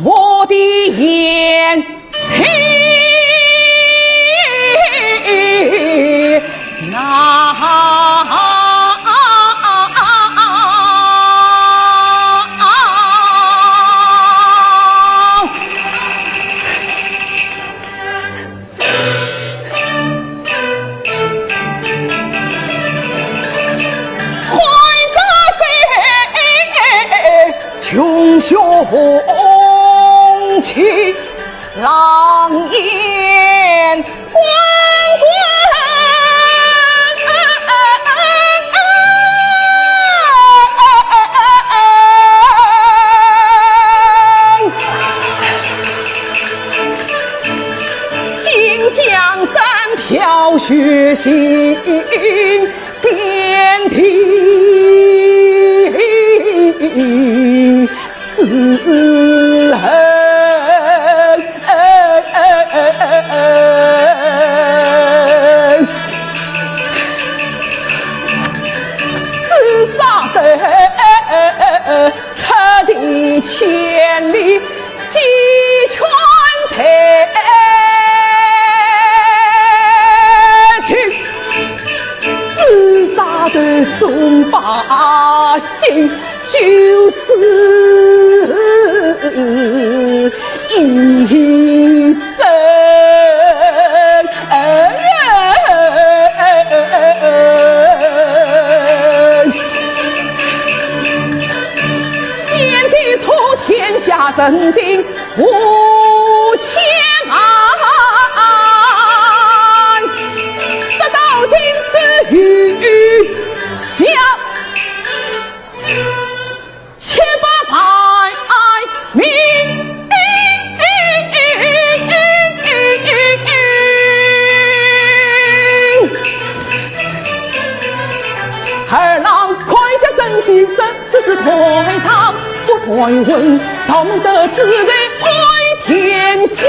我的贤妻呐！江山飘雪行，天地四合。紫砂头，赤地千里，鸡犬抬去。紫砂头众百姓，就是一生。先帝出天下人民无千万，直到今世余下千百万名。二郎铠甲神机，生死是夔章，不断问，赵孟德之罪满天下。